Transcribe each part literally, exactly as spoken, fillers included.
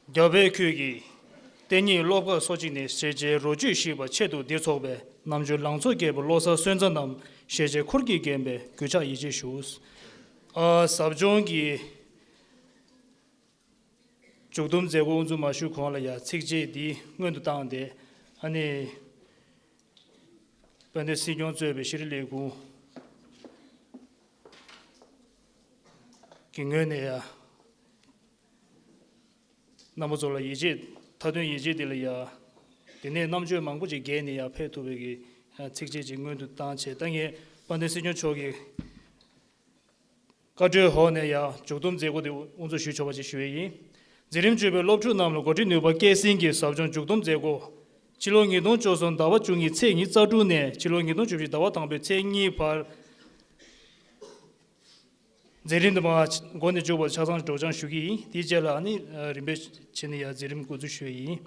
རྒྱ་བལ་ཁུལ་གྱི་གཏན་ཉིད་སློབ་གར་སོ་གཅིག་ནས་ཞེས་བྱའི་རོ་བཅུད་ཞིག་པ་ཆེད་དུ་འདིར་ཚོགས་པའི་རྣམ་དཔྱོད་ལང་ཚོ་རྒྱས་པའི་བློ་གསར་སོན་རྩ་རྣམས་ཞེས་བྱའི་འཁོར་གྱིས་བརྒྱན་པའི་གུས་ཕྱག་ཡིད་ཆེས་ཞུ། ཨ། ཟབ་སྦྱོང་གི་མཇུག་བསྡོམས་མཛད་སྒོ་དབུ་འཛུགས་མ་ཞུས་གོང་ལ་ཡང་ཚིགས་བཅད་འདི་སྔོན་དུ་བཏང་སྟེ། ཨ་ནི་དཔལ་ལྡན་སྲིད་སྐྱོང་གཙོས་པའི་ཤེས་རིག་ལས་ཁུངས་ཀྱི་ངོས་ནས་ཡང་རྣམ་པ་ཚོ་ལ་ཡིད་ཆེས། མཐའ་དོན་ཡིད་ཆེས་འདི་ལ་ཡང་དེ་ནས་རྣམ་དཔྱོད་མང་པོ་ཅིག་རྒྱས་ནས་ཡང་ཕེབས་ཐུབ་པའི་གི་ཚིགས་བཅད་ཅིག་སྔོན་དུ་བཏང་བྱས། ད་ངས་དཔལ་ལྡན་སྲིད་སྐྱོང་མཆོག་གི་བཀའ་འཁྲོལ་འོག་ནས་ཡང་མཇུག་བསྡོམས་མཛད་སྒོ་དེ་དབུ་འཛུགས་ཞུ་ཆོག་པ་ཅིག་ཞུ་ཡས་ཡིན། འཛིན་རིམ་བཅུ་པའི་སློབ་ཕྲུག་རྣམས་ལ་འགོ་ཁྲིད་ནུས་པ་སྐྱེད་སྲིང་གི་ཟབ་སྦྱོང་མཇུག་བསྡོམས་མཛད་སྒོ། ཕྱི་ལོ་ཉིས་སྟོང་བཅུ་གསུམ་ཟླ་བ་བཅུ་གཉིས་ཚེས་ཉི་ཤུ་རྩ་དྲུག་ནས་ཕྱི་ལོ་ཉིས་སྟོང་བཅུ་བཞི་ཟླ་བ་དང་པོའི་ཚེས་གཉིས་བར། འཛིན་རིམ་དུ་མ་འགོ་ནས་མཇུག་བར་ཆ་ཚང་སྒྲོག་སྦྱང་ཞུ་གི་ཡིན། དེའི་རྗེས་ལ་ཨ་ནི་རིམ་པས་བྱས་ནས་ཡང་འཛིན་རིམ་འགོ་འཛུགས་ཞུ་ཡི་ཡིན།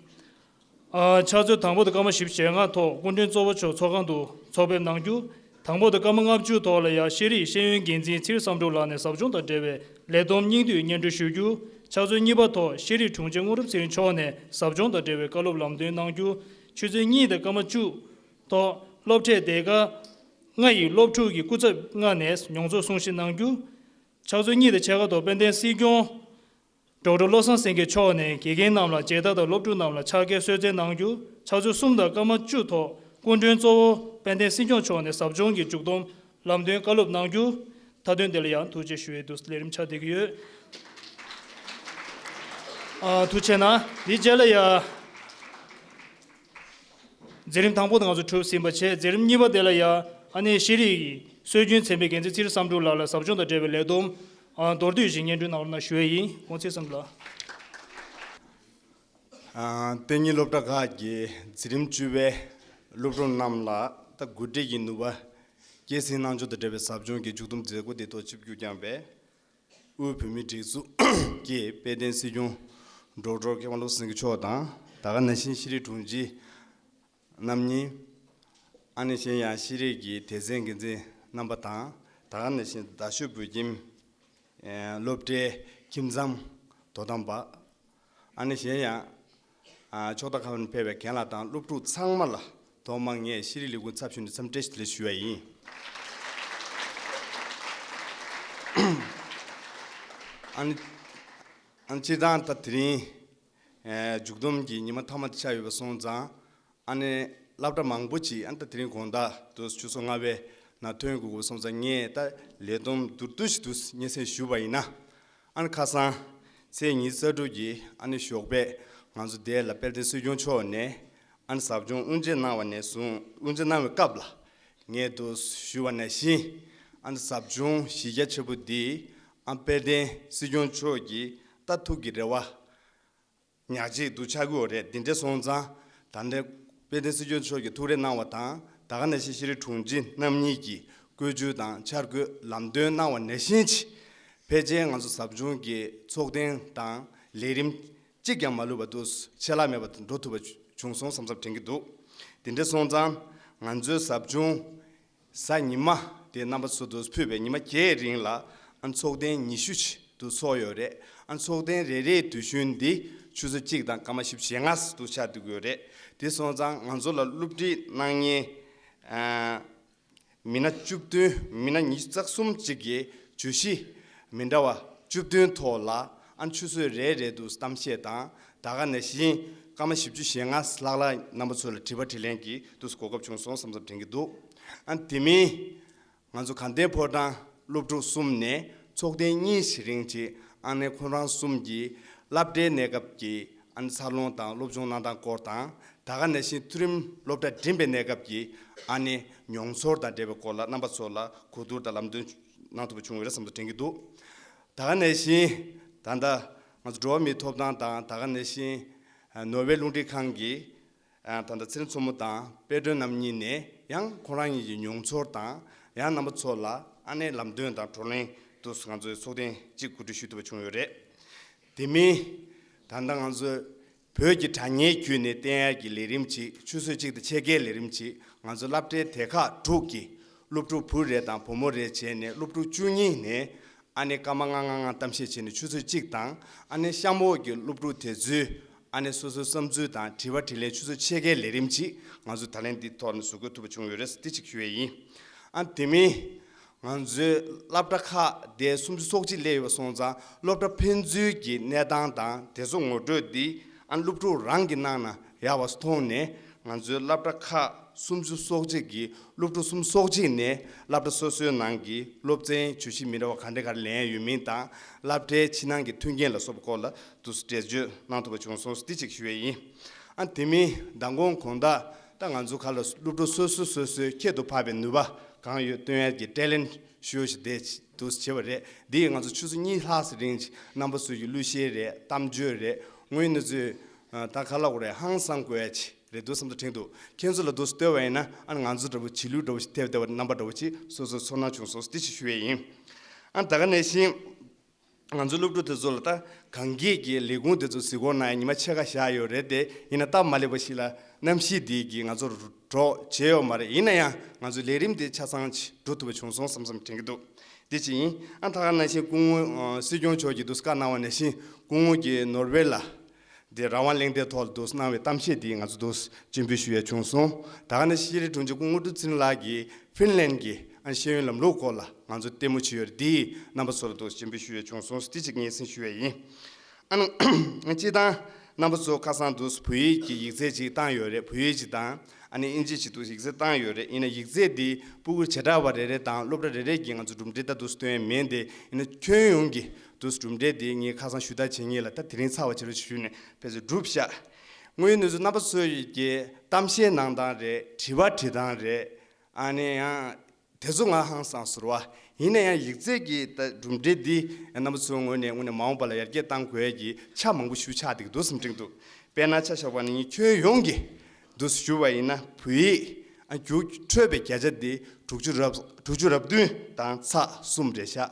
ཨ། ཕྱག་ཚོད་དང་པོ་དང་སྐར་མ་བཞི་བཅུ་ཞེ་ལྔ་ཐོག་སྐུ་མགྲོན་གཙོ་བོ་མཆོག་ཚོགས་ཁང་དུ་ཚོགས་ཕེབས་གནང་རྒྱུ། དང་པོ་དང་སྐར་མ་ལྔ་བཅུ་ཐོག་ལ་ཡང་ཤེས་རིག་ཤེས་ཡོན་འགན་འཛིན་ཚེ་རིང་བསམ་འགྲུབ་ལགས་ནས་ཟབ་སྦྱོང་དང་འབྲེལ་བའི་ལས་བསྡོམས་སྙིང་བསྡུས་སྙན་སྒྲོན་ཞུ་རྒྱུ། ཕྱག་ཚོད་གཉིས་པ་ཐོག་ཤེས་རིག་དྲུང་ཆེ་དངོས་གྲུབ་ཚེ་རིང་མཆོག་ནས་ཟབ་སྦྱོང་དང་འབྲེལ་བའི་བཀའ་སློབ་ལམ་སྟོན་གནང་རྒྱུ། ཆུ་ཚོད་གཉིས་དང་སྐར་མ་བཅུ་ཐོག་སློབ་གྲྭའི་སྡེ་ཁག་ལྔ་ཡི་སློབ་ཕྲུག་གི་སྐུ་ཚབ་ལྔ་ནས་མྱོང་ཚོར་གསུང་བཤད་གནང་རྒྱུ། ཕྱག་ཚོད་གཉིས་དང་ཕྱེད་ཀ་ཐོག་དཔལ་ལྡན་སྲིད་སྐྱོང་ཌོག་ཊར་བློ་བཟང་སེང་གེ་མཆོག་ནས་དགེ་རྒན་རྣམས་ལ་མཇལ་དར་དང་སློབ་ཕྲུག་རྣམས་ལ་ཕྱག་འཁྱེར་གསོལ་སྩལ་གནང་རྒྱུ། ཕྱག་ཚོད་གསུམ་དང་སྐར་མ་བཅུ་ཐོག་སྐུ་མགྲོན་གཙོ་བོ་དཔལ་ལྡན་སྲིད་སྐྱོང་མཆོག་ནས་ཟབ་སྦྱོང་གི་མཇུག་བསྡོམས་ལམ་སྟོན་བཀའ་སློབ་གནང་རྒྱུ། མཐའ་དོན་དེ་ལ་ཡང་ཐུགས་རྗེ་ཞུ་བའི་དུས་སུ་ལས་རིམ་ཆགས་བསྡད་ཀྱི་ཡོད། ཨ། ཐུགས་རྗེ་གནང་། འདིའི་རྗེས་ལ་ཡང་འཛིན་རིམ་དང་པོ་དེ་ང་ཚོ་གྲུབ་ཟིན་པ་བྱས། འཛིན་རིམ་གཉིས་པ་དེ་ལ་ཡང་ཨ་ནི་ཤེས་རིག་སྲོལ་རྒྱུན་ཚན་པའི་འགན་འཛིན་ཚེ་རིང་བསམ་འགྲུབ་ལགས་ལ་ཟབ་སྦྱོང་དང་འབྲེལ་བའི་ལས་བསྡོམས། ཨ། མདོར་བསྡུས་ཤིག་སྙན་སྒྲོན་གནང་རོགས་གནང་ཞུ་ཡས་ཡིན། ཁོང་ཚེ་བསམ་འགྲུབ་ལགས། ཨ། གཏན་ཉིད་སློབ་གྲྭ་ཁག་གི་འཛིན་རིམ་བཅུ་པའི་སློབ་ཕྲུག་རྣམས་ལ་ད་འགོ་ཁྲིད་ཀྱི་ནུས་པ་སྐྱེད་སྲིང་གནང་ཕྱོགས་དང་འབྲེལ་བའི་ཟབ་སྦྱོང་གི་མཇུག་བསྡོམས་མཛད་སྒོ་དེ་ཐོག་ཆིབས་བསྒྱུར་བསྐྱངས་པའི་དབུས་བོད་མིའི་སྒྲིག་འཛུགས་ཀྱི་དཔལ་ལྡན་སྲིད་སྐྱོང་ཌོག་ཊར་སྐལ་བཟང་བློ་བཟང་སེང་གེ་མཆོག་དང་། ད་ག་ནང་བཞིན་ཤེས་རིག་དྲུང་ཆེ་རྣམ་གཉིས། ཨ་ནི་གཞན་ཡང་ཤེས་རིག་གི་སྡེ་ཚན་འགན་འཛིན་རྣམ་པ་དང་། ད་ག་ནང་བཞིན་རྡ་ཤོད་བོད་ཁྱིམ་སློབ་གྲྭའི་ཁྱིམ་ཚང་དོ་དམ་པ། ཨ་ནི་གཞན་ཡང་ཨ། ཕྱོགས་མཐའ་ཁག་ནས་ཕེབས་པའི་རྒན་ལགས་དང་སློབ་ཕྲུག་ཚང་མ་ལ་ཐོག་མར་ངས་ཤེས་རིག་ལས་ཁུངས་ཚབ་ཞུས་ནས་འཚམས་འདྲི་བཀྲ་ཤིས་བདེ་ལེགས་ཞུ་བ་ཡིན། ཨ་ནི། ཨ་ནི་སྤྱིར་བཏང་ད་དེ་རིང་ཨ། མཇུག་བསྡོམས་ཀྱི་ཉི་མ་མཐའ་མ་དེ་ཆགས་ཡོད་པ་སོང་ཙང་། ཨ་ནི་སློབ་གྲྭ་མང་པོ་ཅིག་ཨ་ནི་ད་དེ་རིང་དགོང་དག་དུ་ཆུ་ཚོད་ལྔ་པའི་ནང་ཐོན་དགོས་པ་སོང་ཙང་། ངས་ད་ལས་བསྡོམས་མདོར་བསྡུས་ཤིག་ཏུ་སྙན་སེང་ཞུས་པ་ཡིན་ན། ཨ་ནི་ཁ་སང་ཚེས་ཉི་ཤུ་རྩ་དྲུག་གི་ཨ་ནི་ཞོགས་པའི་ང་ཚོ་འདི་ལ་དཔལ་ལྡན་སྲིད་སྐྱོང་མཆོག་ནས་ཨ་ནི་ཟབ་སྦྱོང་དབུ་འབྱེད་གནང་བ་ནས་བཟུང་། དབུ་འབྱེད་གནང་བའི་སྐབས་ལ་ངས་དུ་ཞུས་པ་ནང་བཞིན། ཨ་ནི་ཟབ་སྦྱོང་གཞི་རྒྱ་ཆེ་པོ་འདི་ཨ་དཔལ་ལྡན་སྲིད་སྐྱོང་མཆོག་གི་ད་ཐུགས་ཀྱི་རེ་བ་ཉག་གཅིག་ཏུ་ཆགས་ཀྱི་ཡོད་རེད། འདི་འདྲ་སོང་ཙང་། ད་ལྟ་དཔལ་ལྡན་སྲིད་སྐྱོང་མཆོག་གིས་ཐུགས་རེ་གནང་བ་དང་། ད་ག་ནང་བཞིན་ཤེས་རིག་དྲུང་ཆེ་རྣམ་གཉིས་ཀྱིས་བཀོད་ཇུས་དང་འཆར་འགོད་ལམ་སྟོན་གནང་བ་ནང་བཞིན་གྱི། ཕལ་ཆེར་ང་ཚོ་ཟབ་སྦྱོང་གི་ཚོགས་ཐེངས་དང་ལས་རིམ་གཅིག་ཀྱང་མ་ལུས་པ་དུ་ཆད་ལྷག་མེད་པར་འགྲོ་ཐུབ་པ་བྱུང་སོང་བསམ་བསམ་དྲན་གྱི་འདུག། དེ་འདྲ་སོང་ཙང་ང་ཚོའི་ཟབ་སྦྱོང་གཟའ་ཉི་མ་དེ་རྣམ་པ་ཚོ་དུ་ཕུད་པའི་ཉི་མ་བརྒྱད་རིང་ལ་ཨ་ཚོགས་ཐེངས་ཉི་ཤུ་ཅིག་དུ་ཚོགས་ཡོད་རེད། ཨ་ཚོགས་ཐེངས་རེ་རེའི་དུས་ཡུན་འདི་ཆུ་ཚོད་གཅིག་དང་སྐར་མ་བཞི་བཅུ་ཞེ་ལྔ་དུ་ཆགས་བསྡད་ཀྱི་ཡོད་རེད། དེ་སོང་ཙང་ང་ཚོ་ལ་སློབ་ཁྲིད་གནང་མཁན་ཨ་མི་སྣ་བཅུ་བདུན། མི་སྣ་ཉི་ཤུ་རྩ་གསུམ་ཅིག་གིས་བརྗོད་གཞི་མི་འདྲ་བ་བཅུ་བདུན་ཐོག་ལ་ཨ་ཆུ་ཚོད་རེ་རེ་དུ་གཏམ་བཤད་དང་། ད་ག་ནང་བཞིན་སྐར་མ་བཞི་བཅུ་ཞེ་ལྔ་ལྷག་ལ་རྣམ་པ་ཚོ་ལ་དྲི་བ་དྲིས་ལན་གྱི་དུས་གོ་སྐབས་བྱུང་སོང་བསམ་བསམ་དྲན་གྱི་འདུག། ཨ་དེ་མིན་ང་ཚོ་དགའ་ལྡན་ཕོ་བྲང་སློབ་ཕྲུག་གསུམ་ནས་ཚོགས་ཐེངས་གཉིས་ཤིག་རིང་ཅིག་ཨ་ནི་ཁོང་རང་གསུམ་གྱིས་སློབ་གྲྭའི་གནས་སྐབས་ཀྱི་ཨ་ནི་འཚར་ལོངས་དང་སློབ་སྦྱོང་གནང་སྟངས་སྐོར་དང་། ད་ག་ནང་བཞིན་མཐོ་རིམ་སློབ་གྲྭ་འགྲིམས་པའི་གནས་སྐབས་ཀྱི་ཨ་ནི་མྱོང་ཚོར་དང་འབྲེལ་བའི་སྐོར་ལ་རྣམ་པ་ཚོ་ལ་གོ་བསྡུར་དང་ལམ་སྟོན་གནང་ཐུབ་པ་བྱུང་ཡོད་རེད་བསམ་དུ་དྲན་གྱི་འདུག། ད་ག་ནང་བཞིན་ད་ལྟ་ང་ཚོ་འགྲོ་བ་མིའི་ཐོབ་ཐང་དང་། ད་ག་ནང་བཞིན་ནོར་ཝེ་རླུང་འཕྲིན་ཁང་གི་ད་ལྟ་ཚེ་རིང་མཚོ་མོ་དང་དཔལ་སྒྲོན་རྣམ་གཉིས་ནས་ཡང་ཁོང་རང་ཉིད་ཀྱི་མྱོང་ཚོར་དང་། ཡང་རྣམ་པ་ཚོ་ལ་ཨ་ནེ་ལམ་སྟོན་དང་བགྲོ་གླེང་དུ་ང་ཚོའི་ཚོགས་ཐེངས་གཅིག་གོ་སྒྲིག་ཞུ་ཐུབ་པ་བྱུང་ཡོད་རེད། དེ་མིན་ད་ལྟ་ང་ཚོས་བོད་ཀྱི་དྲ་བརྙན་བརྒྱུད་ནས་བསྟན་ཡག་གི་ལས་རིམ་ཅིག། ཆུ་ཚོད་གཅིག་དང་ཕྱེད་ཀའི་ལས་རིམ་ཅིག་ང་ཚོ་སློབ་གྲྭའི་སྡེ་ཁག་དྲུག་གི་སློབ་ཕྲུག་བུ་རེ་དང་བུ་མོ་རེ་བྱས་ནས་སློབ་ཕྲུག་བཅུ་གཉིས་ནས། ཨ་ནི་སྐར་མ་ལྔ་ལྔ་ལྔ་གཏམ་བཤད་བྱས་ནས་ཆུ་ཚོད་གཅིག་དང་། ཨ་ནི་གཤམ་འོག་གི་སློབ་ཕྲུག་དེ་ཚོས་ཨ་ནི་སོ་སོའི་བསམ་ཚུལ་དང་དྲི་བ་དྲིས་ལན་ཆུ་ཚོད་ཕྱེད་ཀའི་ལས་རིམ་ཅིག་ང་ཚོས་ད་ལན་འདི་ཐོག་ནས་བཟོ་དགོས་ཐུབ་པ་བྱུང་ཡོད་རེད་ཟེར་འདི་གཅིག་ཞུ་ཡས་ཡིན། ཨ་དེ་མིན། ང་ཚོའི་སློབ་གྲྭ་ཁག་དེ་སུམ་ཅུ་སོ་གཅིག་སླེབས་ཡོད་པ་སོང་ཙང་། སློབ་གྲྭ་ཕན་ཚུན་གྱི་གནས་སྟངས་དང་དེ་ཚོ་ངོ་སྤྲོད་འདི་ཨ་སློབ་ཕྲུག་རང་གིས་གནང་ན་ཡག་པ་མཐོང་ནས། ང་ཚོའི་སློབ་གྲྭ་ཁག་སུམ་ཅུ་སོ་གཅིག་གི་སློབ་ཕྲུག་སུམ་ཅུ་སོ་གཅིག་ནས་སློབ་གྲྭ་སོ་སོའི་ནང་གི་སློབ་ཚན་བརྗོད་གཞི་མི་འདྲ་བ་ག་འདྲ་ག་རེ་ལེན་ཡོད་མིན་དང་། སློབ་གྲྭའི་ཕྱི་ནང་གི་མཐུན་རྐྱེན་ལ་སོགས་པའི་སྐོར་ལ་དུ་འགྲེལ་བརྗོད་གནང་ཐུབ་པ་བྱུང་སོང་ཟེར་འདི་གཅིག་ཞུ་ཡས་ཡིན། ཨ་དེ་མིན་མདང་དགོང་དགོང་དག་ད་ང་ཚོ་ག་ལ་སློབ་ཕྲུག་སོ་སོ་སོ་སོའི་ཁྱད་དུ་འཕགས་པའི་ནུས་པ་གང་ཡོད་སྟོན་ཡས་ཀྱི་ཊེ་ལེན་ཊི་ཤོ་ཞིག་དེ་འདུག་བྱས་པ་རེད། འདི་ང་ཚོ་ཆུ་ཚོད་གཉིས་ལྷག་ཙམ་རིང་རྣམ་པ་ཚོ་ཡི་གླུ་གཞས་རེད། གཏམ་བརྗོད་རེད། དངོས་གནས་ཚོས་ད་ག་ལ་གོ་རེད། ཧང་སང་དགོས་ཡ་ཅིག་རེད་འདུག་བསམ་དུ་དྲན་འདུག་ཁྱེད་ཚོ་ལ་འདུག་ལྟོས་པ་ཡིན་ན། ཨ་ང་ཚོ་འདྲ་པོ་བྱིས་ལུས་འདྲ་པོ་ཞིག་ཐེབས་བསྡད་པ་རྣམ་པ་འདྲ་པོ་ཅིག་སོ་སོ་ཚོར་སྣང་བྱུང་སོང་ཟེར་འདི་ཞིག་ཞུ་ཡས་ཡིན། ཨ་ད་ག་ནང་བཞིན། ང་ཚོའི་སློབ་ཕྲུག་དེ་ཚོ་ལ་ད་གང་གིས་ཀྱི་ལས་ཁུངས་དེ་ཚོ་གཟིགས་སྐོར་གནང་ཡ་ཉི་མ་ཕྱེད་ཀ་བཞག་ཡོད་རེད་དེ། ཡིན་ན་སྟབས་མ་ལེགས་པ་ཞིག་ལ་གནམ་གཤིས་འདི་གིས་ང་ཚོར་གྲོགས་བྱས་ཡོད་མ་རེད། ཡིན་ན་ཡང་ང་ཚོའི་ལས་རིམ་དེ་ཆ་ཚང་ཅིག་འགྲོ་ཐུབ་པ་བྱུང་སོང་བསམ་བསམ་དྲན་གྱི་འདུག་འདི་ཅི་ཡིན། ཨ་ད་ག་ནང་བཞིན་སྐུ་ངོ་ཨ་སྲིད་སྐྱོང་མཆོག་གིས་འདུག་བཀའ་གནང་བ་ནང་བཞིན། སྐུ་ངོ་གིས་ནོར་ཝེ་ལ་འདི་རང་དབང་གླེང་སྟེགས་ཐོག་ལ་འདུག་གནང་བའི་གཏམ་བཤད་འདི་ང་ཚོ་འདུག་སྤྱན་འབུལ་ཞུ་ཡ་བྱུང་སོང་། ད་ག་ནང་བཞིན་ཤེས་རིག་དྲུང་ཆེ་སྐུ་ངོ་བཀྲ་ཤིས་ཚེ་རིང་ལགས་ཀྱིས་ཧྥིན་ལན་གྱི་ཨ་ཤེས་ཡོན་ལམ་ལུགས་སྐོར་ལ་ང་ཚོ་ལྟད་མོ་བྱས་ཡོད་རེད། འདི་རྣམ་པ་ཚོ་ལ་འདུག་སྤྱན་འབུལ་ཞུ་ཡ་བྱུང་སོང་། འདི་གཅིག་སྙན་སེང་ཞུ་ཡ་ཡིན། ཨ་ནི་སྤྱིར་བཏང་རྣམ་པ་ཚོ་ཁ་སང་འདུག་བོད་ཡིག་གི་ཡིག་ཚད་ཅིག་བཏང་ཡོད་རེད། བོད་ཡིག་ཅིག་དང་ཨ་ནི་ཨིན་ཇི་ཅིག་འདུག་ཡིག་ཚད་བཏང་ཡོད་རེད། ཡིན་ན་ཡིག་ཚད་འདི་ཕྲུ་གུ་བྱེ་བྲག་པ་རེ་རེ་དང་སློབ་གྲྭ་རེ་རེ་གིས་ང་ཚོ་གྲུབ་འབྲས་ད་འདུག་སྟོན་ཡ་མིན་ཏེ། ཡིན་ན་ཁྱོན་ཡོངས་ཀྱི་འདུག་གྲུབ་འབྲས་འདི་ངས་ཁ་སང་ཞུ་དག་བྱེད་མཁན་ལ་ད་དེ་རིང་ཚར་བ་བྱེད་རོགས་ཞུས་ནས་ཕལ་ཆེར་གྲུབ་ཤག་དངོས་ཡོད་གནས་ཚུལ་རྣམ་པ་ཚོ་ཡི་གི་གཏམ་བཤད་གནང་སྟངས་རེད། དྲི་བ་དྲི་སྟངས་རེད། ཨ་ནི་ཡང་དེ་ཚོ་ང་ཧང་སངས་ཟེར་བ། ཡིན་ན་ཡང་ཡིག་ཚད་ཀྱི་ད་གྲུབ་འབྲས་འདི་རྣམ་པ་ཚོའི་ངོས་ནས་དངོས་གནས་མ་འོངས་པ་ལ་ཡར་རྒྱས་གཏང་དགོས་ཀྱི་ཆ་མང་པོ་ཞིག་ཆགས་བསྡད་ཀྱི་འདུག་བསམ་དྲན་འདུག་དཔེར་ན་ཆ་བཞག་པ་ན་ངས་ཁྱོན་ཡོངས་ཀྱི་འདུག་ཞུ་བ་ཡིན་ན། བོད་ཡིག་ཨ་རྒྱུགས་འཕྲོད་པའི་བརྒྱ་ཆ་འདི་དྲུག་ཅུ་རབ་དྲུག་ཅུ་རབ་བདུན་དང་ཚེག་གསུམ་རེད་ཤག་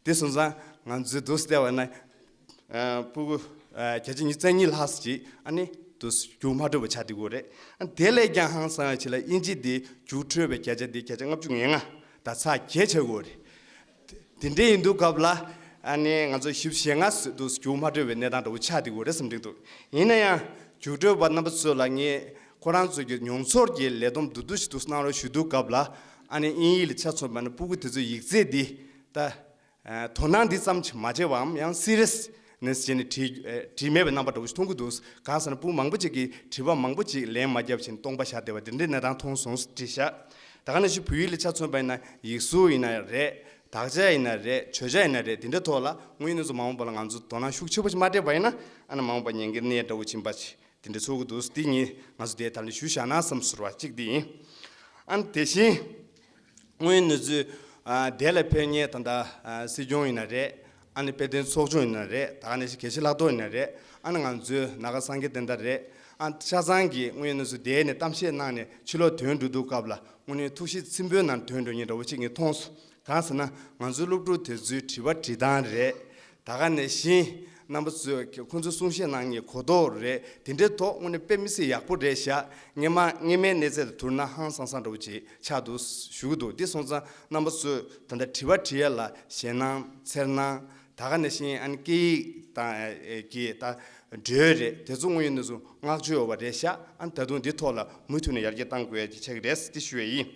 དེ་སོང་ཙང་ང་ཚོས་འདུག་བལྟས་པ་ན། ཨ་ཕྲུ་གུ་ཨ་བརྒྱ་ཆ་ཉི་ཤུ་རྩ་གཉིས་ལྷག་ཙམ་ཅིག་ཨ་ནི་འདུག་རྒྱུགས་མ་འཕྲོད་པ་ཆགས་བསྡད་ཀྱི་ཡོད་རེད། ཨ་དེ་ལས་ཀྱང་ཧང་སང་ཡ་ཅིག་ལ་ཨིན་ཇི་འདི་རྒྱུགས་འཕྲོད་པའི་བརྒྱ་ཆ་འདི་བརྒྱ་ཆ་ལྔ་བཅུ་ང་ལྔ་དང་ཚེག་བརྒྱད་ཆགས་ཀྱི་ཡོད་རེད། དེ་འདྲ་ཡིན་དུས་སྐབས་ལ་ཨ་ནི་ང་ཚོ་བཞི་བཅུ་ཞེ་ལྔ་ཙམ་འདུག་རྒྱུགས་མ་འཕྲོད་པའི་གནས་སྟངས་འདྲ་བོ་ཆགས་བསྡད་ཀྱི་ཡོད་རེད་བསམ་དྲན་འདུག་ཡིན་ན་ཡང་རྒྱུགས་སྤྲོད་པ་རྣམ་པ་ཚོ་ལ་ངས་ཁོ་རང་ཚོ་གི་མྱོང་ཚོར་གྱི་ལས་བསྡོམས་བསྡུས་བསྡུས་ཤིག་འདུག་གནང་རོགས་ཞུ་དུས་སྐབས་ལ། ཨ་ནི་དབྱིན་ཡིག་ལ་ཆ་མཚོན་པ་ན་ཕྲུ་གུ་དེ་ཚོའི་ཡིག་ཚད་འདི་ད། ཨ་དོ་སྣང་འདི་ཙམ་ཞིག་མ་བྱས་པའམ་ཡང་སི་རི་ཡས་ནེས་བྱས་ནས་བྲིས་ཨ་བྲིས་མེད་པའི་རྣམ་པ་འདྲ་བོ་ཞིག་མཐོང་གི་འདུག་གང་ཟེར་ན་ཕྲུ་གུ་མང་པོ་ཅིག་གིས་དྲི་བ་མང་པོ་ཅིག་ལན་མ་བརྒྱབ་བྱས་ནས་སྟོང་པ་བཞག་བསྡད་པ་དེ་འདྲའི་གནས་སྟངས་མཐོང་སོང་ཟེར་བྲིས་ཤག་ད་ག་ནང་བཞིན་བོད་ཡིག་ལ་ཆ་མཚོན་པ་ཡིན་ན་ཡིག་གཟུགས་ཡིན་ན་རེད། དག་ཆ་ཡིན་ན་རེད། བརྗོད་བྱ་ཡིན་ན་རེད། དེ་འདྲའི་ཐོག་ལ་དངོས་ཡོད་གནས་ཚུལ་མ་འོངས་པ་ལ་ང་ཚོ་དོ་སྣང་ཤུགས་ཆེ་པོ་ཞིག་མ་སྤྲད་པ་ཡིན་ན། ཨ་ནི་མ་འོངས་པ་ཉེན་ཁའི་གནས་འདྲ་བོ་ཕྱིན་པ་ཅིག་དེ་འདྲ་ཚོགས་ཀྱི་འདུག་འདི་ངས་ང་ཚོ་དེའི་ཐད་ལ་ཞུ་བཞག་ན་བསམ་ཟེར་བ་གཅིག་འདི་ཡིན། ཨ་ནི་དེ་བཞིན་དངོས་ཡོད་གནས་ཚུལ་ཨ་དེ་ལ་ཕེབས་མཁན་ད་ལྟ་ཨ་སྲིད་སྐྱོང་ཡིན་ན་རེད། ཨ་ནི་དཔལ་ལྡན་ཚོགས་ཆུང་ཡིན་ན་རེད། ད་ག་ནང་བཞིན་དགེ་བཤེས་ལྷག་རྡོར་ཡིན་ན་རེད། ཨ་ནི་ང་ཚོའི་ནཱ་ག་སངས་རྒྱས་བསྟན་དར་རེད། ཨ་ཆ་ཚང་གིས་དངོས་ཡོད་གནས་ཚུལ་དེ་ནས་གཏམ་བཤད་གནང་ནས་ཕྱི་ལོགས་ཐོན་འགྲོ་དུས་སྐབས་ལ་དངོས་གནས་ཐུགས་གཤིས་ཚིམ་པོའི་ངང་ཐོན་འགྲོ་མཁན་འདྲ་བོ་ཅིག་ངས་མཐོང་སོང་། གང་ཟེར་ན་ང་ཚོའི་སློབ་ཕྲུག་དེ་ཚོའི་དྲི་བ་དྲི་སྟངས་རེད། ད་ག་ནང་བཞིན་རྣམ་པ་ཚོས་ཁོང་ཚོའི་གསུང་བཤད་གནང་མཁན་གོ་རྟོགས་རེད། དེ་འདྲའི་ཐོག་དངོས་གནས་དཔེ་མི་སྲིད་ཡག་པོ་རེད་ཤག་སྔོན་མ་སྔོན་མའི་གནས་ཚད་དང་བསྡུར་ན་ཧང་སང་སང་འདྲ་བོ་ཅིག་ཆགས་འདུག་ཞུ་གི་འདུག་དེ་སོང་ཙང་རྣམ་པ་ཚོས་ད་ལྟ་དྲི་བ་དྲི་ཡ་ལ་ཞེད་སྣང་འཚེར་སྣང་། ད་ག་ནང་བཞིན་ཨ་ནི་སྐད་ཡིག་དང་ཨེ་གི་ད་འགྲོས་རེད། དེ་ཚོ་དངོས་ཡོད་གནས་ཚུལ་བསྔགས་བརྗོད་ཡོད་པ་རེད་ཤག་ཨ་ནི་ད་དུང་འདི་ཐོག་ལ་མུ་མཐུད་ནས་ཡར་རྒྱས་གཏང་དགོས་ཡ་ཅིག་ཆགས་ཀྱི་རེད་ཟེར་དེ་ཞུ་ཡ་ཡིན།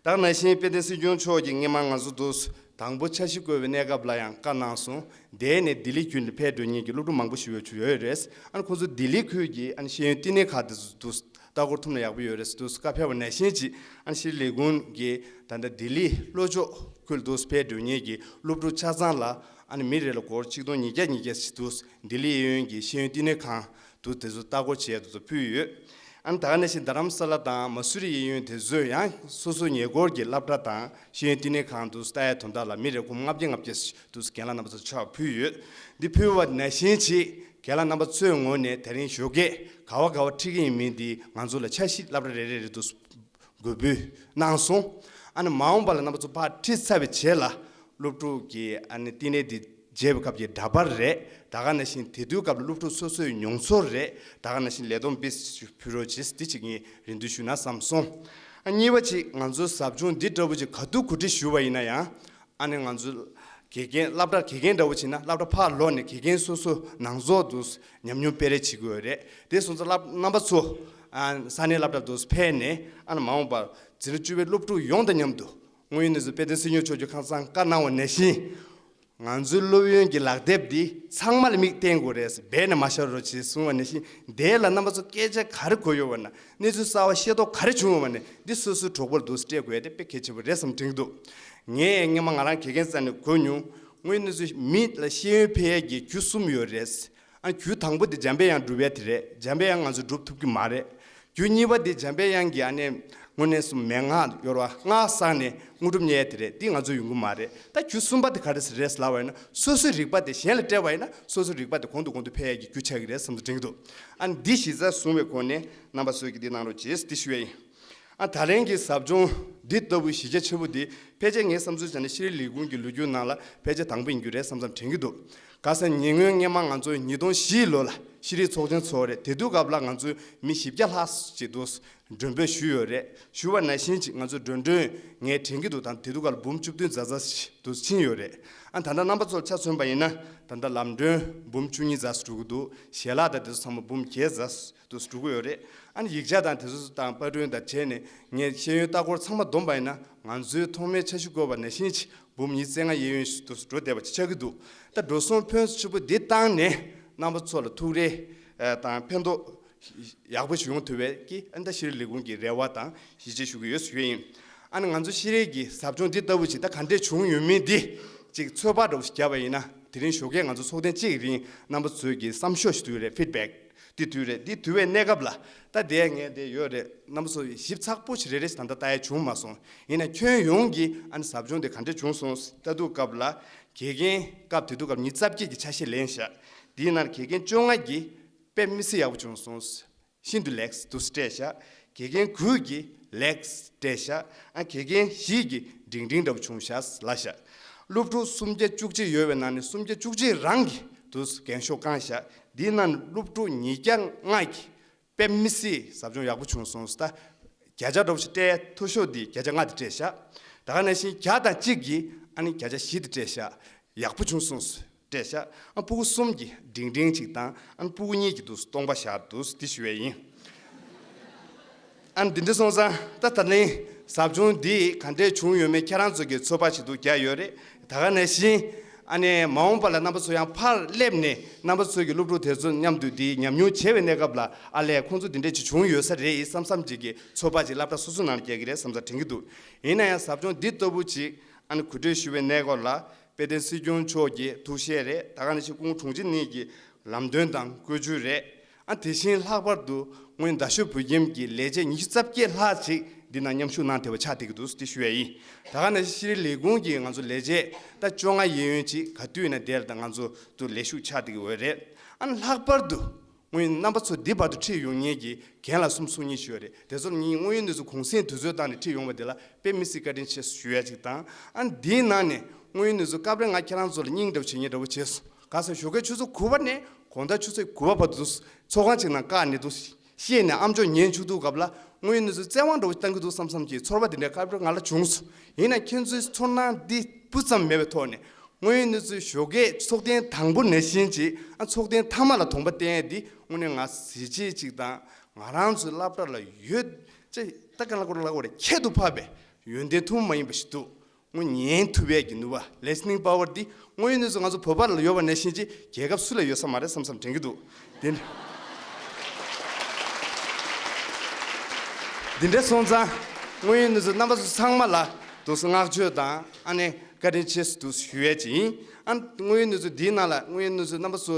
ད་ག་ནང་བཞིན་དཔལ་ལྡན་སྲིད་སྐྱོང་མཆོག་གིས་སྔོན་མ་ང་ཚོ་འདུག་དང་པོ་འཆར་གཞི་བཀོད་པའི་གནས་སྐབས་ལ་ཡང་བཀའ་གནང་སོང་། དེ་ནས་ལྡི་ལི་ཁུལ་ནས་ཕེབས་འགྲོ་མཁན་གྱི་སློབ་ཕྲུག་མང་པོ་ཞིག་ཡོད་ཡོད་རེད། ཨ་ནི་ཁོང་ཚོ་ལྡི་ལི་ཁུལ་གྱི་ཨ་ནི་ཤེས་ཡོན་བསྟི་གནས་ཁག་དེ་ཚོ་འདུག་ལྟ་སྐོར་ཐུབ་ན་ཡག་པོ་ཡོད་རེད་ཟེར་འདུག་བཀའ་ཕེབས་པ་ནང་བཞིན་ཅིག་ཨ་ནི་ཤེས་རིག་ལས་ཁུངས་ཀྱིས་ད་ལྟ་ལྡི་ལི་ལྷོ་ཕྱོགས་ཁུལ་དུ་ཕེབས་འགྲོ་མཁན་གྱི་སློབ་ཕྲུག་ཆ་ཚང་ལ་ཨ་ནི་མི་རེ་ལ་སྒོར་ཆིག་སྟོང་ཉིས་བརྒྱ་ཉིས་བརྒྱ་ཞིག་འདུག་ལྡི་ལི་གཡས་གཡོན་གྱི་ཤེས་ཡོན་བསྟི་གནས་ཁང་དུ་དེ་ཚོ་ལྟ་སྐོར་བྱེད་ཡ་དེ་ཚོ་ཕུལ་ཡོད། ཨ་ནི་ད་ག་ནང་བཞིན་རྡ་རམ་ས་ལ་དང་མ་སུ་རི་གཡས་གཡོན་དེ་ཚོས་ཡང་སོ་སོའི་ཉེ་འཁོར་གྱི་སློབ་གྲྭ་དང་ཤེས་ཡོན་བསྟི་གནས་ཁང་དུ་ལྟ་ཡ་དོན་དག་ལ་མི་རེ་སྒོར་ལྔ་བརྒྱ་ལྔ་བརྒྱ་ཞིག་དུ་རྒན་ལགས་རྣམ་པ་ཚོར་ཕྱག་ཕུལ་ཡོད། འདི་ཕུལ་བ་ནང་བཞིན་ཅིག་རྒན་ལགས་རྣམ་པ་ཚོའི་ངོས་ནས་དེ་རིང་ཞོགས་ཀས་ག་བ་ག་བ་ཁྲིད་ཀྱི་ཡིན་མིན་འདི་ང་ཚོ་ལ་འཆར་གཞི་སློབ་གྲྭ་རེ་རེ་རེ་དུ་འགོད་འབུལ་གནང་སོང་། ཨ་ནི་མ་འོངས་པ་ལ་རྣམ་པ་ཚོ་ཕར་ཁྲིད་ཚར་བའི་རྗེས་ལ་སློབ་ཕྲུག་གི་ཨ་ནི་བསྟི་གནས་འདི་མཇལ་བའི་སྐབས་ཀྱི་འདྲ་པར་རེད། ད་ག་ནང་བཞིན་དེ་དུས་སྐབས་ལ་སློབ་ཕྲུག་སོ་སོའི་མྱོང་ཚོར་རེད། ད་ག་ནང་བཞིན་ལས་བསྡོམས་དཔེ་ཕུལ་རོགས་བྱེད་འདི་གཅིག་ངས་རེ་འདུན་ཞུ་ན་བསམ་སོང་། ཨ་གཉིས་པ་གཅིག་ང་ཚོའི་ཟབ་སྦྱོང་འདི་འདྲ་བོ་ཅིག་ག་དུས་གོ་སྒྲིག་ཞུ་བ་ཡིན་ན་ཡང་། ཨ་ནི་ང་ཚོ་ དགེ་རྒན་སློབ་གྲྭར་དགེ་རྒན་འདྲ་བོ་བྱེད་ན་སློབ་གྲྭ་ཕར་ལོག་ནས་དགེ་རྒན་སོ་སོ་ནང་ཚོགས་དུ་ཉམས་མྱོང་སྤེལ་རེས་བྱེད་དགོས་རེད། དེ་སོང་ཙང་སློབ་རྣམ་པ་ཚོ་ཨ་ས་གནས་སློབ་གྲྭ་དུ་ཕེབས་ནས་ཨ་ནི་མ་འོངས་པར་འཛིན་གྲྭ་བཅུ་པའི་སློབ་ཕྲུག་ཡོངས་དང་མཉམ་དུ་སྔོན་ནས་སུ་དཔལ་ལྡན་སྲིད་སྐྱོང་མཆོག་གིས་ཁ་སང་བཀའ་གནང་བ་ནང་བཞིན། ང་ཚོའི་སློབ་ཡོན་གྱི་ལག་དེབ་འདི་ཚང་མ་ལ་མིག་བསྟན་དགོས་རེད། སྦས་ནས་མ་བཞག་རོགས་བྱེད་གསུངས་པ་ནང་བཞིན། དེ་ལ་རྣམ་པ་ཚོ་སྐད་ཆ་ག་རེ་གོ་ཡོད་པ་ན། གནས་ཚུལ་གསར་བ་ཤེས་རྟོགས་ག་རེ་བྱུང་ཡོད་པ་ན། འདི་སོ་སོའི་གྲོགས་པོར་འདུག་སྤྲད་དགོས་ཡ་དེ་དཔེ་གལ་ཆེན་པོ་རེད་བསམ་དྲན་གྱི་འདུག་ངས་སྔོན་མ་ང་རང་དགེ་རྒན་རྩ་ནས་གོ་མྱོང་། དངོས་གནས་ཚུལ་མི་ལ་ཤེས་ཡོན་འཕེལ་ཡས་ཀྱི་རྒྱུ་གསུམ་ཡོད་རེད། ཨ་རྒྱུ་དང་པོ་དེ་འཇམ་པའི་དབྱངས་སྒྲུབ་ཡ་དེ་རེད། འཇམ་པའི་དབྱངས་ང་ཚོས་སྒྲུབ་ཐུབ་ཀྱི་མ་རེད། རྒྱུ་གཉིས་པ་དེ་འཇམ་པའི་དབྱངས་ཀྱི་ཨ་ནི་དངོས་གནས་སུ་མན་ངག་ཡོད་ར་སྔགས་བསགས་ནས་དངོས་གྲུབ་བརྙེས་ཡ་དེ་རེད། འདི་ང་ཚོ་ཡོང་གི་མ་རེད། ད་རྒྱུ་གསུམ་པ་དེ་ག་རེ་རེད་ལབ་པ་ཡིན་ན། སོ་སོའི་རིག་པ་དེ་གཞན་ལ་སྤྲད་པ་ཡིན་ན་སོ་སོའི་རིག་པ་དེ་གོང་དུ་གོང་དུ་འཕེལ་ཡ་གི་རྒྱུ་ཆགས་ཀྱི་རེད་བསམ་དུ་དྲན་གྱི་འདུག་ཨ་ནི་འདི་གཞི་རྩར་བཟུང་བའི་སྒོ་ནས་རྣམ་པ་ཚོས་ཀྱི་འདི་གནང་རོགས་བྱེད་ཟེར་འདི་ཞུ་ཡ་ཡིན། ཨ་ད་ལན་གྱི་ཟབ་སྦྱོང་འདི་ལྟ་བུའི་གཞི་རྒྱ་ཆེན་པོ་འདི་ཕལ་ཆེར་ངའི་བསམ་ཚུལ་བྱས་ན་ཤེས་རིག་ལས་ཁུངས་ཀྱི་ལོ་རྒྱུས་ནང་ལ་ཕལ་ཆེར་དང་པོ་ཡིན་རྒྱུ་རེད་བསམ་བསམ་དྲན་གྱི་འདུག་ག་ས་ཉེ་སྔོན་སྔོན་མ་ང་ཚོ་ཉིས་སྟོང་བཞི་ལོ་ལ་ཤེས་རིག་ཚོགས་ཆེན་ཚོགས་རེད། དེ་དུས་སྐབས་ལ་ང་ཚོའི་མི་བཞི་བརྒྱ་ལྷག་ཅིག་འདུག་མགྲོན་འབོད་ཞུས་ཡོད་རེད། ཞུས་པ་ནང་བཞིན་ཅིག་ང་ཚོའི་མགྲོན་འབོད་ངས་དྲན་གྱི་འདུག་དང་དེ་དུས་སྐབས་ལ་འབུམ་བཅུ་བདུན་ཙམ་ཙམ་ཞིག་འདུག་ཕྱིན་ཡོད་རེད། ཨ་ད་ལྟ་རྣམ་པ་ཚོར་ཆ་མཚོན་པ་ཡིན་ན་ད་ལྟ་ལམ་གྲོན་འབུམ་བཅུ་གཉིས་ཙམ་ཞིག་འགྲོ་གི་འདུག་ཞལ་ལག་དང་དེ་ཚོ་ཚང་མ་འབུམ་བརྒྱད་ཙམ་དུ་འགྲོ་གི་ཡོད་རེད། ཨ་ནི་ཡིག་ཆ་དང་དེ་ཚོ་དང་པར་སྐྲུན་དང་བྱས་ནས་ངས་ཤེས་ཡོན་ལྟ་སྐོར་ཚང་མ་བསྡོམས་པ་ཡིན་ན་ང་ཚོའི་ཐོག་མའི་འཆར་གཞི་བཀོད་པ་ནང་བཞིན་ཅིག་འབུམ་ཉི་ཤུ་རྩ་ལྔ་གཡས་གཡོན་ཞིག་ཏུ་འགྲོ་བསྡད་པ་ཅིག་ཆགས་ཀྱི་འདུག་ད་འགྲོ་སོང་ཕོན་ཆེན་པོ་འདི་བཏང་ནས་རྣམ་པ་ཚོ་ལ་ཐུགས་རེ་དང་ཕན་ཐོགས་ཡག་པོ་ཞིག་ཡོང་ཐུབ་པའི་ཀྱི་ཨ་ནི་ད་ཤེས་རིག་ལས་ཁུངས་ཀྱི་རེ་བ་དང་ཡིད་ཆེས་ཞུ་གི་ཡོད་ཞུ་ཡ་ཡིན། ཨ་ནི་ང་ཚོ་ཤེས་རིག་གི་ཟབ་སྦྱོང་འདི་ལྟ་བུ་ཅིག་ད་ག་འདྲས་བྱུང་ཡོད་མིན་འདི་ཅིག་ཚོད་དཔག་འདྲ་བོ་ཞིག་བརྒྱབ་པ་ཡིན་ན། དེ་རིང་ཞོགས་ཀས་ང་ཚོ་ཚོགས་ཐེངས་གཅིག་རིང་རྣམ་པ་ཚོས་ཀྱི་བསམ་ཤོག་ཞིག་བསྡུས་རེད། ཕིཌ་བེག་འདི་བསྡུས་རེད། འདི་བསྡུས་པའི་གནས་སྐབས་ལ་ད་དེ་ངས་དེ་ཡོད་རེད། རྣམ་པ་ཚོ་ཞིབ་ཚགས་པོ་ཞིག་རེ་རེ་ཞིག་ད་ལྟ་ལྟ་ཡ་བྱུང་མ་སོང་། ཡིན་ན་ཁྱོན་ཡོངས་ཀྱི་ཨ་ནི་ཟབ་སྦྱོང་དེ་ག་འདྲས་བྱུང་སོང་ལྟ་དུས་སྐབས་ལ་དགེ་རྒན་སྐབས་དེ་དུས་སྐབས་ཉི་ཤུ་རྩ་བརྒྱད་ཀྱི་ཆ་ཤས་ལེན་བཞག་དེའི་ནང་དགེ་རྒན་བཅོ་ལྔ་གིས་དཔེ་མི་སྲིད་ཡག་པོ་བྱུང་སོང་། ཤིན་ཏུ་ལེགས་འདུག་སྤྲད་བཞག་དགེ་རྒན་དགུ་གིས་ལེགས་སྤྲད་བཞག་ཨ་དགེ་རྒན་བཞི་གིས་འབྲིང་འབྲིང་འདྲ་བོ་བྱུང་བཞག་ལབ་བཞག་སློབ་ཕྲུག་སུམ་བརྒྱ་བཅུ་གཅིག་ཡོད་པའི་ནང་ནས་སུམ་བརྒྱ་བཅུ་གཅིག་རང་གིས་འདུག་རྒན་ཤོག་བཀང་བཞག་འདིའི་ནང་ནས་སློབ་ཕྲུག་ཉིས་བརྒྱ་ལྔ་གིས་དཔེ་མི་སྲིད་ཟབ་སྦྱོང་ཡག་པོ་བྱུང་སོང་ཟེར། ད་བརྒྱ་ཆ་འདྲ་བོ་ཞིག་སྤྲད་མཐོ་ཤོས་འདི་བརྒྱ་ཆ་ལྔ་དེ་སྤྲད་བཞག་ད་ག་ནང་བཞིན་བརྒྱ་དང་གཅིག་གིས་ཨ་ནི་བརྒྱ་ཆ་བཞི་དེ་སྤྲད་བཞག་ཡག་པོ་བྱུང་སོང་ཟེར། སྤྲད་བཞག་ཨ་སྤུ་གུ་གསུམ་གྱིས་འབྲིང་འབྲིང་ཅིག་དང་ཨ་སྤུ་གུ་གཉིས་ཀྱིས་འདུག་སྟོང་པ་བཞག་འདུག་འདི་ཞུ་བས་ཡིན། ཨ་འདི་འདྲ་སོང་ཙང་ད་ད་ནི་ཟབ་སྦྱོང་འདི་ག་འདྲས་བྱུང་ཡོད་མེད་ཁྱེད་རང་ཚོ་གིས་ཚོད་དཔག་བྱེད་ཐུབ་རྒྱུ་ཡོད་རེད། ད་ག་ནང་བཞིན་ཨ་ནི་མ་འོངས་པ་ལ་རྣམ་པ་ཚོ་ཡང་ཕར་སླེབས་ནས་རྣམ་པ་ཚོ་གི་སློབ་ཕྲུག་དེ་ཚོ་མཉམ་དུ་འདི་ཉམས་མྱོང་བྱེད་པའི་གནས་སྐབས་ལ་ཨ་ལས་ཁོང་ཚོ་འདི་འདྲས་ཅིག་བྱུང་ཡོད་ས་རེད་བསམ་བསམ་ཅིག་གི་ཚོད་དཔག་ཅིག་སློབ་གྲྭ་སོ་སོ་ནང་ལ་རྒྱག་གི་རེད་བསམ་ས་དྲན་གྱི་འདུག་ཡིན་ན་ཡང་ཟབ་སྦྱོང་འདི་ལྟ་བུ་ཅིག་ཨ་ནི་གོ་སྒྲིག་ཞུ་བའི་གནས་སྐོར་ལ་དཔལ་ལྡན་སྲིད་སྐྱོང་མཆོག་གི་ཐུགས་བཞེད་རེད། ད་ག་ནང་བཞིན་སྐུ་ངོ་དྲུང་ཆེ་གཉིས་ཀྱི་ལམ་སྟོན་དང་བཀོད་ཇུས་རེད། ཨ་དེ་བཞིན་ལྷག་པར་དུ་སྔོན་རྡ་ཤོད་བོད་ཁྱིམ་གྱི་ལས་བྱེད་ཉི་ཤུ་རྩ་བརྒྱད་ལྷག་ཅིག་འདི་ནང་མཉམ་ཞུགས་གནང་བསྡད་པ་ཆགས་བསྡད་ཀྱི་འདུག་དེ་ཞུ་ཡ་ཡིན། ད་ག་ནང་བཞིན་ཤེས་རིག་ལས་ཁུངས་ཀྱི་ང་ཚོ་ལས་བྱེད་ད་བཅོ་ལྔ་གཡས་གཡོན་ཅིག་ག་དུས་ཡིན་ན་དེར་ད་ང་ཚོ་དུ་ལས་ཞུགས་ཆགས་བསྡད་ཀྱི་ཡོད་རེད། ཨ་ལྷག་པར་དུ་སྔོན་རྣམ་པ་ཚོ་འདི་བར་དུ་ཁྲིད་ཡོང་མཁན་གྱི་རྒན་ལགས་གསུམ་སོ་གཉིས་ཤིག་ཡོད་རེད། དེ་ཚོར་ངས་དངོས་ཡོད་གནས་ཚུལ་གུང་སེང་དུས་ཚོད་བཏང་ནས་ཁྲིད་ཡོང་བ་དེ་ལ་དཔེ་མི་སྲིད་བཀའ་དྲིན་ཆེ་ཞུ་ཡ་ཅིག་དང་། ཨ་འདིའི་ནང་ནས་དངོས་ཡོད་གནས་ཚུལ་སྐབས་རེ་ང་ཁྱེད་རང་ཚོ་ལ་སྙིང་འདྲ་བོ་བྱེད་མཁན་འདྲ་བོ་བྱས་སོང་། ག་ས་ཞོགས་ཀའི་ཆུ་ཚོད་དགུ་པ་ནས་དགོང་དག་ཆུ་ཚོད་དགུ་པ་བར་དུ་ཚོགས་ཁང་ཅིག་ནང་བཀག་ནས་འདུག་བཤད་ནས་ཨམ་ཅོག་ཉན་བཅུག་དུས་སྐབས་ལ་དངོས་ཡོད་གནས་ཚུལ་བཙན་དབང་འདྲ་བོ་བཏང་གི་འདུག་བསམ་བསམ་གྱི་ཚོར་བ་དེ་འདྲ་སྐབས་རེ་ང་ལ་བྱུང་སོང་། ཡིན་ན་ཁྱེད་ཚོའི་ཚོར་སྣང་འདི་སྤུ་ཙམ་མེད་པའི་ཐོག་ནས། དངོས་ཡོད་གནས་ཚུལ་ཞོགས་ཀས་ཚོགས་ཐེངས་དང་པོ་ནང་བཞིན་གྱི་ཨ་ཚོགས་ཐེངས་མཐའ་མ་ལ་གདོང་པ་བསྟན་ཡས་འདི་དངོས་གནས་ང་གཟི་བརྗིད་ཅིག་དང་ང་རང་ཚོའི་སློབ་གྲྭ་ལ་ཡོད་ཅེས་ད་ག་ལ་གོ་ལ་གོ་རེ་ཁྱད་དུ་འཕགས་པའི་ཡོན་ཏན་ཐུན་མོང་མ་ཡིན་པ་ཞིག་འདུག་དངོས་ཉན་ཐུབ་ཡས་ཀྱི་ནུས་པ་listening power འདི་དངོས་ཡོད་གནས་ཚུལ་ང་ཚོ་བོད་པ་ལ་ཡོད་པ་ནང་བཞིན་གྱི་རྒྱལ་ཁབ་སུ་ལ་ཡོད་ས་མ་རེད་བསམ་བསམ་དྲན་གྱི་འདུག་དེ་འདི་འདྲ་སོང་ཙང་དངོས་ཡོད་གནས་ཚུལ་རྣམ་པ་ཚོ་ཚང་མ་ལ་དུ་བསྔགས་བརྗོད་དང་ཨ་ནི། བཀའ་དྲིན་ཆེ་ཞུ་ཡས་ཅིག་ཡིན། ཨ་དངོས་ཡོད་གནས་ཚུལ་འདིའི་ནང་ལ་དངོས་ཡོད་གནས་ཚུལ་རྣམ་པ་ཚོ་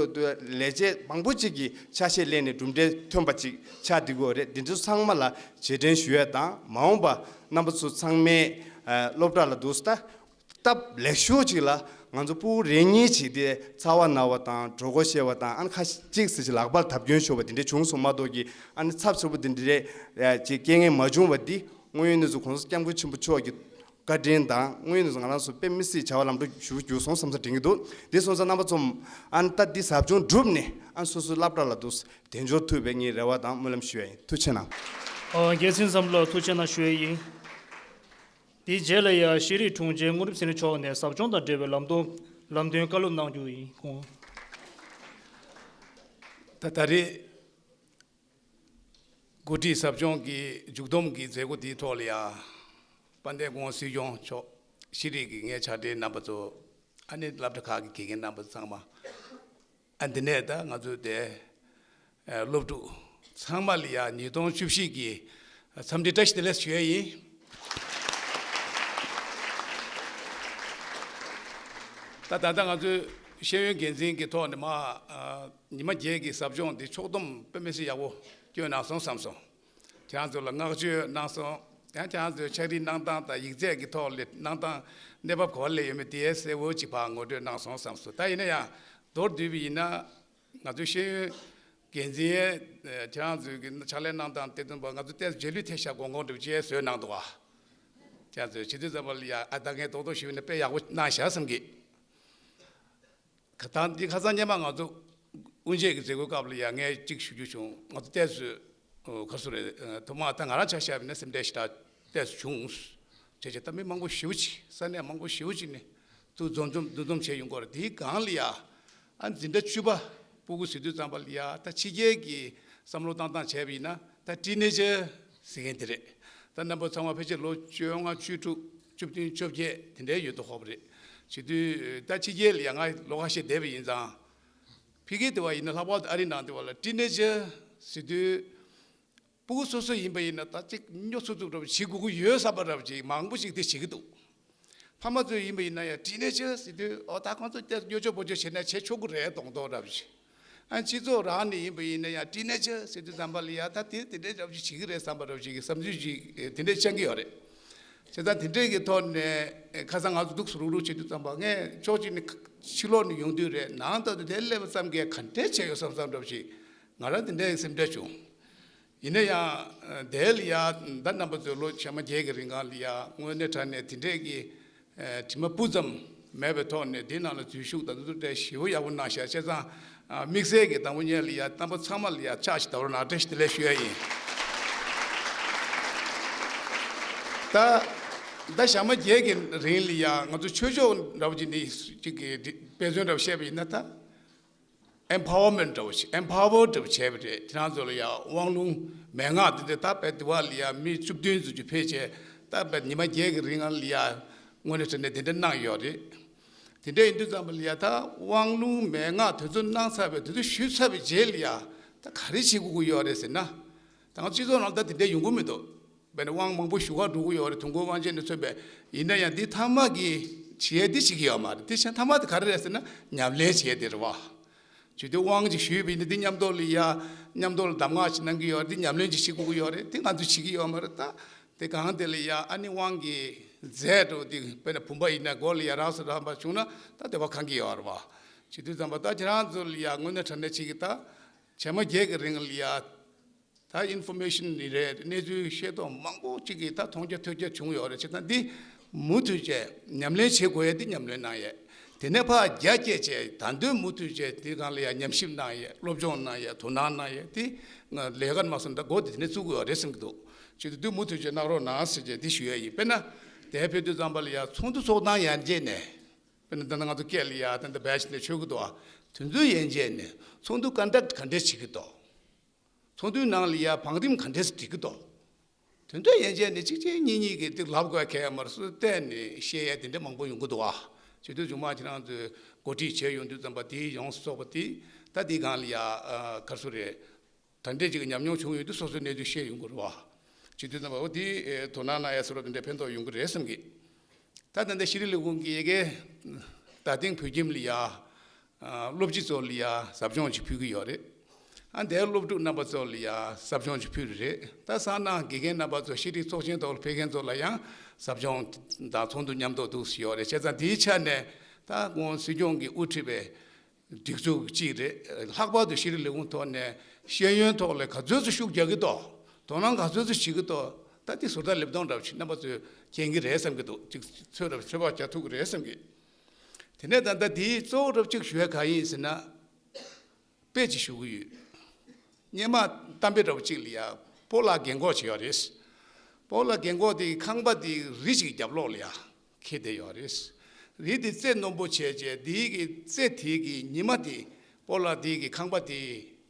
ལས་བྱེད་མང་པོ་ཅིག་གིས་ཆ་ཤས་ལེན་ནས་གྲུབ་འབྲས་ཐོན་པ་ཅིག་ཆགས་བསྡད་ཀྱི་ཡོད་རེད། འདི་ཚོ་ཚང་མ་ལ་རྗེས་དྲན་ཞུ་ཡས་དང་མ་འོངས་པ་རྣམ་པ་ཚོ་ཚང་མས་སློབ་གྲྭ་ལ་འདུག་སྟབས་ལེགས་ཤོས་ཅིག་ལ་ང་ཚོ་སྤུ་གུ་རེ་གཉིས་ཅིག་དེ་ཚ་བ་ན་བ་དང་གྲོད་ཁོག་བཤལ་བ་དང་ཨ་ཁ་ཅིག་ཙམ་ཅིག་ལག་པར་ཐབ་སྐྱོན་ཤོར་བ་འདི་འདྲས་བྱུང་སོང་མ་གཏོགས་ཀྱི་ཨ་ནི་ཚབས་ཆེ་པོ་འདི་འདྲས་ཅིག་རྐྱེན་ངན་མ་བྱུང་བ་འདི་དངོས་ཡོད་གནས་ཚུལ་༸གོང་ས་༸སྐྱབས་མགོན་ཆེན་པོ་མཆོག་གི་བཀའ་དྲིན་དང་དངོས་ཡོད་ང་རང་ཚོ་དཔེ་མི་སྲིད་བྱ་བ་ལམ་འགྲོ་ཞུ་རྒྱུ་སོང་བསམ་ས་དྲན་གྱི་འདུག་དེ་སོང་ཙང་རྣམ་པ་ཚོ་ཨ་ནི་ད་འདི་ཟབ་སྦྱོང་གྲུབ་ནས་ཨ་ནི་སོ་སོའི་སློབ་གྲྭ་ལ་འདུག་དལ་འབྱོར་ཐུབ་པའི་ངའི་རེ་བ་དང་སྨོན་ལམ་ཞུ་ཡ་ཡིན། ཐུགས་རྗེ་གནང་། ཨོ་རྒྱལ་མཚན་བསམ་བློ་ཐུགས་རྗེ་གནང་ཞུ་ཡ་ཡིན། དེའི་རྗེས་ལ་ཡང་ཤེས་རིག་དྲུང་ཆེ་དངོས་གྲུབ་ཚེ་རིང་མཆོག་ནས་ཟབ་སྦྱོང་དང་འབྲེལ་བའི་ལམ་སྟོན་ལམ་སྟོན་བཀའ་སློབ་གནང་རྒྱུ་ཡིན། ཁོང་། ད་ད་རེས་འགོ་ཁྲིད་ཟབ་སྦྱོང་གི་མཇུག་བསྡོམས་ཀྱི་མཛད་སྒོ་དེའི་ཐོག་ལ་ཡང་དཔལ་ལྡན་སྐུ་ངོ་སྲིད་སྐྱོང་མཆོག་ཤེས་རིག་གི་ངའི་ཕྱག་སྦྲེལ་རྣམ་པ་ཚོ། ཨ་ནི་སློབ་གྲྭ་ཁག་གི་དགེ་རྒན་རྣམ་པ་ཚོ་ཚང་མ། ཨ་འདི་ནས་ད་ང་ཚོའི་དེ་ཨ་སློབ་ཕྲུག་ཚང་མ་ལ་ཡང་ཉིས་སྟོང་བཅུ་བཞི་གི་འཚམས་འདྲི་བཀྲ་ཤིས་བདེ་ལེགས་ཞུ་ཡ་ཡིན། ད་ད་ལྟ་ང་ཚོའི་ཤེས་ཡོན་འགན་འཛིན་གྱི་ཐོག་ནས་མ་ཨ་ཉི་མ་བརྒྱད་ཀྱི་ཟབ་སྦྱོང་འདི་ཕྱོགས་བསྡོམས་དཔེ་མི་སྲིད་ཡག་པོ་སྐྱོན་གནང་སོང་བསམ་སོང་། ཁྱེད་རང་ཚོ་ལ་བསྔགས་བརྗོད་གནང་སོང་། ཡང་ཁྱེད་རང་ཚོའི་ཕྱག་བྲིས་གནང་སྟངས་དང་ཡིག་ཚད་ཀྱི་ཐོག་ལ་གནང་སྟངས་གནས་བབ་ག་པར་སླེབས་ཡོད་མེད་དེ་གསལ་བོ་ཅིག་ཕར་ངོ་སྤྲོད་གནང་སོང་བསམ་སོང་། ད་ཡིན་ན་ཡང་མདོར་བསྡུས་པ་ཡིན་ན་ང་ཚོའི་ཤེས་ཡོན་འགན་འཛིན་ཡས་ཁྱེད་རང་ཚོའི་གི་ཕྱག་ལས་གནང་སྟངས་དེ་ཚོ་ང་ཚོ་ཏོག་ཙམ་རྗེས་ལུས་ཐེབས་ཤག་དགོངས་དགོངས་འགྲུབ་ཅེས་བཟོས་གནང་འདུག་བ། ཁྱེད་རང་ཚོས་བྱེད་དུས་ཙམ་པ་ལ་ཡ་ཨ་ད་ངས་རྡོག་རྡོག་ཞུས་ན་དཔེ་ཡག་པོ་གནང་ཤག་བསམ་གི། ཁ་ཐང་འདི་ཁ་སང་སྔོན་མ་ང་ཚོ་དབུ་འབྱེད་ཀྱི་མཛད་སྒོའི་སྐབས་ལ་ཡང་ངས་གཅིག་ཞུ་རྒྱུ་བྱུང་། ང་ཚོ་ཏོག་ཙམ་ག་སུ་རེད། ཐོག་མར་ད་ང་རང་ཆ་བཞག་པ་ཡིན་ན་སེམས་ཁྲལ་ཞེ་དྲག་ཏོག་ཙམ་བྱུང་། བྱས་བྱས་ད་མི་མང་པོ་ཞེ་པོ་ཅིག་ས་གནས་མང་པོ་ཞེ་པོ་ཅིག་ནས་ཚུར་འཛོམས་འཛོམས་འདུ་འཛོམས་བྱས་ཡོང་གི་ཡོད་རེད། དེའི་སྒང་ལ་ཡ་ཨ་འཛིན་གྲྭ་བཅུ་པ་ཕྲུ་གུ་ཟེར་དུས་ཙམ་པ་ལ་ཡ་ད་ཕྱི་རྒྱལ་གྱི་བསམ་བློ་བཏང་སྟངས་བྱས་པ་ཡིན་ན་ད་ཊི་ནེ་ཇར་ཟེར་མཁན་དེ་རེད། ད་རྣམ་པ་ཚང་མ་ཕལ་ཆེར་ལོ་བཅོ་ལྔ་བཅུ་དྲུག་བཅུ་བདུན་བཅོ་བརྒྱད་དེ་འདྲའི་ཡོད་དོ་ཧོབ་རེད། བྱེད་དུས་ད་ཕྱི་རྒྱལ་ལ་ཡང་ང་ལོ་ཁ་ཤས་བསྡད་པ་ཡིན་ཙང་། ཕ་གི་དེ་བ་ཡིན་ན་ལྷག་པར་དུ་ཨ་རི་ནང་དེ་བ་ལ་ཊི་ནེ་ཇར་ཟེར་དུས། ཕྲུ་གུ་སོ་སོ་ཡིན་པ་ཡིན་ན་ད་ཅིག་སྨྱོ་ཚུགས་ཚུགས་འདྲ་བོ་བྱེད་དགོས་ཀྱི་ཡོད་བསམ་པ་འདྲ་བོ་ཅིག་མང་པོ་ཞིག་དེ་བྱེད་ཀྱི་འདུག་ཕ་མ་ཚོ་ཡིན་པ་ཡིན་ན་ཡང་ཊི་ནེ་ཇར་ཟེར་དུས་ཨོ་ད་ཁོང་ཚོ་ཏོག་ཙམ་སྨྱོ་སྦྱོང་སྤོ་སྦྱོང་བྱེད་ན་བྱེད་ཆོག་གི་རེད་མདོག་མདོག་འདྲ་བོ་ཞིག་ཨ་སྤྱི་ཚོགས་རང་ནས་ཡིན་པ་ཡིན་ན་ཡང་ཊི་ནེ་ཇར་ཟེར་དུས་ཙམ་པ་ལ་ཡ་ད་དེ་དེ་འདྲའི་འདྲ་བོ་ཞིག་བྱེད་ཀྱི་རེད་བསམ་པ་འདྲ་བོ་ཞིག་གི་བསམ་ཚུལ་ཞིག་དེ་འདྲ་བཤད་ཀྱི་ཡོད་རེད། བྱས་ཙང་དེ་འདྲས་ཀྱི་ཐོག་ནས་ཁ་སང་ང་ཚོ་འདུག་སེ་རུག་རུག་བྱེད་དུས་ཙམ་པ་ངས་ཕྱོགས་གཅིག་ནས་ཕྱི་ལོགས་ནས་ཡོང་དུས་རེད་ནང་ལྟ་དུས་དེ་སླེབས་པ་ཙམ་གྱིས་ག་འདྲས་བྱས་ཡོད་བསམ་བསམ་འདྲ་བོ་ཞིག་ང་རང་དེ་འདྲས་སེམས་ཁྲལ་བྱུང་། ཡིན་ན་ཡང་དེ་ལ་ཡ་ད་རྣམ་པ་ཚོས་ལོ་ཞག་མ་བརྒྱད་ཀྱི་རིང་གང་ལ་ཡ་དངོས་གནས་དྲང་གནས་དེ་འདྲས་ཀྱི་དྲི་མ་སྤུ་ཙམ་མེད་པའི་ཐོག་ནས་དེ་ནང་ལ་འཛུལ་ཞུགས་དང་དེ་ཚོ་དེ་ཞེ་པོ་ཡག་པོ་གནང་ཤག་བྱས་ཙང་དམིགས་བསལ་གྱི་དང་པོ་ཉིད་ལ་ཡ་རྣམ་པ་ཚང་མ་ལ་ཡ་ཕྱག་ཞིག་བརྡབ་རོགས་གནང་བཀྲ་ཤིས་བདེ་ལེགས་ཞུ་ཡ་ཡིན། ད་ད་ཞག་མ་བརྒྱད་ཀྱི་རིང་ལ་ཡ་ང་ཚོ་ཆོས་ཕྱོགས་འདྲ་བོ་ཅིག་ནས་ཅིག་གི་དཔེ་མཚོན་འདྲ་བོ་བཤད་པ་ཡིན་ན་ད། ཨེམ་པ་ཝར་མེན་ཊི་འདྲ་བོ་ཞིག་ཨེམ་པ་ཝར་འདྲ་བོ་བྱས་པ་རེད། དེ་རང་ཚོ་ལ་ཡ་དབང་ལུང་མན་ངག་དེ་འདྲ་ད་དཔེ་དེ་བ་ལ་ཡ་མི་བཅུ་བདུན་ཙམ་ཅིག་ཕེབས་བྱས་ད་དཔེ་ཉི་མ་བརྒྱད་ཀྱི་རིང་ལ་ཡ་དངོས་གནས་དྲང་གནས་དེ་འདྲ་གནང་ཡོད་རེད། དེ་འདྲ་ཡིན་དུས་ཙམ་པ་ལ་ཡ་ད་དབང་ལུང་མན་ངག་དེ་ཚོ་གནང་ཚར་བའི་དེ་ཚོ་ཞུས་ཚར་བའི་རྗེས་ལ་ཡ་ད་ག་རེ་བྱེད་དགོས་ཀྱི་ཡོད་རེད་ཟེར་ན། ད་ང་སྤྱི་ཚོགས་ནང་ད་དེ་འདྲ་ཡོང་གི་མི་འདུག་དཔེར་ན་དབང་མང་པོ་ཞུ་ག་འགྲོ་གི་ཡོད་རེད། དུས་འཁོར་དབང་ཆེན་ནས་མཚོན་པའི་ཡིན་ན་ཡང་འདི་ཐ་མ་གི་བྱེད་ཡས་འདི་བྱེད་ཀྱི་ཡོད་མ་རེད། དེ་བྱས་ཐ་མ་དེ་ག་རེ་རེད་ཟེར་ན་ཉམས་ལེན་བྱེད་ཡས་དེ་རེད་བ། བྱེད་དུས་དབང་ཅིག་ཞུས་པ་ཡིན་ན་འདི་མཉམ་དུ་ལ་ཡ་མཉམ་དུ་ལ་གདམས་ངག་ཅིག་གནང་གི་ཡོད་རེད། འདི་ཉམས་ལེན་ཅིག་བྱེད་དགོས་ཀྱི་ཡོད་རེད། དེ་ང་ཚོས་བྱེད་ཀྱི་ཡོད་མ་རེད། ད་དེ་གང་དེ་ལ་ཡ་ཨ་ནི་དབང་གི་རྫས་འགྲོ་དེ་དཔེར་ན་བུམ་པ་ཡིན་ན་སྒོ་ལ་ཡ་རགས་སུ་རགས་པ་བྱུང་ན་ད་དེ་བ་གང་གི་ཡོད་རེད་བ། བྱེད་དུས་ཙམ་པ་ད་ཁྱེད་རང་ཚོ་ལ་ཡ་དངོས་གནས་དྲང་གནས་བྱེད་ཀྱི་ད་བྱེ་མ་བརྒྱད་ཀྱི་རིང་ལ་ཡ། ད་ཨིན་ཕོར་མེ་ཤན་ནི་རེད། གནས་ཚུལ་ཤེས་རྟོགས་མང་པོ་གཅིག་གིས་ད་མཐོང་རྒྱ་ཐོས་རྒྱ་བྱུང་ཡོད་རེད། བྱས་ཙང་འདི་མུ་མཐུད་བྱས་ཉམས་ལེན་བྱེད་དགོས་ཡས་འདི་ཉམས་ལེན་གནང་ཡས། དེ་ནས་ཕར་རྒྱ་བསྐྱེད་བྱས་ད་དུང་མུ་མཐུད་བྱས་འདི་སྒང་ལ་ཡང་ཉམས་ཞིབ་གནང་ཡས། སློབ་སྦྱོང་གནང་ཡས། དོ་སྣང་གནང་ཡས། འདི་ང་ལས་ཀ་མ་སོང་ད་འགོ་དེ་དེ་ནས་བཙུགས་དགོས་ཡོད་རེད་བསམ་གྱི་འདུག་བྱེད་དུས་འདི་མུ་མཐུད་བྱས་གནང་རོགས་གནང་ཟེར་བྱས་འདི་ཞུ་ཡས་ཡིན། དཔེར་ན་དེ་ཕེབས་དུས་ཙམ་པ་ལ་ཡང་ཚོགས་འདུ་ཚོགས་སྟངས་ཡར་རྒྱས་ནས། དཔེར་ན་ད་ལྟ་ང་ཚོ་སྐད་ལ་ཡ་ད་ལྟ་བེ་ཆི་ནས་ཆོད་ཀྱི་འདུག་ཨ། དེ་ཚོའི་ཡན་ཆད་ནས་ཚོགས་འདུ་ཀོན་ཌག་ག་འདྲས་བྱེད་ཀྱི་འདུག་ཚོགས་འདུའི་ནང་ལ་ཡ་བང་རིམ་ག་འདྲས་སྒྲིག་གི་འདུག་དེ་ཚོའི་ཡན་ཆད་ནས་གཅིག་གཅིག་གཉིས་གཉིས་ཀྱིས་ཏིག་ལབ་དགོས་གལ་མ་རེད། སུ་བལྟས་ནས་བཤད་ཡ་དེ་འདྲ་མང་པོ་ཡོང་གི་འདུག་ཨ། བྱེད་དུས་མཇུག་མ་ཁྱེད་རང་ཚོས་གོ་སྒྲིག་བྱས་ཡོང་དུས་ཙམ་པ་དེའི་ཡོངས་སུ་རྫོགས་པ་དེ་ད་དེའི་སྒང་ལ་ཡ་ག་རེ་ཟེར་རེད། ད་འདྲས་ཅིག་གི་ཉམས་མྱོང་བྱུང་ཡོད་དུས་སོ་སོའི་གནས་ཚུལ་བཤད་ཡོང་གི་རེད་བ། བྱེད་དུས་ཙམ་པ་འོ་དེ་དོ་སྣང་གནང་ཡ་བཟོ་འདྲ་དེ་འདྲས་ཕན་ཐོགས་ཡོང་གི་རེད་བསམ་གི། ད་ད་ལྟ་ཤེས་རིག་ལས་ཁུངས་ཀྱི་ཡ་གི་ད་ཐེངས་བོད་ཁྱིམ་ལ་ཡ་སློབ་སྤྱི་ཚོ་ལ་ཡ་ཟབ་སྦྱོང་ཅིག་ཕུལ་གི་ཡོད་རེད། ཨ་འདིར་སློབ་ཕྲུག་རྣམ་པ་ཚོ་ལ་ཡ་ཟབ་སྦྱོང་ཅིག་ཕུལ་རེད། ད་སང་ནངས་དགེ་རྒན་རྣམ་པ་ཚོ་ཤེས་རིག་ཚོགས་ཆེན་ཐོག་ལ་ཕེབས་མཁན་ཚོ་ལ་ཡང་ཟབ་སྦྱོང་དང་ཚོགས་འདུ་མཉམ་དུ་འདུག་སེ་ཡོད་རེད། བྱས་ཙང་དེའི་ཆ་ནས་ད་ཁོང་སྲིད་སྐྱོང་གིས་དབུ་ཁྲིད་པའི་སྒྲིག་འཛུགས་གཅིག་རེད། ལྷག་པར་དུ་ཤེས་རིག་ལས་ཁུངས་ཐོག་ནས་ཤེས་ཡོན་ཐོག་ལ་ག་ཚོད་ཙམ་ཤུགས་རྒྱག་གི་འདུག་དོ་སྣང་ག་ཚོད་ཙམ་བྱེད་ཀྱི་འདུག་ད་འདི་ཟུར་ལྟ་ལེབ་སྟོང་འདྲ་བོ་ཞིག་རྣམ་པ་ཚོས་མཁྱེན་གྱི་རེད་བསམ་གྱི་འདུག་ཅིག་ཚོད་རབ་ཚོད་དཔག་རྒྱག་ཐུབ་ཀྱི་རེད་བསམ་གྱི། དེ་ནས་ད་ལྟ་འདིའི་གཙོ་བོ་རབ་ཅིག་ཞུ་ཡ་གང་ཡིན་ཟེར་ན། དཔེ་ཅིག་ཞུ་གི་ཡོད། སྔོན་མ་གཏམ་དཔེ་འདྲ་བོ་ཅིག་ལ་ཡ་སྤོ་ལགས་རྒན་གོག་ཅིག་ཡོད་རེད། སྤོ་ལགས་རྒན་གོག་དེ་ཁང་པ་དེ་རི་ཞིག་རྒྱབ་ལོགས་ལ་ཡ་ཁེལ་བསྡད་ཡོད་རེད། རི་དེ་རྩེ་རྣོན་པོ་བྱས་བྱས་དེའི་གི་རྩེ་དེའི་གི་ཉི་མ་དེ་སྤོ་ལགས་དེའི་གི་ཁང་པ་དེ་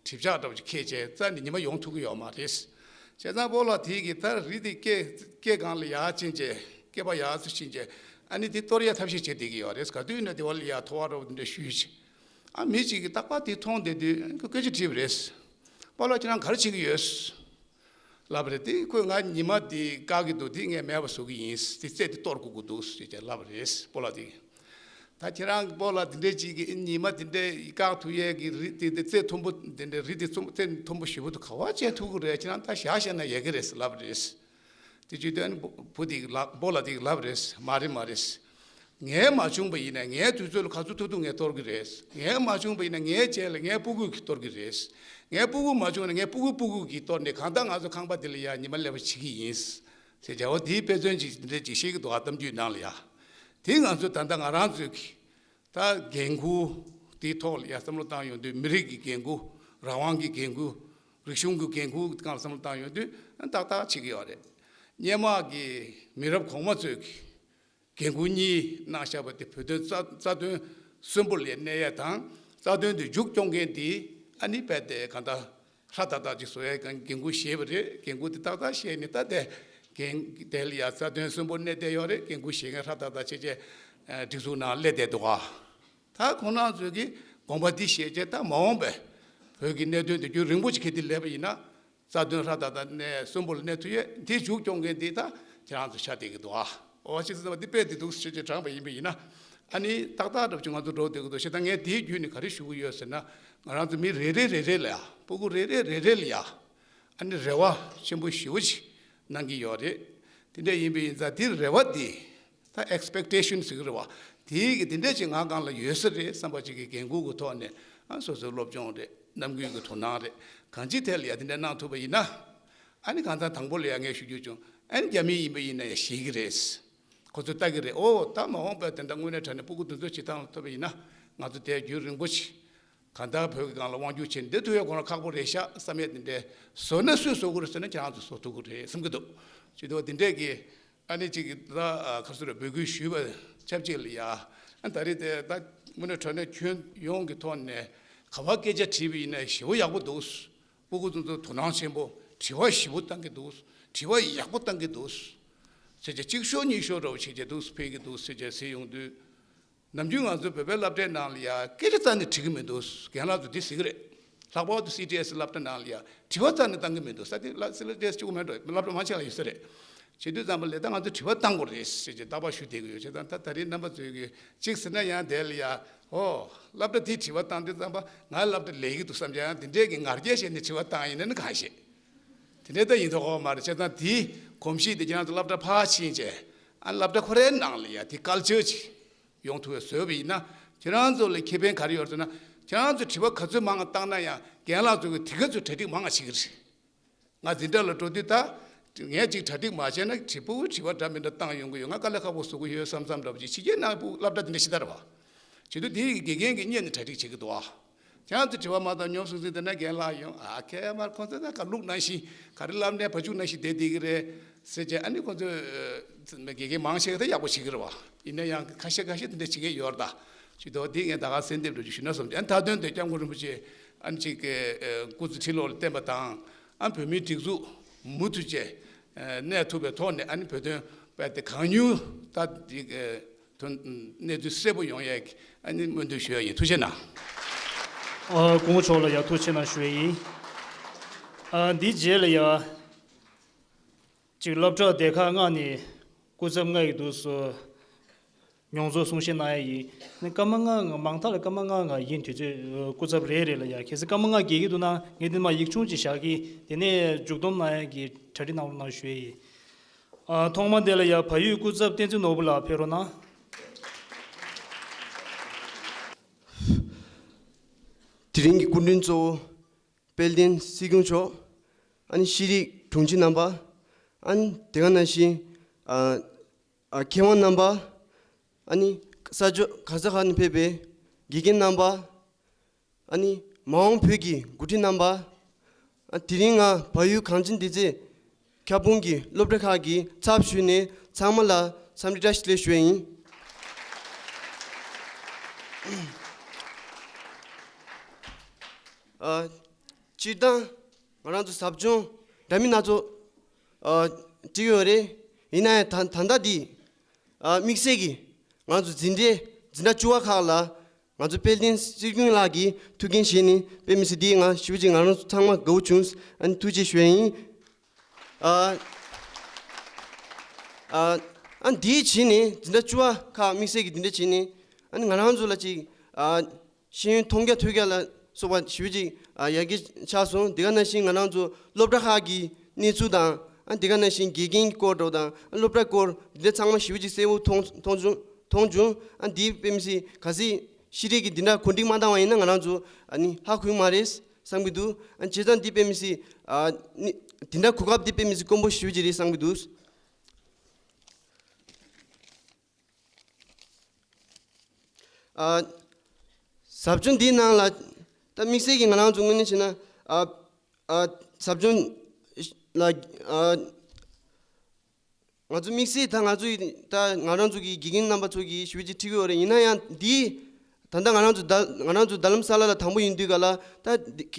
གྲིབ་ཆག་འདྲ་བོ་ཅིག་ཁེལ་བྱས་རྩ་ནས་ཉི་མ་ཡོང་ཐུབ་ཀྱི་ཡོད་མ་རེད། བྱས་ཙང་སྤོ་ལགས་དེའི་གི་ད་རི་དེ་སྐེད་སྐེད་སྒང་ལ་ཡར་ཕྱིན་བྱས་སྐེད་པ་ཡར་ཚུར་ཕྱིན་བྱས་ཨ་ནི་དེ་གཏོར་ཡ་ཐབས་ཤེས་བྱེད་བསྡད་ཀྱི་ཡོད་རེད། ག་དུས་ཡིན་ན་དེ་བ་ལ་ཡ་ཐོ་བ་འདྲ་བོ་འདི་འདྲ་གཞུས་བྱས་ཨ་མི་གཅིག་གིས་རྟག་པར་དེ་མཐོང་བསྡད་དུས་ཨ་ནི་ཁོས་སྐད་ཆ་དྲིས་པ་རེད། སྤོ་ལགས་ཁྱེད་རང་ག་རེ་བྱེད་ཀྱི་ཡོད། ལབ་རེད་དེ། ཁོས་ང་ཉི་མ་དེ་བཀག་གི་འདུག་དེ་ངས་མེད་པ་བཟོ་གི་ཡིན། དེ་རྩེ་དེ་གཏོར་དགོས་ཀྱི་འདུག་ཅེས་ཀྱང་ལབ་རེད་སྤོ་ལགས་དེ། ད་ཁྱེད་རང་གི་སྤོ་ལགས་དེ་འདྲས་ཅིག་གིས་ཉི་མ་དེ་འདྲས་བཀག་ཐུབ་ཡས་ཀྱི་རི་དེ་དེ་རྩེ་མཐོན་པོ་དེ་འདྲས་རི་དེ་རྩེ་མཐོན་པོ་ཞེ་པོ་དེ་ག་པར་བྱེད་ཐུབ་ཀྱི་རེད། ཁྱེད་རང་ད་བཞག་བཞག་ན་ཡག་གི་རེད་ལབ་རེད། དེ་བྱེད་དུས་ཨ་ནི་བུ་དེ་ལབ་སྤོ་ལགས་དེ་ལབ་རེད། མ་རེད་མ་རེད། ངས་མ་བྱུང་པ་ཡིན་ན་ངའི་དུས་ཚོད་ལ་ག་ཚོད་ཐུབ་ཐུབ་ངས་གཏོར་གི་རེད། ངས་མ་བྱུང་པ་ཡིན་ན་ངའི་རྗེས་ལ་ངའི་སྤུ་གུ་གིས་གཏོར་གི་རེད། ངའི་སྤུ་གུ་མ་བྱུང་ན་ངའི་སྤུ་གུ་སྤུ་གུ་གིས་གཏོར་ནས་གང་ལྟར་ང་ཚོ་ཁང་པ་འདི་ལ་ཡ་ཉི་མ་སླེབས་པ་བྱེད་ཀྱི་ཡིན། ཟེར་བྱ་བ་དེའི་དཔེ་མཚོན་ཅིག་འདི་འདྲ་ཅིག་བཤད་ཀྱི་འདུག་ཨ་གཏམ་རྒྱུད་ནང་ལ་ཡ། དེ་ང་ཚོ་ད་ལྟ་ང་རང་ཚོའི་གི་ད་འགན་ཁུར་དེའི་ཐོག་ལ་ཡ་བསམ་བློ་བཏང་ཡོང་དུས་མི་རིགས་ཀྱི་འགན་ཁུར། རང་དབང་གི་འགན་ཁུར། རིག་གཞུང་གི་འགན་ཁུར་སྒང་ལ་བསམ་བློ་བཏང་ཡོང་དུས་ཏག་ཏག་བྱེད་ཀྱི་ཡོད་རེད། སྔོན་མ་གི་མི་རབས་གོང་མ་ཚོས་གི་འགན་ཁུར་གཉིས་གནང་བཞག་པ་དེ་བོད་དོན་རྩ་རྩ་དོན་གསོན་པོ་ལ་གནས་ཡས་དང་རྩ་དོན་དེ་མཇུག་སྐྱོང་མཁན་དེ་ཨ་ནི་རྦད་དེ་གང་ལྟར་ཧྲ་ཏག་ཏག་ཅིག་བཟོ་ཡས་འགན་ཁུར་བཞེས་པ་རེད། འགན་ཁུར་དེ་ཏག་ཏག་བཞེས་ནས་ད་དེ་འགན་དེ་ལ་ཡ་རྩ་དོན་གསོན་པོ་གནས་བསྡད་ཡོད་རེད། འགན་ཁུར་བཞེས་མཁན་ཧྲ་ཏག་ཏག་བྱས་བྱས་སྒྲིག་འཛུགས་ནང་སླེབས་བསྡད་འདུག་ག་ད་ཁོང་རྣམ་ཚོས་ཀྱི་དགོངས་པ་འདི་བཞེས་བྱས་ད་མ་འོངས་པའི་བོད་ཀྱི་གནད་དོན་དེ་རྒྱུན་རིང་པོ་ཅིག་གི་དེ་སླེབས་པ་ཡིན་ན། རྩ་དོན་ཧྲ་ཏག་ཏག་གནས་གསོན་པོ་ལ་གནས་ཐུབ་ཡས་འདི་མཇུག་སྐྱོང་མཁན་འདི་ད་ཁྱེད་རང་ཚོ་ཆགས་བསྡད་ཀྱི་འདུག་ཨ། འོ་ཅི་ཟེར་བ་འདི་དཔེ་འདི་འདུག་ཞེས་ཀྱི་དྲངས་པ་ཡིན་པ་ཡིན་ན། ཨ་ནི་ཏག་ཏག་འདྲ་པོ་ཅིག་ང་ཚོ་འགྲོ་བསྡད་ཀྱི་འདུག་ཞེས་ད་ངས་དེའི་བརྒྱུད་ནས་ག་རེ་ཞུ་གི་ཡོད་ཟེར་ན། ང་རང་ཚོ་མི་རེ་རེ་རེ་རེ་ལ་ཡ་སྤུ་གུ་རེ་རེ་རེ་རེ་ལ་ཡ་ཨ་ནི་རེ་བ་ཆེན་པོ་ཞེ་པོ་ཅིག་གནང་གི་ཡོད་རེད། དེ་འདྲ་ཡིན་པ་ཡིན་ཙང་དེ་རེ་བ་འདི། ད་ཨེགས་པེག་ཊེ་ཤན་ཟེར་གི་རེད་བ། དེའི་གི་དེ་འདྲ་ཅིག་ང་སྒང་ལ་ཡོད་ས་རེད་བསམ་པ་ཅིག་གི་འགན་ཁུར་གི་ཐོག་ནས་ཨ་སོ་སོའི་སློབ་སྦྱོང་རེད། རྣམ་ཀུན་གྱི་དོ་སྣང་རེད། གང་ཅིའི་ཐད་ལ་ཡ་དེ་འདྲ་གནང་ཐུབ་པ་ཡིན་ན། ཨ་ནི་གང་ལྟར་དང་པོ་ལ་ཡ་ངས་ཞུ་རྒྱུ་བྱུང་ཨ་ནི་རྒྱ་མི་ཡིན་པ་ཡིན་ན་ཡ་ཤེས་ཀྱི་རེད། ཁོ་ཚོས་ལྟ་གི་རེད། ཨོ་ད་མ་འོངས་པ་དེ་འདྲ་དངོས་གནས་དྲང་གནས་སྤུ་གུ་དེ་ཚོ་བྱེད་སྟངས་ལ་ཐུབ་པ་ཡིན་ན་ང་ཚོ་དེ་རྒྱུན་རིང་པོ་ཞིག་གང་ལྟར་བོད་ཀྱི་སྒང་ལ་དབང་སྒྱུར་བྱེད་བསྡད་ཐུབ་ཡ་ཁོ་རང་ཁག་པོ་རེད་ཤག་བསམ་ཡས་དེ་འདྲའི་བཟོ་ན་སུས་བཟོ་དགོས་རེད་ཟེར་ན་ཁྱེད་རང་ཚོས་བཟོ་ཐུབ་ཀྱི་རེད་བསམ་གྱི་འདུག་བྱེད་དུས་དེ་འདྲས་ཀྱི་ཨ་ནི་གཅིག་གི་ད་ཁ་སོ་ར་འབོད་སྐུལ་ཞུས་པ་ཆབས་ཅིག་ལ་ཡ་ཨ་ད་རེས་དེ་ད་དངོས་གནས་དྲང་གནས་ཁྱོན་ཡོངས་ཀྱི་ཐོག་ནས་ག་པར་སྐད་ཆ་དྲིས་པ་ཡིན་ན་ཞེ་པོ་ཡག་པོ་འདུག་སྤུ་གུ་ཚོ་ཚོ་དོ་སྣང་ཆེན་པོ་དྲི་བ་ཞིབ་པོ་བཏང་གི་འདུག་དྲི་བ་ཡག་པོ་བཏང་གི་འདུག་ཟེར་བྱས་གཅིག་ཤོག་གཉིས་ཤོག་འདྲ་བོ་བྱེད་ཀྱི་འདུག་ཕེབས་ཀྱི་འདུག་ཟེར་བྱས་ཟེར་ཡོང་དུས། ནམ་རྒྱུན་ང་ཚོ་བོད་པའི་སློབ་གྲྭའི་ནང་ལ་ཡ་སྐད་ཆ་རྩ་ནས་དྲི་གི་མི་འདུག་རྒན་ལགས་ཚོ་འདི་ཟེར་གི་རེད། ལྷག་པར་དུ་སི་ཊི་ཨེས་སློབ་གྲྭ་ནང་ལ་ཡ་དྲི་བ་རྩ་ནས་བཏང་གི་མི་འདུག་ས་དེ་ལ་སི་ཊི་ཨེས་གཅིག་པུ་མེད་འགྲོ་སློབ་གྲྭ་མང་ཆེ་ལ་ཡོད་ས་རེད། བྱེད་དུས་ཙམ་པ་ལས་ད་ང་ཚོ་དྲི་བ་བཏང་དགོས་རེད་ཟེར་གྱི་རྟག་པར་ཞུ་བསྡད་ཀྱི་ཡོད། བྱས་ཙང་ད་ད་རེས་རྣམ་པ་ཚོས་ཀྱི་གཅིག་ཟེར་ན་ཡང་དེ་ལ་ཡ་ཨོ་སློབ་གྲྭ་དེའི་དྲི་བ་བཏང་དུས་ཙམ་པ་ང་སློབ་གྲྭ་ལས་ཀྱི་འདུག་བསམ་ཀྱང་དེ་འདྲས་ཀྱི་ང་རྒྱལ་བྱས་ནས་དྲི་བ་བཏང་ཡིན་ན་ནི་གང་ཤེས། དེ་འདྲས་ད་ཡིན་མདོག་ཁ་པོ་མ་རེད། བྱས་ཙང་དེའི་གོམས་གཤིས་དེ་ཁྱེད་རང་ཚོ་སློབ་གྲྭ་ཕར་ཕྱིན་བྱས་ཨ་སློབ་གྲྭ་ཁོ་རའི་ནང་ལ་ཡ་དེ་ཀལ་ཅར་ཅིག་ཡོང་ཐུབ་པའི་བཟོས་པ་ཡིན་ན་ཁྱེད་རང་ཚོ་ལ་ཁེ་ཕན་ག་རེ་ཡོད་ཟེར་ན། ཁྱེད་རང་ཚོ་དྲི་བ་ག་ཚོད་མང་བ་བཏང་ན་ཡང་རྒན་ལགས་ཚོ་གི་དེ་ག་ཚོད་གྲ་སྒྲིག་མང་བ་བྱེད་ཀྱི་རེད། ང་འཛིན་གྲྭ་ལ་འགྲོ་དུས་ད་ངས་ཅིག་གྲ་སྒྲིག་མ་བྱས་ན་དྲི་བ་དྲི་བ་འདྲ་མི་འདྲ་བཏང་ཡོང་གི་ཡོད། ང་དཀའ་ལས་ཁག་པོ་བཟོ་གི་ཡོད་བསམ་བསམ་འདྲ་པོ་ཅིག་ཕྱི་རྒྱལ་ནང་སློབ་གྲྭ་དེ་འདྲ་ཞིག་ལྟར་བ། བྱེད་དུས་དེ་ཡི་དགེ་རྒན་གྱིས་སྔོན་ནས་གྲ་སྒྲིག་བྱེད་ཀྱི་འདུག་ཨ། ཁྱེད་རང་ཚོ་དྲི་བ་མ་བཏང་ཉོབ་སུ་སུ་དེ་ན་རྒན་ལགས་ཡོང་ཨ་ཁེ་མར་ཁོང་ཚོ་ད་ག་ལུག་ནང་བཞིན་ག་རེ་ལབ་ནས་བ་ཕྱུགས་ནང་བཞིན་བསྡད་བསྡད་ཀྱི་རེད་ཟེར་བྱས། ཨ་ནི་ཁོང་ཚོས་དགེ་རྒན་མང་ཆེ་ག་ད་ཡག་པོ་བྱེད་ཀྱི་རེད་བ། ཡིན་ན་ཡང་ཁ་ཤས་ཁ་ཤས་དེ་འདྲ་བྱེད་མཁན་ཡོད་རེད་ད། ཅི་ཐོག་འདི་ངས་ད་ག་གསལ་འདེབས་འགྲོ་རྒྱུ་ཞུ་ན་བསམ་གྱི། ཨ་ནི་མཐའ་དོན་དུ་སྐྱབས་མགོན་རིན་པོ་ཆེ་ཨ་ནི་ཅིག་གི་སྐུ་ཚེ་ཁྲི་ལོ་ལ་བརྟན་པ་དང་ཨ་བོད་མིའི་སྒྲིག་འཛུགས་མུ་མཐུད་བྱས་གནས་ཐུབ་པའི་ཐོག་ནས་ཨ་ནི་བོད་དོན་རྦད་དེ་གང་མྱུར་ད་འདི་གི་དོན་གནས་ཚུལ་གསལ་པོ་ཡོང་ཡས་ཀྱི་ཨ་ནི་སྨོན་འདུན་ཞུ་ཡ་ཡིན། ཐུགས་རྗེ་གནང་། ཨ་སྐུ་ངོ་མཆོག་ལ་ཡ་ཐུགས་རྗེ་གནང་ཞུ་ཡ་ཡིན། ཨ་འདི་རྗེས་ལ་ཡ། གཅིག་སློབ་གྲྭ་སྡེ་ཁག་ལྔ་ནས་སྐུ་ཚབ་ལྔ་ཡི་འདུག་སེ་མྱོང་ཚོར་གསུང་བཤད་གནང་ཡ་ཡིན། ནི་སྐར་མ་ལྔ་ལྔ་མང་མཐའ་ལ་སྐར་མ་ལྔ་ལྔ་ཡིན། དུས་ཚོད་སྐུ་ཚབ་རེ་རེ་ལ་ཡ་གལ་སྲིད་སྐར་མ་ལྔ་བརྒལ་གྱི་འདུག་ན་ངས་འདི་མ་ཡིག་ཆུང་ཅིག་བཞག་གི་དེ་ནས་མཇུག་སྡོམ་གནང་ཡ་གི་གྲ་སྒྲིག་གནང་རོགས་གནང་ཞུ་ཡ་ཡིན། ཨ་ཐོག་མ་དེ་ལ་ཡ་བལ་ཡུལ་སྐུ་ཚབ་བསྟན་འཛིན་ནོར་བུ་ལགས་ཕེབས་རོགས་གནང་། དེ་རིང་གི་སྐུ་མགྲོན་གཙོ་བོ་དཔལ་ལྡན་སྲིད་སྐྱོང་མཆོག་ཨ་ནི་ཤེས་རིག་དྲུང་ཆེ་རྣམ་པ། ཨ་ནི་དེ་ག་ནང་བཞིན་ཨ་ཨ་མཁས་དབང་རྣམ་པ། ཨ་ནི་ས་ཕྱོགས་ག་ས་ག་ནས་ཕེབས་པའི་དགེ་རྒན་རྣམ་པ། ཨ་ནི་མ་འོངས་བོད་ཀྱི་འགོ་ཁྲིད་རྣམ་པ། ཨ་དེ་རིང་ང་བལ་ཡུལ་གངས་ཅན་བདེ་རྩའི་ ཁྱབ་ཁོངས་ཀྱི་སློབ་གྲྭ་ཁག་གི་ཚབ་ཞུས་ནས་ཚང་མ་ལ་འཚམས་འདྲི་བཀྲ་ཤིས་བདེ་ལེགས་ཞུ་ཡ་ཡིན། ཨ། སྤྱིར་བཏང་ང་རང་ཚོ་ཟབ་སྦྱོང་འདྲ་མིན་སྣ་ཚོགས་ཨ་བསྒྲིགས་ཡོད་རེད། ཡིན་ན་ཡང་ད་ད་ལྟ་འདི་ཨ་དམིགས་བསལ་གྱིས་ང་ཚོ་འཛིན་གྲྭ་འཛིན་གྲྭ་བཅུ་པ་ཁག་ལ་ང་ཚོ་དཔལ་ལྡན་སྲོལ་རྒྱུན་ལགས་ཀྱིས་ཐུགས་འགན་བཞེས་ནས་དཔེ་མི་སྲིད་འདི་ང་ཞེ་པོ་ཅིག་ང་རང་ཚོ་ཚང་མ་དགའ་བོ་བྱུང་། ཨ་ནི་ཐུགས་རྗེ་ཆེ་ཞུ་ཡ་ཡིན། ཨ་ཨ་ཨ་འདིའི་བྱས་ནས་འཛིན་གྲྭ་བཅུ་པ་ཁག་དམིགས་བསལ་གྱིས་འདི་འདྲ་བྱས་ནས་ཨ་ནི་ང་རང་ཚོ་ལ་ཅིག་ཨ་ཤེས་ཡོན་མཐོང་རྒྱ་ཐོས་རྒྱ་ལ་སོགས་པ་ཞེ་པོ་ཅིག་ཨ་ཡར་རྒྱས་ཆགས་སོང་། དེ་ག་ནང་བཞིན་ང་རང་ཚོ་སློབ་གྲྭ་ཁག་གི་གནས་ཚུལ་དང་ཨ་དེ་ག་ནང་བཞིན་དགེ་རྒན་གྱི་སྐོར་འདྲ་བོ་དང་ཨ་སློབ་གྲྭ་སྐོར་འདི་འདྲ་ཚང་མ་ཞེ་པོ་ཅིག་གསལ་བོ་མཐོང་མཐོང་བྱུང་མཐོང་བྱུང་། ཨ་འདི་དཔེ་མི་སྲིད་གལ་སྲིད་ཤེས་རིག་གི་འདི་འདྲ་གོ་སྒྲིག་མ་བཏང་བ་ཡིན་ན་ང་རང་ཚོ་ཨ་ནི་ཧ་གོ་གི་མ་རེད་བསམ་གྱི་འདུག་ཨ་བྱས་ཙང་འདི་དཔེ་མི་སྲིད་ཨ་ནི་འདི་འདྲ་གོ་སྐབས་འདི་དཔེ་མི་སྲིད་དཀོན་པོ་ཞེ་པོ་ཅིག་རེད་བསམ་གྱི་འདུག་ཨ་ཟབ་སྦྱོང་འདིའི་ནང་ལ་ད་དམིགས་བསལ་གྱིས་ང་རང་ཚོ་དངོས་གནས་བྱས་ན་ཨ་ཨ་ཟབ་སྦྱོང་ལ་ཨ་ང་ཚོ་དམིགས་བསལ་ད་ང་ཚོ་ཡི་ད་ང་རང་ཚོ་གི་དགེ་རྒན་རྣམ་པ་ཚོ་གིས་ཞུ་ཅིག་ཁྲིད་ཀྱི་ཡོད་རེད། ཡིན་ན་ཡང་འདི་ད་ལྟ་ང་རང་ཚོ་ད་ང་རང་ཚོ་རྡ་རམ་ས་ལ་ལ་དང་པོ་ཡིན་དུས་ག་ལ་ད་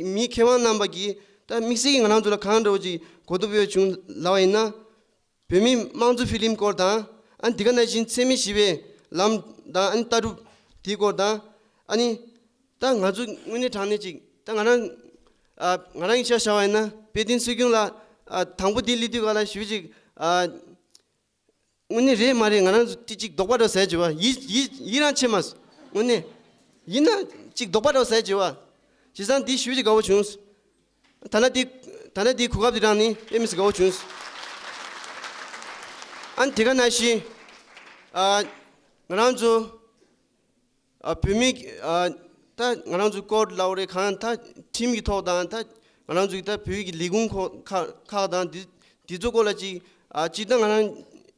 མི་མཁས་དབང་རྣམ་པ་གིས་ད་དམིགས་བསལ་གྱིས་ང་རང་ཚོ་ལ་གང་འདྲ་བོ་ཅིག་གོ་རྟོགས་ཡོད་བྱུང་ལབ་པ་ཡིན་ན། བོད་མིའི་དམངས་གཙོ་ཕྱི་གླིང་སྐོར་དང་ཨ་ནི་དེ་ག་ནང་བཞིན་འཚེ་མེད་ཞི་བའི་ལམ་དང་ཨ་ནི་ལྟ་གྲུབ་དེའི་སྐོར་དང་ཨ་ནི་ད་ང་ཚོ་དངོས་གནས་དྲང་གནས་ཅིག་ད་ང་རང་ཨ་ང་རང་གི་ཆ་བཞག་པ་ཡིན་ན་དཔལ་ལྡན་སྲོལ་རྒྱུན་ལགས་ཨ་དང་པོ་འདི་སླེབས་དུས་ག་ལ་ཞུ་ཅིག་ཨ་དངོས་གནས་རེད་མ་རེད་ང་རང་ཚོ་དེ་ཅིག་དོགས་པ་འདྲ་ཟ་བྱེད་བ་ཡིད་ཡིད་ཡིད་རང་ཆེ་མ་དངོས་གནས་ཡིན་ན་ཅིག་དོགས་པ་འདྲ་ཟ་བྱེད་བ་བྱས་ཙང་འདི་ཞུ་ཅིག་དགའ་བོ་བྱུང་། ད་ལྟ་འདི་ད་ལྟ་འདི་གོ་སྐབས་འདི་རང་ནི་དཔེ་མི་སྲིད་དགའ་བོ་བྱུང་། ཨ་ནི་དེ་ག་ནང་བཞིན་ཨ་ང་རང་ཚོ་ཨ་བོད་མི་ཨ་ད་ང་རང་ཚོ་ཀོར་ལའོ་རེ་གང་ད་ཁྲིམས་ཀྱི་ཐོག་དང་ད་ང་རང་ཚོ་གི་ད་བོད་ཀྱི་ལས་ཁུངས་ཁོ་ཁག་ཁག་དང་འདི་འདི་ཚོ་སྐོར་ལ་ཅིག་ཨ་ཅིག་ད་ང་རང་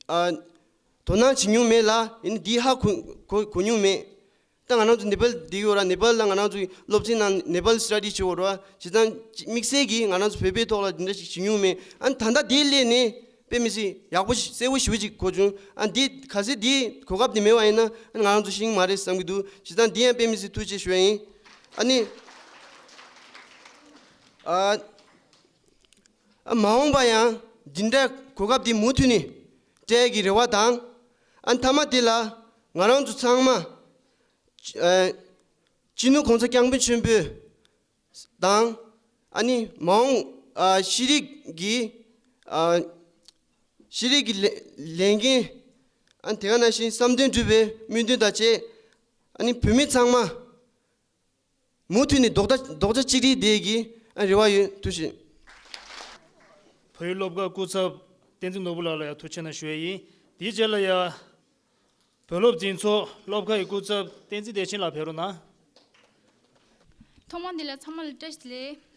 ཨ་དོ་སྣང་བྱེད་མྱོང་མེད་ལ་ཡིན་ན་འདི་ཧ་གོ་གོ་གོ་མྱོང་མེད། ད་ང་རང་ཚོ་ནེ་པཱལ་བསྡད་ཡོད་ར། ནེ་པཱལ་ལ་ང་རང་ཚོའི་སློབ་ཚན་ནང་ནེ་པཱལ་སི་ཊ་ཌི་བྱེད་འོ་ར། བྱས་ཙང་དམིགས་བསལ་གྱིས་ང་རང་ཚོ་བོད་པའི་ཐོག་ལ་འདི་འདྲ་ཞིག་བྱེད་མྱོང་མེད། ཨ་ནི་ད་ལྟ་དེའི་སླད་ནས་དཔེ་མི་སྲིད་ཡག་པོ་ཞིག་གསལ་བོ་ཞེ་པོ་ཅིག་གོ་བྱུང་། ཨ་ནི་འདི་གལ་སྲིད་འདིའི་གོ་སྐབས་འདི་མེད་པ་ཡིན་ན་ཨ་ནི་ང་རང་ཚོ་ཤེས་ཀྱི་མ་རེད་བསམ་གྱི་འདུག་བྱས་ཙང་འདི་ཡང་དཔེ་མི་སྲིད་ཐུགས་རྗེ་ཆེ་ཞུ་ཡ་ཡིན། ཨ་ནི་ཨ་ཨ་མ་འོངས་པ་ཡང་འདི་འདྲ་གོ་སྐབས་འདི་མུ་མཐུད་ནས་སྤྲད་ཀྱི་རེ་བ་དང་། ཨ་ནི་མཐའ་མ་དེ་ལ་ང་རང་ཚོ་ཚང་མ། ཨ་སྤྱི་ནོར་གོང་ས་སྐྱབས་མགོན་ཆེན་པོ་དང་ཨ་ནི་མ་འོངས་ཨ་ཤེས་རིག་གི་ཨ་ཤེས་རིག་གི་ལས་ལས་འགན་ཨ་ནི་དེ་ག་ནང་བཞིན་བསམ་དོན་འགྲུབ་པའི་སྨོན་འདུན་དང་བཅས་ཨ་ནི་བོད་མི་ཚང་མ་མུ་མཐུད་ནས་རྡོག་རྩ་རྡོག་རྩ་གཅིག་སྒྲིལ་བསྡད་ཀྱི་ཨ་རེ་བ་ཡོད། ཐུགས་རྗེ་ཆེ། བོད་ཡིག་སློབ་ཁག་སྐུ་ཚབ་བསྟན་འཛིན་ནོར་བུ་ལགས་ལ་ཡང་ཐུགས་རྗེ་གནང་ཞུ་ཡས་ཡིན། དེའི་རྗེས་ལ་ཡང་བོད་སློབ་འཛིན་ཚོགས་སློབ་ཁག་གི་སྐུ་ཚབ་བསྟན་འཛིན་བདེ་ཆེན་ལགས་ཕེབས་རོགས་གནང་། ཐོག་མ་འདི་ལ་ཚང་མ་ལ་བཀྲ་ཤིས་བདེ་ལེགས།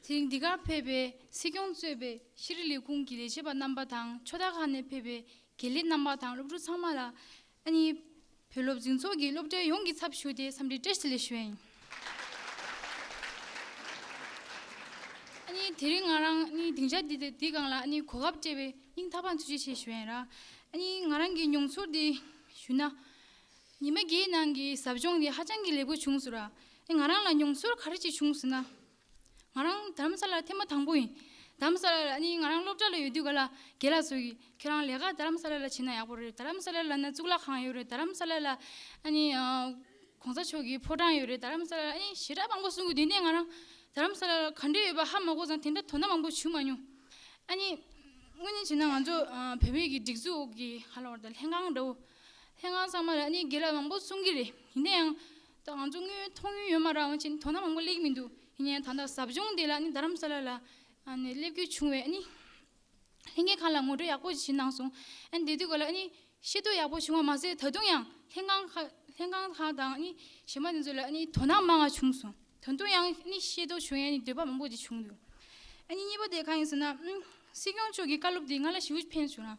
དེ་རིང་འདི་གར་ཕེབས་པའི་སྲིད་སྐྱོང་གཙོས་པའི་ཤེས་རིག་ལས་ཁུངས་ཀྱི་ལས་བྱེད་པ་རྣམ་པ་དང་ཕྱོགས་མཐའ་ཁག་ནས་ཕེབས་པའི་དགེ་ལས་རྣམ་པ་དང་སློབ་ཕྲུག་ཚང་མ་ལ་ཨ་ནི་བོད་སློབ་འཛིན་ཚོགས་ཀྱི་སློབ་གྲྭ་ཡོངས་ཀྱི་ཚབ་ཞུས་ཏེ་འཚམས་འདྲི་བཀྲ་ཤིས་བདེ་ལེགས་ཞུ་ཡ་ཡིན། ཨ་ནི་དེ་རིང་ང་རང་ཨ་ནི་སྡིངས་ཆ་འདི་འདི་སྒང་ལ་ཨ་ནི་གོ་སྐབས་སྤྲད་པའི་སྙིང་ཐག་པ་ནས་ཐུགས་རྗེ་ཆེ་ཞུ་ཡ་ཡིན་ར། ཨ་ནི་ང་རང་གི་མྱོང་ཚོར་འདི་ཞུ་ན། ཉི་མ་བརྒྱད་ནང་གི་ཟབ་སྦྱོང་འདི་ཧ་ཅང་གི་ལེགས་པོ་བྱུང་སོང་ར། ཨ་ནི་ང་རང་ལ་མྱོང་ཚོར་ག་རེ་ཅིག་བྱུང་སོང་ན། ང་རང་རྡ་རམ་ས་ལར་ཐེངས་མ་དང་པོ་ཡིན། རྡ་རམ་ས་ལ་ཨ་ནི་ང་རང་སློབ་གྲྭ་ལ་ཡོད་དུས་ག་ལ་རྒན་ལགས་ཚོ་གིས་ཁྱེད་རང་ལས་ཀ་རྡ་རམ་ས་ལ་ལ་བྱེད་ན་ཡག་པོ་རེད། རྡ་རམ་ས་ལ་ལ་ན་གཙུག་ལག་ཁང་ཡོད་རེད། རྡ་རམ་ས་ལ་ལ་ཨ་ནི་ཨ་གོང་ས་མཆོག་གི་ཕོ་བྲང་ཡོད་རེད། རྡ་རམ་ས་ལ་ལ་ཨ་ནི་ཞེ་དྲག་མང་པོ་གསུང་གི་འདུག་དེ་ནས་ང་རང་རྡ་རམ་ས་ལ་ལ་ག་འདྲ་ཡོད་པ་ཧ་མ་གོ་ཙང་དེ་འདྲ་དོ་སྣང་མང་པོ་བྱུང་མ་མྱོང་། ཨ་ནི་དངོས་གནས་བྱས་ན་ང་ཚོ་ཨ་བོད་མི་གི་སྒྲིག་འཛུགས་ཀྱི་ཧ་ལམ་བར་དུ་ལྷན་ཁང་འདྲ་བོ། ལྷན་ཁང་ཚང་མ་ལ་ཨ་ནི་རྒན་ལགས་མང་པོ་གསུང་གི་རེད། ཡིན་ན་ཡང་ད་ང་ཚོ་དངོས་ཡོད་མཐོང་ཡོད་ཡོད་མ་རེད། འོན་ཀྱང་དོ་སྣང་མང་པོ་སླེབས་ཀྱི་མི་འདུག་ཡིན་ནའི་ད་ལྟ་ཟབ་སྦྱོང་དེ་ལ་ཨ་ནི་རྡ་རམ་ས་ལ་ལ་ཨ་ནི་སླེབས་རྒྱུ་བྱུང་བས་ཨ་ནི་ལྷན་རྒྱས་ཁག་ལ་ངོ་སྤྲོད་ཡག་པོ་ཞིག་གནང་སོང་། ཨ་ནི་དེ་དུས་ག་ལ་ཨ་ནི་ཤེས་རྟོགས་ཡག་པོ་བྱུང་བ་མ་ཟད་ད་དུང་ཡང་ལྷན་ཁང་ཁག་ལྷན་ཁང་ཁག་དང་ཨ་ནི་གཞན་པ་དེ་ཚོ་ལ་ཨ་ནི་དོ་སྣང་མང་བ་བྱུང་སོང་། ད་དུང་ཡང་ཨ་ནི་ཤེས་རྟོགས་བྱུང་ཡ་ནི་འདོད་པ་མང་པོ་ཅིག་བྱུང་འདུག་ཨ་ནི་གཉིས་པ་དེ་གང་ཡིན་ཟེར་ན་ཨ་སྲིད་སྐྱོང་མཆོག་གི་བཀའ་སློབ་དེ་ང་ལ་ཞེ་པོ་ཕན་བྱུང་ར།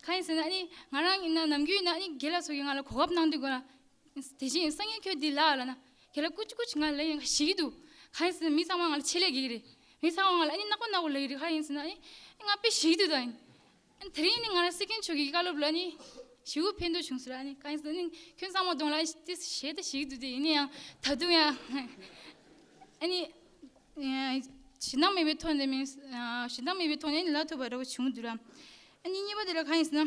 གང་ཡིན་ཟེར་ན་ཨ་ནི་ང་རང་ཡིན་ན་ནམ་རྒྱུན་ཡིན་ན་ཨ་ནི་རྒན་ལགས་ཚོ་གིས་ང་ལ་གོ་སྐབས་གནང་དུས་ག་ལ། དེ་བཞིན་སང་ཉིན་ཁྱོད་འདི་ལ་ལ་ན། ཁྱེད་ལ་ཀུ་ཅི་ཀུ་ཅི་ང་ལ་ཡང་ཞིག་གི་འདུག་གང་ཡིན་ཟེར་ན་མི་ཚང་མ་ང་ལ་ཆེད་ལས་དགོས་ཀྱི་རེད། མི་ཚང་མ་ང་ལ་ཨ་ནི་ནག་པོ་ནག་པོ་ལབ་ཀྱི་རེད། ག་རེ་ཡིན་ཟེར་ན་ཨ་ནི་ང་དཔེ་ཞེད་ཀྱི་འདུག་ད་ཡིན། ཨ་ནི་དེ་རིང་ནི་ང་རང་སྲིད་སྐྱོང་མཆོག་གི་བཀའ་སློབ་ལ་ཨ་ནི་ཞེ་པོ་ཕན་ཐོགས་བྱུང་ཟེར། ཨ་ནི་གང་ཡིན་ཟེར་ན་ཨ་ནི་ཁྱོད་ཚང་མ་གདོང་ལ་ཨ་ནི་ཏོག་ཙམ་ཞེད་ད་ཞེད་ཀྱི་འདུག་དེ་ཡིན་ན་ཡང་ད་དུང་ཡང་ཨ་ནི་ཞེད་སྣང་མེད་པའི་ཐོག་ནས་མིན་ཞེད་སྣང་མེད་པའི་ཐོག་ནས་ཨ་ནི་ལབ་ཐུབ་པ་འདྲ་པོ་བྱུང་འདུག་ར། ཨ་ནི་གཉིས་པ་དེ་ལ་གང་ཡིན་ཟེར་ན།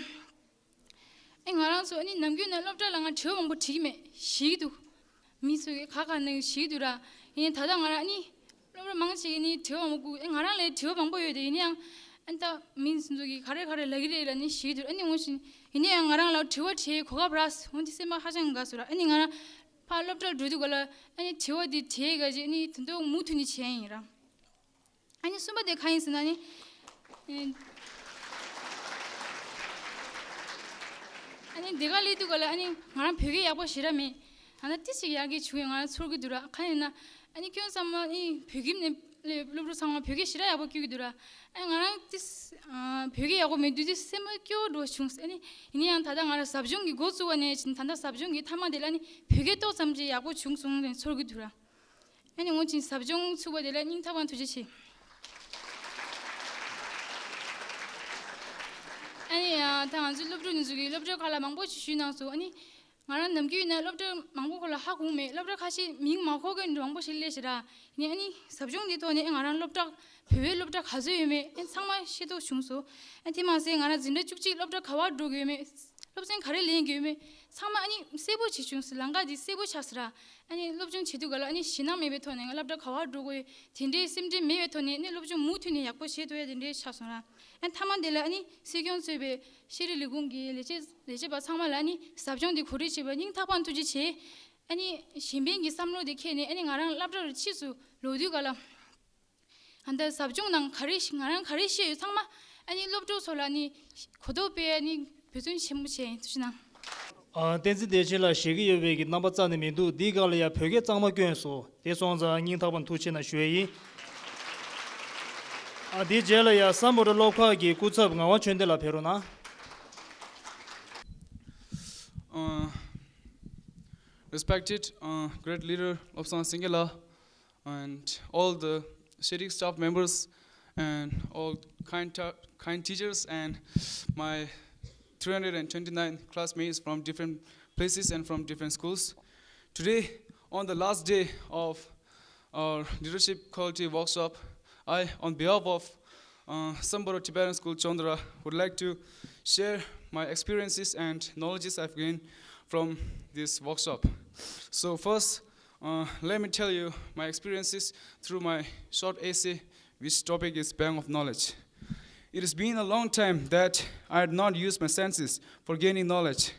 ཨེ་ང་རང་ཚོ་ཨ་ནི་ནམ་རྒྱུན་ནས་སློབ་གྲྭ་ལ་ང་དྲི་བ་མང་པོ་དྲི་གི་མེད། ཞེད་ཀྱི་འདུག་མི་ཚོ་གི་ཁ་ཁ་ནས་ཞེད་ཀྱི་འདུག་ར། ཡིན་ད་ལྟ་ང་རང་ཨ་ནི་སློབ་གྲྭ་མང་ཆེ་གི་ཨ་ནི་དྲི་བ་མང་པོ་ཨེ་ང་རང་ལ་དྲི་བ་མང་པོ་ཡོད་དེ། ཡིན་ཡང་ཨ་ནི་ད་མི་ཚོ་གི་ག་རེ་ག་རེ་ལབ་ཀྱི་རེད་ལབ་ནས་ཞེད་ཀྱི་འདུག་ཨ་ནི་འོ་བཞིན་ཡིན་ན་ཡང་ང་རང་ལ་དྲི་བ་དྲི་གོ་སྐབས་རག་སོང་། འོ་འདི་སེམས་པ་ཧ་ཅང་དགའ་སོང་ར། ཨ་ནི་ང་རང་ཕར་སློབ་གྲྭར་འགྲོ་དུས་ག་ལ་ཨ་ནི་དྲི་བ་འདི་དྲི་ག་ཅིག་ཨ་ནི་དོན་དུ་མུ་མཐུད་ནས་བྱས་ཡིན་ར། ཨ་ནི་གསུམ་པ་དེ་ག་ཡིན་ཟེར་ན་ནི། ཨ་ནི་འདི་ག་སླེབས་དུས་ག་ལ་ཨ་ནི་ང་རང་བོད་སྐད་ཡག་པོ་ཞེ་དྲག་མེད། ཨ་ན་ཏི་ཞིག་ཡག་གི་བྱུང་ཡོད་ང་རང་ཚོར་གི་འདུག་ར། ག་ཡིན་ན་ཨ་ནི་ཁྱོད་ཚང་མ་ཨ་ནི་བོད་ཁྱིམ་ནས་སླེབས་སློབ་ཕྲུག་ཚང་མ་བོད་སྐད་ཞེ་དྲག་ཡག་པོ་སྐྱོན་གི་འདུག་ར། ཨ་ནི་ང་རང་ཏི་ཨ་བོད་སྐད་ཡག་པོ་མེད་དུས་ཏི་སེམས་པ་སྐྱོ་བོ་འདྲ་བྱུང་། ཨ་ནི་ཡིན་ན་ཡང་ད་ལྟ་ང་རང་ཟབ་སྦྱོང་གི་འགོ་བཙུགས་པ་ནས་བྱས་ནས་ད་ལྟ་ཟབ་སྦྱོང་གི་མཐའ་མ་དེ་ལ་ཨ་ནི་བོད་སྐད་ཏོག་ཙམ་ཅིག་ཡག་པོ་བྱུང་སོང་ནས་ཚོར་གི་འདུག་ར། ཨ་ནི་ངོ་ཅིག་ཟབ་སྦྱོང་ཚུགས་པ་དེ་ལ་སྙིང་ཐག་པ་ནས་ཐུགས་རྗེ་ཆེ། ཨ་ནི་ཡང་ད་ང་ཚོའི་སློབ་ཕྲུག་འདི་ཚོ་གིས་སློབ་གྲྭའི་ཁ་ལ་མང་པོ་ཞིག་ཞུས་གནང་སོང་། ཨ་ནི་ང་རང་ནམ་རྒྱུན་ཡིན་ན་སློབ་གྲྭ་མང་པོ་ཁོ་ལ་ཧ་གོ་མེད། སློབ་གྲྭ་ཁ་ཤས་མིང་མ་གོ་མཁན་མང་པོ་ཞིག་སླེབས་ཤག་ར། ཡིན་ནའི་ཨ་ནི་ཟབ་སྦྱོང་འདི་ཐོག་ནས་ང་རང་སློབ་གྲྭ་བོད་པའི་སློབ་གྲྭ་ག་ཚོད་ཡོད་མེད་ཨ་ནི་ཚང་མ་ཤེས་རྟོགས་བྱུང་སོང་། ཨ་ནི་དེ་མ་ཟད་ང་རང་འཛིན་གྲྭ་བཅུ་གཅིག་སློབ་གྲྭ་ག་པར་འགྲོ་གི་ཡོད་མེད། སློབ་ཚན་ག་རེ་ལེན་གྱི་ཡོད་མེད་ཚང་མ་ཨ་ནི་གསལ་པོ་ཞིག་བྱུང་སོང་། ལམ་ཁ་འདི་གསལ་པོ་ཆགས་སོང་ར། ཨ་ནི་སློབ་སྦྱོང་བྱེད་དུས་ག་ལ་ཨ་ནི་ཞེད་སྣང་མེད་པའི་ཐོག་ནས་ང་སློབ་གྲྭ་ག་པར་འགྲོ་དགོས་དེ་འདྲའི་སེམས་ཁྲལ་མེད་པའི་ཐོག་ནས་ཨ་ནི་སློབ་སྦྱོང་མུ་མཐུད་ནས་ཡག་པོ་བྱེད་ཐུབ་ཡ་དེ་འདྲའི་ཆགས་སོང་ར། ཨ་ནི་མཐའ་མ་དེ་ལ་ཨ་ནི་སྲིད་སྐྱོང་གཙོས་པའི་ཤེས་རིག་ལས་ཁུངས་ཀྱི་ལས་བྱེད་ལས་བྱེད་པ་ཚང་མ་ལ་ཨ་ནི་ཟབ་སྦྱོང་འདི་གོ་སྒྲིག་བྱས་པར་སྙིང་ཐག་པ་ནས་ཐུགས་རྗེ་ཆེ། ཨ་ནི་གཞན་ཕན་གྱི་བསམ་བློ་དེ་འཁྱེར་ནས་ཨ་ནི་ང་རང་སློབ་གྲྭ་རུ་ཕྱིས་སུ་ལོག་དུས་ག་ལ། ཨ་ནི་ཟབ་སྦྱོང་ནང་ག་རེ་ང་རང་ག་རེ་ཤེས་ཡོད་ཚང་མ་ཨ་ནི་སློབ་ཕྲུག་ཚོ་ལ་ནི་གོ་རྟོགས་སྤེལ་ནི་འབད་བརྩོན་ཆེན་པོ་བྱས་ཡིན། ཐུགས་རྗེ་གནང་། ཨ། བསྟན་འཛིན་བདེ་ཆེན་ལགས་བཞེས་ཀྱི་ཡོད་པའི་གི་རྣམ་པ་རྩ་ནས་མི་འདུག་འདིའི་སྒང་ལ་ཡ་བོད་སྐད་གཙང་མ་བསྐྱོན་སོང་། དེ་སོང་ཙང་སྙིང་ཐག་པ་ནས་ཐུགས་རྗེ་ཆེ་གནང་ཞུ་ཡ་ཡིན། ཨ། དེའི་རྗེས་ལ་ཡ་སམ་བྷོ་ཊ་སློབ་ཁག་གི་སྐུ་ཚབ་ངག་དབང་ཆོས་ལྡན་ལགས་ཕེབས་རོགས་གནང་། Uh, respected, uh, great leader Lobsang Singela, and all the sitting staff members and all kind, ta- kind teachers and my three hundred twenty-nine classmates from different places and from different schools. Today, on the last day of our leadership quality workshop, I, on behalf of uh, Samboro Tibetan School Chandra, would like to share my experiences and knowledges I've gained from this workshop. So first, uh, let me tell you my experiences through my short essay, which topic is Bank of Knowledge. It has been a long time that I had not used my senses for gaining knowledge.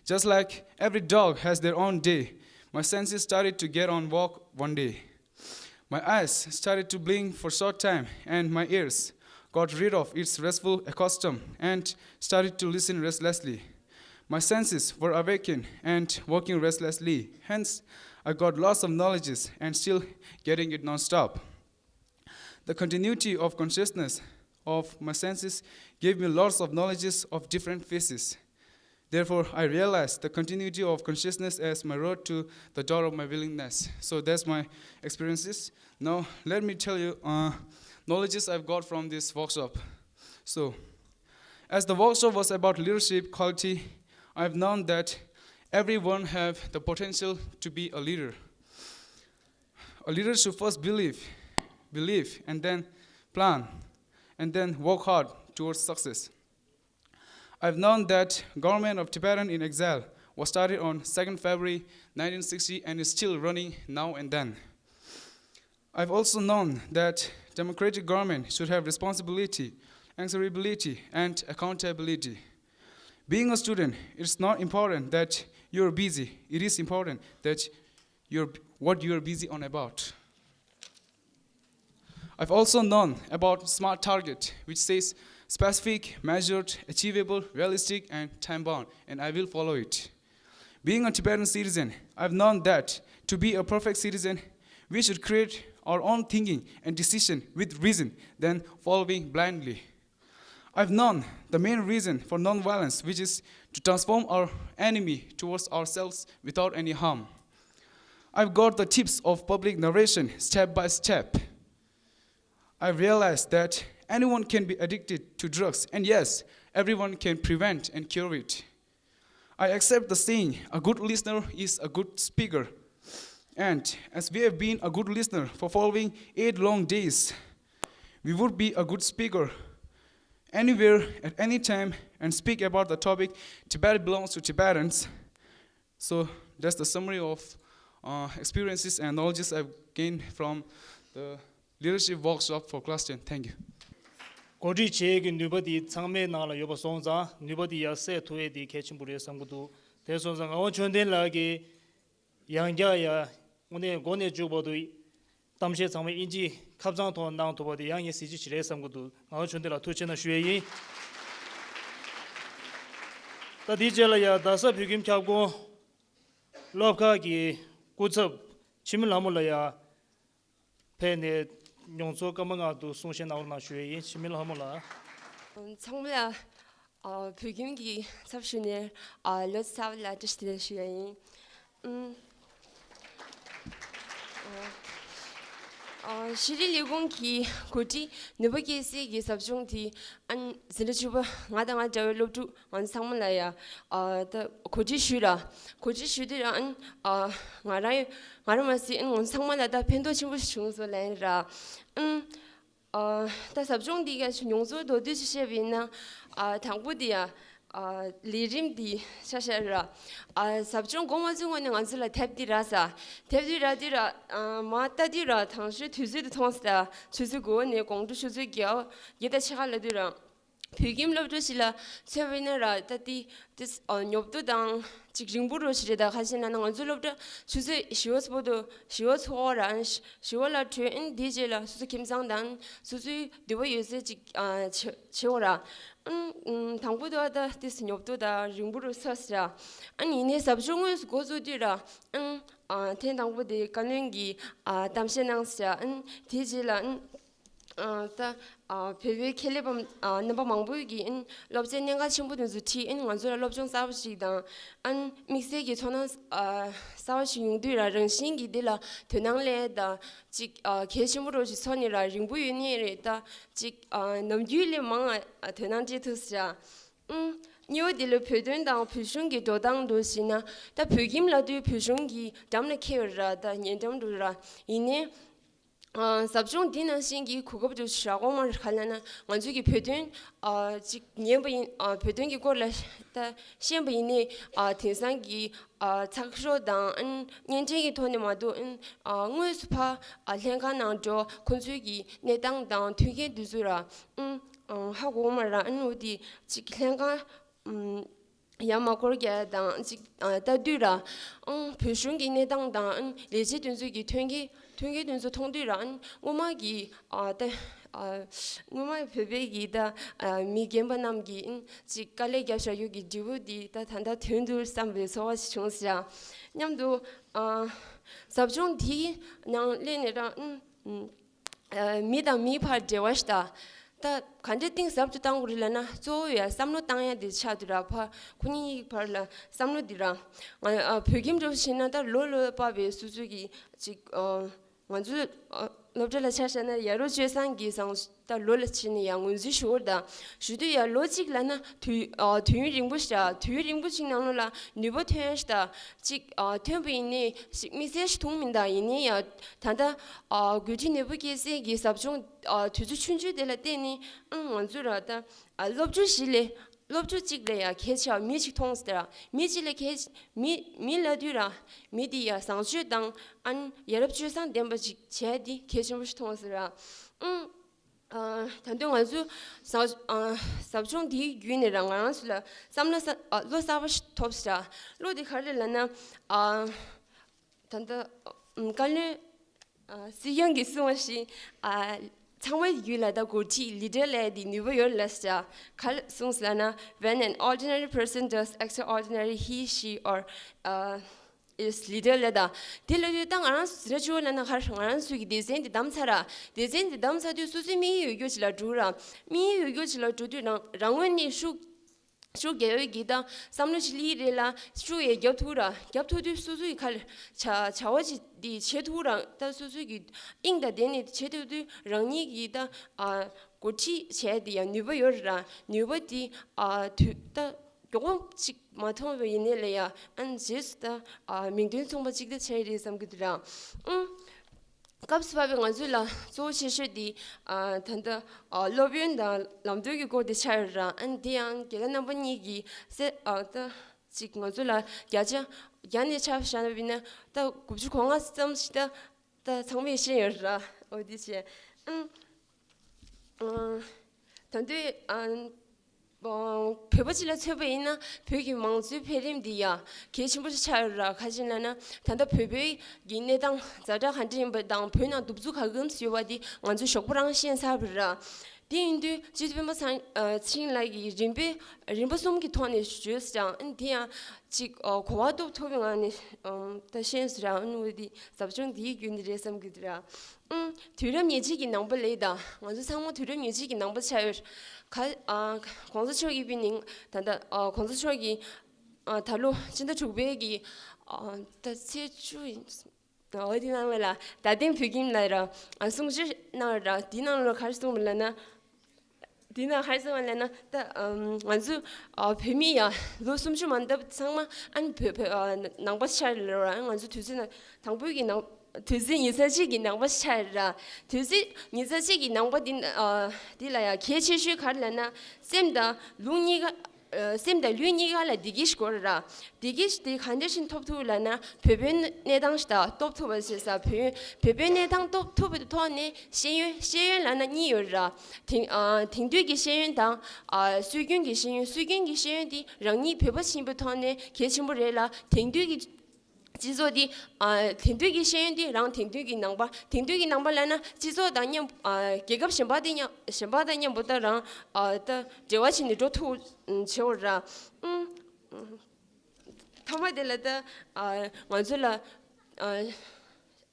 Just like every dog has their own day, my senses started to get on walk one day. My eyes started to blink for a short time, and my ears got rid of its restful accustomed and started to listen restlessly. My senses were awakened and working restlessly, hence, I got lots of knowledges and still getting it non-stop. The continuity of consciousness of my senses gave me lots of knowledges of different faces. Therefore, I realized the continuity of consciousness as my road to the door of my willingness. So that's my experiences. Now, let me tell you uh, knowledges I've got from this workshop. So, as the workshop was about leadership quality, I've known that everyone have the potential to be a leader. A leader should first believe, believe, and then plan, and then work hard towards success. I've known that government of Tibetan in exile was started on second February nineteen sixty and is still running now and then. I've also known that democratic government should have responsibility, answerability, and accountability. Being a student, it's not important that you're busy. It is important that you're, what you're busy on about. I've also known about SMART target, which says specific, measured, achievable, realistic, and time-bound, and I will follow it. Being a Tibetan citizen, I've known that to be a perfect citizen, we should create our own thinking and decision with reason than following blindly. I've known the main reason for non-violence, which is to transform our enemy towards ourselves without any harm. I've got the tips of public narration step by step. I realized that anyone can be addicted to drugs, and yes, everyone can prevent and cure it. I accept the saying, a good listener is a good speaker. And as we have been a good listener for following eight long days, we would be a good speaker anywhere at any time and speak about the topic Tibet belongs to Tibetans. So that's the summary of uh, experiences and knowledges I've gained from the leadership workshop for class ten. Thank you. གོ་སྒྲིག་བྱེད་ཀྱི་ནུས་པ་དེ་ཚང་མའི་ནང་ལ་ཡོད་པ་སོང་ཙང་ནུས་པ་དེ་ཡར་གསལ་ཐུབ་ཡས་དེ་གལ་ཆེན་པོ་རེད་བསམ་གྱི་འདུག་དེ་སོང་ཙང་ངག་དབང་ཆོས་ལྡན་ལགས་ཀྱིས་ཡང་བསྐྱར་ཡ་དངོས་གནས་འགོ་ནས་མཇུག་བར་དུ་གཏམ་བཤད་ཚང་མ་དབྱིན་ཇིའི་ཁ་བྱང་ཐོག་གནང་ཐུབ་པ་དེ་ཡང་ངའི་གཟི་བརྗིད་ཅིག་རེད་བསམ་གྱི་འདུག་ངག་དབང་ཆོས་ལྡན་ལགས་ཐུགས་རྗེ་གནང་ཞུ་ཡས་ཡིན། ད་དེའི་རྗེས་ལ་ཡ་རྡ་ས་བོད་ཁྱིམ་ཁྱབ་ཁོངས་སློབ་ཁག་གི་སྐུ་ཚབ་འཆི་མེད་ལྷ་མོ་ལགས་ཡ་ཕེབས་ནས་མྱོང་ཚོར་སྐར་མ་ལྔ་བར་དུ་གསུང་བཤད་གནང་རོགས་གནང་ཞུ་ཡས་ཡིན། འཆི་མེད་ལྷ་མོ་ལགས། ཚང་མ་ལ་ཨ་བོད་ཁྱིམ་གྱི་ཚབ་ཞུས་ནས་ཨ་ལོ་གསར་པ་ལ་བཀྲ་ཤིས་བདེ་ལེགས་ཞུ་ཡ་ཡིན། ཨུམ། ཨ་ཤེས་རིག་ལས་ཁུངས་ཀྱི་གོ་སྒྲིག་ནུས་པ་སྐྱེད་སྲིང་གི་ཟབ་སྦྱོང་དེ་ཨ་འཛིན་གྲྭ་བཅུ་པ་ང་དང་ང་འདྲ་བའི་སློབ་ཕྲུག་ང་ཚོ་ཚང་མ་ལ་ཡ་ཨ་ད་གོ་སྒྲིག་ཞུས་ར། གོ་སྒྲིག་ཞུས་དུས་ར་ཨ་ང་རང་ང་རང་མ་ཟད་ཨ་ང་ཚོ་ཚང་མ་ལ་ད་ཕན་ཐོགས་ཆེན་པོ་ཞིག་བྱུང་སོང་ལབ་ཡིན་ར། ཨ་ཨ་ད་ཟབ་སྦྱོང་འདི་ག་མྱོང་ཚོར་མདོར་བསྡུས་ཤིག་བཤད་པ་ཡིན་ན། ཨ་དང་པོ་འདི་ཡ་ཨ་ལས་རིམ་འདི་ཆ་བཞག་ར། ཨ་ཟབ་སྦྱོང་འགོ་མ་ཚུགས་སྔོན་ནས་ང་ཚོ་ལ་དེབ་འདི་རག་ས། དེབ་འདི་རག་དུས་ར་ཨ་མར་ལྟ་དུས་ར་དང་ཤོས་དུས་ཚོད་དུ་མཐོང་ས། ཆུ་ཚོད་དགུ་པ་ནས་དགོང་དྲོ་ཆུ་ཚོད་བརྒྱད་པ་བརྒྱད་དང་ཕྱེད་ཀ་ལ་དུས་ར། བོད་ཁྱིམ་སློབ་གྲྭ་ཞིག་ལ་མཚོན་པ་ཡིན་ན་ར་ད་ལྟའི་ཏིས་ཨ་ཉོབ་ཏོ་དང་ཅིག་རིང་པོ་རུ་ཞིག་རེད། ད་ཁ་ཤས་ན་ན་ང་ཚོའི་སློབ་གྲྭ་ཆུ་ཚོད་བཞི་པ་ཚོ་བར་དུ་བཞི་པ་ཚོ་བར་ཨ་བཞི་པ་ལ་གྲོལ། ཨ་ནི་དེའི་རྗེས་ལ་སོ་སོ་ཁྱིམ་ཚང་དང་སོ་སོའི་འདོད་པ་ཡོད་ཚད་ཅིག་ཨ་བྱེད་བྱེད་འོ་ར། ཨ་ནི་དང་པོ་དུ་ཨ་ད་ཏིས་ཉོབ་ཏོ་དང་རིང་པོ་རུ་ཚར་ས་ར། ཨ་ནི་ཡིན་ནའི་ཟབ་སྦྱོང་དངོས་སུ་འགོ་བཙུགས་དུས་ར་ཨ་ནི་ཨ་ཐེངས་དང་པོ་དེ་བཀའ་བློན་གྱིས་ཨ་གཏམ་བཤད་གནང་ས་ར། ཨ་ནི་དེའི་རྗེས་ལ་ཨ་ནི། ཨ་ད་ཨ་བོད་པའི་ཁྱད་ལས་པ་ཨ་རྣམ་པ་མང་པོས་ཀྱིས་ཨ་ནི་སློབ་ཚན་གནད་འགག་ཆེན་པོ་དེ་ཚོ་ཁྲིད། ཨ་ནི་ང་ཚོ་ལ་སློབ་སྦྱོང་གསར་པ་ཞིག་དང་ཨ་ནི་དམིགས་བསལ་གྱི་ཚོར་སྣང་ཨ་གསར་པ་ཞིག་ཡོང་དུས་ར་རང་བཞིན་གྱིས་འདི་ལ་དོ་སྣང་སླེབས་དང་ཅིག་ཨ་གལ་ཆེན་པོ་རོ་ཞིག་ཚོར་ནས་ར་རིང་པོ་ཡོད་ནི་རེད། ད་ཅིག་ཨ་ནམ་རྒྱུན་ལས་མང་ང་དོ་སྣང་སྤྲད་ཐུབ་ས་ར། ཨ་ནི་གཉིས་པ་འདི་ལ་བོད་དོན་དང་བོད་གཞུང་གི་འགྲོ་སྟངས་འདུ་ཞིག་ན་ད་བོད་ཁྱིམ་ལབ་དུས་བོད་གཞུང་གི་འགྲམ་ལ་འཁེལ་བ་ར། ད་ཉེ་འགྲམ་དུ་ར་ཡིན་ནའི། ཨ་ཟབ་སྦྱོང་འདི་ནང་བཞིན་གྱི་གོ་སྐབས་དུ་ཞག་གོང་མར་ག་ལ་ན་ང་ཚོས་ཀྱི་བོད་དོན་ཨ་ཅིག་ཉན་པ་ཡིན། ཨ་བོད་དོན་གྱི་སྐོར་ལ་ད་ཤེས་པ་ཡིན་ནའི་ཨ་དེང་སང་གི་ཨ་ཚགས་ཤོག་དང་ཨ་བརྙན་འཕྲིན་གྱི་ཐོག་ནས་མ་གཏོགས་ཨ་དངོས་སུ་ཕ་ཨ་ལྷན་ཁང་ནང་འགྲོ་ཁོང་ཚོའི་གི་གནས་སྟངས་དང་མཐུན་རྐྱེན་དུས་ཚོད་ར་ཨ་ཧ་གོ་མ་ར། ཨ་ནུ་དེ་ཅིག་ལྷན་ཁང་ཨ། ཡང་མ་འཁོར་རྒྱ་དང་ཅིག་ཨ་ལྟ་དུས་ར། ཨང་བོད་གཞུང་གི་གནས་སྟངས་དང་ཨང་ལས་བྱེད་དེ་ཚོ་གི་མཐུན་རྐྱེན་མཐུན་རྐྱེན་དེ་ཚོ་མཐོང་དུས་ར། ཨང་སྔོན་མ་གི་ཨ་ད་ཨ་སྔོན་མ་བོད་པའི་གི་ད་ཨ་མི་རྒན་པ་རྣམས་ཀྱི་ཨང་ཅིག་དཀའ་ལས་རྒྱབ་བཞག་རྒྱུ་གི་འབྲས་བུ་འདི་ད་ད་ལྟ་ཐོན་འདུག་བསམ་པའི་ཚོར་བ་ཞིག་བྱུང་ཟེར། མཉམ་དུ་ཨ་ཟབ་སྦྱོང་འདིའི་ནང་སླེབས་ནས་ར་ཨང་། ཨ་མི་དང་མིའི་བར་འབྲེལ་བ་ཞིག་དང་། ད་ག་འདྲ་གཏིང་ཟབ་ཏུ་བཏང་དགོས་རེད་ལབ་ན་གཙོ་བོ་ཡ་བསམ་བློ་བཏང་ཡ་དེ་ཆགས་འདུག་ར། ཕ་ཁོ་གཉིས་བར་ལ་བསམ་བློ་འདི་ར། ང་ཨ་བོད་ཁྱིམ་འགྲོ་ཞིག་ན་ད་ལོ་ལོ་བབས་པའི་སོ་སོ་གི་ཅིག་ཨ་ང་ཚོ་ཨ་སློབ་གྲྭ་ལ་ཆ་བཞག་ན་ཡ་རོ་སྤྱོད་བཟང་གི་བཟང་ད་ལོ་ལ་ཕྱིན་ནས་ཡ་ངོས་འཛིན་ཞུ་བར་དང་ཞུ་དུས་ཡ་ལོ་གཅིག་ལབ་ན་དུས་ཨ་དུས་ཡུན་རིང་པོ་ཞིག་དང་དུས་ཡུན་རིང་པོ་ཅིག་ནང་ལོགས་ལ་ནུས་པ་ཐོན་ཡ་ཞིག་དང་ཅིག་ཨ་ཐོན་པ་ཡིན་ནའི་ཞིག་དམིགས་བསལ་ཞིག་མཐོང་མི་འདུག་ཡིན་ནའི་ཡ། ད་ལྟ་ཨ་འགོ་ཁྲིད་ནོར་བུ་སྐྱེད་སྲིང་གི་ཟབ་སྦྱོང་ཨ་དུས་ཚོད་ཆུང་ཆུང་དེ་ལ་བརྟེན་ནས་ཨང་ང་ཚོས་ར་ད་ཨ་སློབ་ཕྲུག་ཞིག་ལས་སློབ་ཕྲུག་གཅིག་ལས་ཡ་གལ་ཆེ་བ་མི་གཅིག་མཐོང་ཟེར་ར། མི་གཅིག་ལས་གལ་མི་མི་ལབ་དུས་ར་མི་དེ་ཡ་བཟང་སྤྱོད་དང་ཨ་ནི་ཡ་རབས་སྤྱོད་བཟང་ལྡན་པ་ཅིག་བྱས་དེ་གལ་ཆེན་པོ་ཞིག་མཐོང་ཟེར་ར། ཨང་ཨ་ད་དུང་ང་ཚོས་ཟབ་ཨ་ཟབ་སྦྱོང་དེའི་བརྒྱུད་ནས་ར་ང་རང་ཚོ་ལ་བསམ་བློ་ས་ཨ་བློ་གསར་པ་ཞིག་ཐོབ་ཟེར་ར། བློ་དེ་ག་རེ་ལབ་ན་ཨ། ད་ལྟ་བཀའ་བློན་སྲིད་སྐྱོང་གིས་གསུངས་པ་བཞིན་ཚང་མའི་རྒྱུད་ལ་ད་འགོ་ཁྲིད་ལི་ཌར་ལབ་ཡ་དེ་ནུས་པ་ཡོད་ལབ་ཟེར། ག་རེ་གསུངས་ལབ་ན། When an ordinary person does extraordinary, he, she, or uh, is leader ལབ། ད་དེ་ལབ་དུས་ད་ང་རང་ཚོ་ཟེར་ཆོག་ལབ་ན་ག་རེ། ང་རང་ཚོ་གི་སྡེ་ཚན་དེ་བདམས་ཚར་ར། སྡེ་ཚན་དེ་བདམས་ཚར་དུས་སོ་སོའི་དམིགས་ཡུལ་ཡོད་རྒྱུ་ཅིག་ལ་འགྲོ་ར། དམིགས་ཡུལ་ཡོད་རྒྱུ་ཅིག་ལ་འགྲོ་དུས་རང་རང་ངོས་ནས་ཤུགས་ ཤུགས་རྒྱག་ཡས་ཀྱི་ད་བསམ་བློ་ཞིག་སླེབས་རེད་ལ། ཤུགས་ཡས་རྒྱབ་ཐུབ་ར། རྒྱབ་ཐུབ་དུས་སོ་སོའི་ཁ་ལ་བྱ་བྱ་བ་ཅིག་འདི་བྱེད་ཐུབ་ར། ད་སོ་སོའི་གི་དབྱིངས་དང་ལྡན་ནས་བྱེད་ཐུབ་དུས་རང་ཉིད་ཀྱི་ད་ཨ་འགོ་ཁྲིད་བྱས་དེ་ཡང་ནུས་པ་ཡོད་ར། ནུས་པ་དེ་ཨ་དུས་ད་མགྱོགས་པོ་ཅིག་མ་མཐོང་བ་ཡིན་ནའི་ལ་ཡ། ཨ་ནི་རྗེས་སུ་ད་ཨ་མིང་དོན་མཚུངས་པ་ཅིག་ད་ཆགས་ཡི་རེད་བསམ་གྱི་འདུག་ར། ཨང་། སྐབས་སུ་བབས་པའི་ང་ཚོ་ལ་གཙོ་བོ་ཆེ་ཤོས་དེ་ཨ་ད་ལྟ་ཨ་སློབ་ཡོན་དང་ལམ་སྟོན་གྱི་སྐོར་དེ་ཆགས་ཡོད་ར། ཨ་ནི་དེ་ཡང་རྒན་ལགས་རྣམ་པ་གཉིས་ཀྱིས་གསལ་ཨ་ད་ཅིག་ང་ཚོ་ལ་བརྒྱ་ཆ་བརྒྱ་ནས་ཆ་བཞག་ན་ཡིན་ན་ད་དགུ་བཅུ་གོ་ལྔ་ཙམ་ཞིག་ད་ད་ཚང་མས་ཤེས་ཡོད་ར། འོ་དེ་བྱས། ཨང་། ཨ་ད་དུང་ཨ་བོད་པ་སྤྱི་ལ་མཚོན་པ་ཡིན་ན་བོད་ཀྱི་མང་གཙོའི་འཕེལ་རིམ་འདི་ཡ་གལ་ཆེན་པོ་ཞིག་ཆགས་ཡོད་ར། ག་ཅི་ལབ་ན་ད་ལྟ་བོད་པའི་གི་གནས་སྟངས་ཛ་དྲག་ག་འདྲ་ཡིན་པ་དང་། བོད་ནང་གདུག་རྩུབ་ག་གམ་ཡོད་པ་འདི་ང་ཚོས་ཞོགས་པ་རང་ཤེས་ཚར་བ་ར། དེ་ཡིན་དུས་སྤྱི་འཐུས་སྤེན་པ་ཚེ་རིང་ལགས་ཀྱིས་རིམ་པས་རིམ་པ་གསུམ་གྱི་ཐོག་ནས་བརྗོད་ཀྱང་། ཨ་ནི་དེ་ཡང་ཅིག་གོ་བ་རྟོགས་ཐུབ་པའི་ངང་ནས་ད་ཤེས་སོང་ར། ཨ་ནི་འོ་དེ་ཟབ་སྦྱོང་འདིའི་བརྒྱུད་ནས་རེད་བསམ་གྱི་འདུག་ར། ཨང་། དུས་རབས་ཉེར་གཅིག་གི་ནང་པ་ལས་ད་ང་ཚོ་ཚང་མ་དུས་རབས་ཉེར་གཅིག་གི་ནང་པ་ཆགས་ཡོད། ག་ཨ་གོང་ས་མཆོག་གིས་དཔེར་ན་ད་ལྟ་ཨ་གོང་ས་མཆོག་གིས་ཨ་ད་ལོ་ཕྱི་ཟླ་དྲུག་པའི་གི་ཨ་ད་ཚེས་བཅུ་ཡིན། འོ་དེ་ནང་ལ་རྡ་སྟེང་བོད་ཁྱིམ་ལ་ར་ཨ་གསུང་ཆོས་གནང་ར། དེ་ནང་ལ་ག་རེ་གསུངས་པ་ལབ་ན། དེ་ན་ཧར་སང་ལ་ན་ད་ང་ཚོ་བོད་མི་ཡ་ལོ་སུམ་ཅུ་མ་འདབ་ཚང་མ་ཨ་ནི་བོད་བོད་ནང་པ་ཆགས་རེད་ར། ང་ཚོ་དུས་ཚོད་ན་དང་པོའི་གི་ནང་དུས་ཚོད་ཉི་ཤུ་རྩ་གཅིག་གི་ནང་པ་ཆགས་རེད་ར། དུས་ཚོད་ཉི་ཤུ་རྩ་གཅིག་གི་ནང་པ་འདི་འདི་ལ་ཡ་གལ་ཆེ་ཤོས་ག་རེ་ལབ་ན། སེམས་དང་ལུས་གཉིས་ཀ་སེམས་དང་ལུས་གཉིས་ཀ་ལ་བདེ་སྐྱིད་ཞིག་དགོས་རེད་ར། བདེ་སྐྱིད་དེ་ག་འདྲ་ཞིག་ཐོབ་ཐུབ་ལབ་ན། བོད་པའི་གནས་སྟངས་ཤིག་ད་རྟོགས་ཐུབ་པ་བྱས་ས། བོད་བོད་པའི་གནས་སྟངས་རྟོགས་ཐུབ་པའི་ཐོག་ནས་ཤེས་ཡོན་ཤེས་ཡོན་ལབ་ན་གཉིས་ཡོད་ར། དེང་ཨ་དེང་དུས་ཀྱི་ཤེས་ཡོན་དང་ཨ་སྲོལ་རྒྱུན་གྱི་ཤེས་ཡོན། སྲོལ་རྒྱུན་གྱི་ཤེས་ཡོན་དེ་རང་ཉིད་བོད་པ་ཞིག་ཡིན་པའི་ཐོག་ནས་གལ་ཆེན་པོ་རེད་ལ། དེང་དུས་ཀྱི་སྤྱི་ཚོགས་འདི་ཨ་དེང་དུས་ཀྱི་ཤེས་ཡོན་འདི་རང་དེང་དུས་ཀྱི་ནང་པ། དེང་དུས་ཀྱི་ནང་པ་ལབ་ན་སྤྱི་ཚོགས་དང་མཉམ་ཨ་རྒྱལ་ཁབ་གཞན་པ་དེ་མཉམ་གཞན་པ་དང་མཉམ་པོ་ད་རང་ཨ་ད་འབྲེལ་བ་བྱས་ནས་འགྲོ་ཐུབ་བྱེད་འོ་ར། ཨུམ། མཐའ་མ་དེ་ལ་ད་ཨ་ང་ཚོ་ལ་ཨ་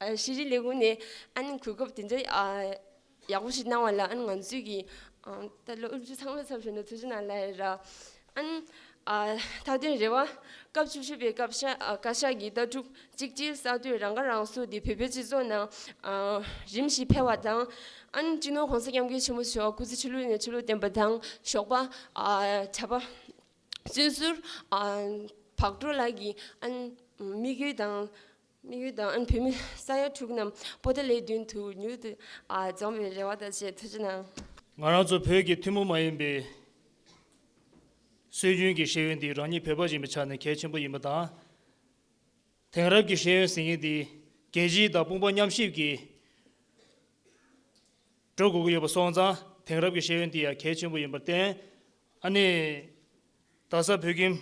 ཨ་ཤེས་རིག་ལས་ཁུངས་ནས་ཨ་ནི་གོ་སྐབས་དེ་འདྲ་ཨ་ཡག་པོ་ཞིག་གནང་བ་ལ། ཨ་ནི་ང་ཚོས་ཀྱི་ཨ་ད་སློབ་ཕྲུག་ཚང་མ་ཚབ་བྱས་ནས་ཐུགས་རྗེ་གནང་ལབ་ཡ་ར། ཨ་ནི་ཨ་མཐའ་དོན་རེ་བ། སྐབས་བཅུ་བཞི་པའི་སྐབས་ཤ་ཨ་བཀའ་ཤག་གི་ལྟ་གྲུབ་གཅིག་སྒྲིལ་གསར་གཏོད་རང་ཁ་རང་གསོ་དེ་བོད་པའི་སྤྱི་ཚོགས་ནང་ཨ་རིམ་བཞིན་འཕེལ་བ་དང་། ཨ་ནི་སྤྱི་ནོར་༸གོང་ས་༸སྐྱབས་མགོན་ཆེན་པོ་མཆོག་སྐུ་ཚེ་ཁྲི་ལོ་ནས་ཁྲི་ལོ་བརྟན་པ་དང་། ཞོགས་པ་ཨ་གྲྭ་པ་བཙུན་ཟུར་ཨ་བག་གྲོ་ལགས་ཀྱི་ཨ་ནི་དམིགས་ཡུལ་དང་། དམིགས་ཡུལ་དང་། ཨ་ནི་བོད་མི་ས་ཡ་དྲུག་རྣམས་པོ་ཏཱ་ལའི་མདུན་དུ་མྱུར་དུ་ཨ་འཛོམས་པའི་རེ་བ་དང་བཅས་ཐུགས་རྗེ་གནང་། ང་རང་ཚོ་བོད་ཀྱི་ཐུན་མོང་མ་ཡིན་པའི་སྲོལ་རྒྱུན་གྱི་ཤེས་ཡོན་འདི་རང་ཉིད་བོད་པ་ཡིན་པའི་ཆ་ནས་གལ་ཆེན་པོ་ཡིན་པ་དང་། དེང་རབས་ཀྱི་ཤེས་ཡོན་ཟེར་མཁན་འདི་རྒྱལ་སྤྱི་དང་དཔུང་པ་མཉམ་གཤིབ་ཀྱིས་འགྲོ་དགོས་ཀྱི་ཡོད་པ་སོང་ཙང་། དེང་རབས་ཀྱི་ཤེས་ཡོན་འདི་ཡང་གལ་ཆེན་པོ་ཡིན་པར་བརྟེན། ཨ་ནི་རྡ་ས་བོད་ཁྱིམ་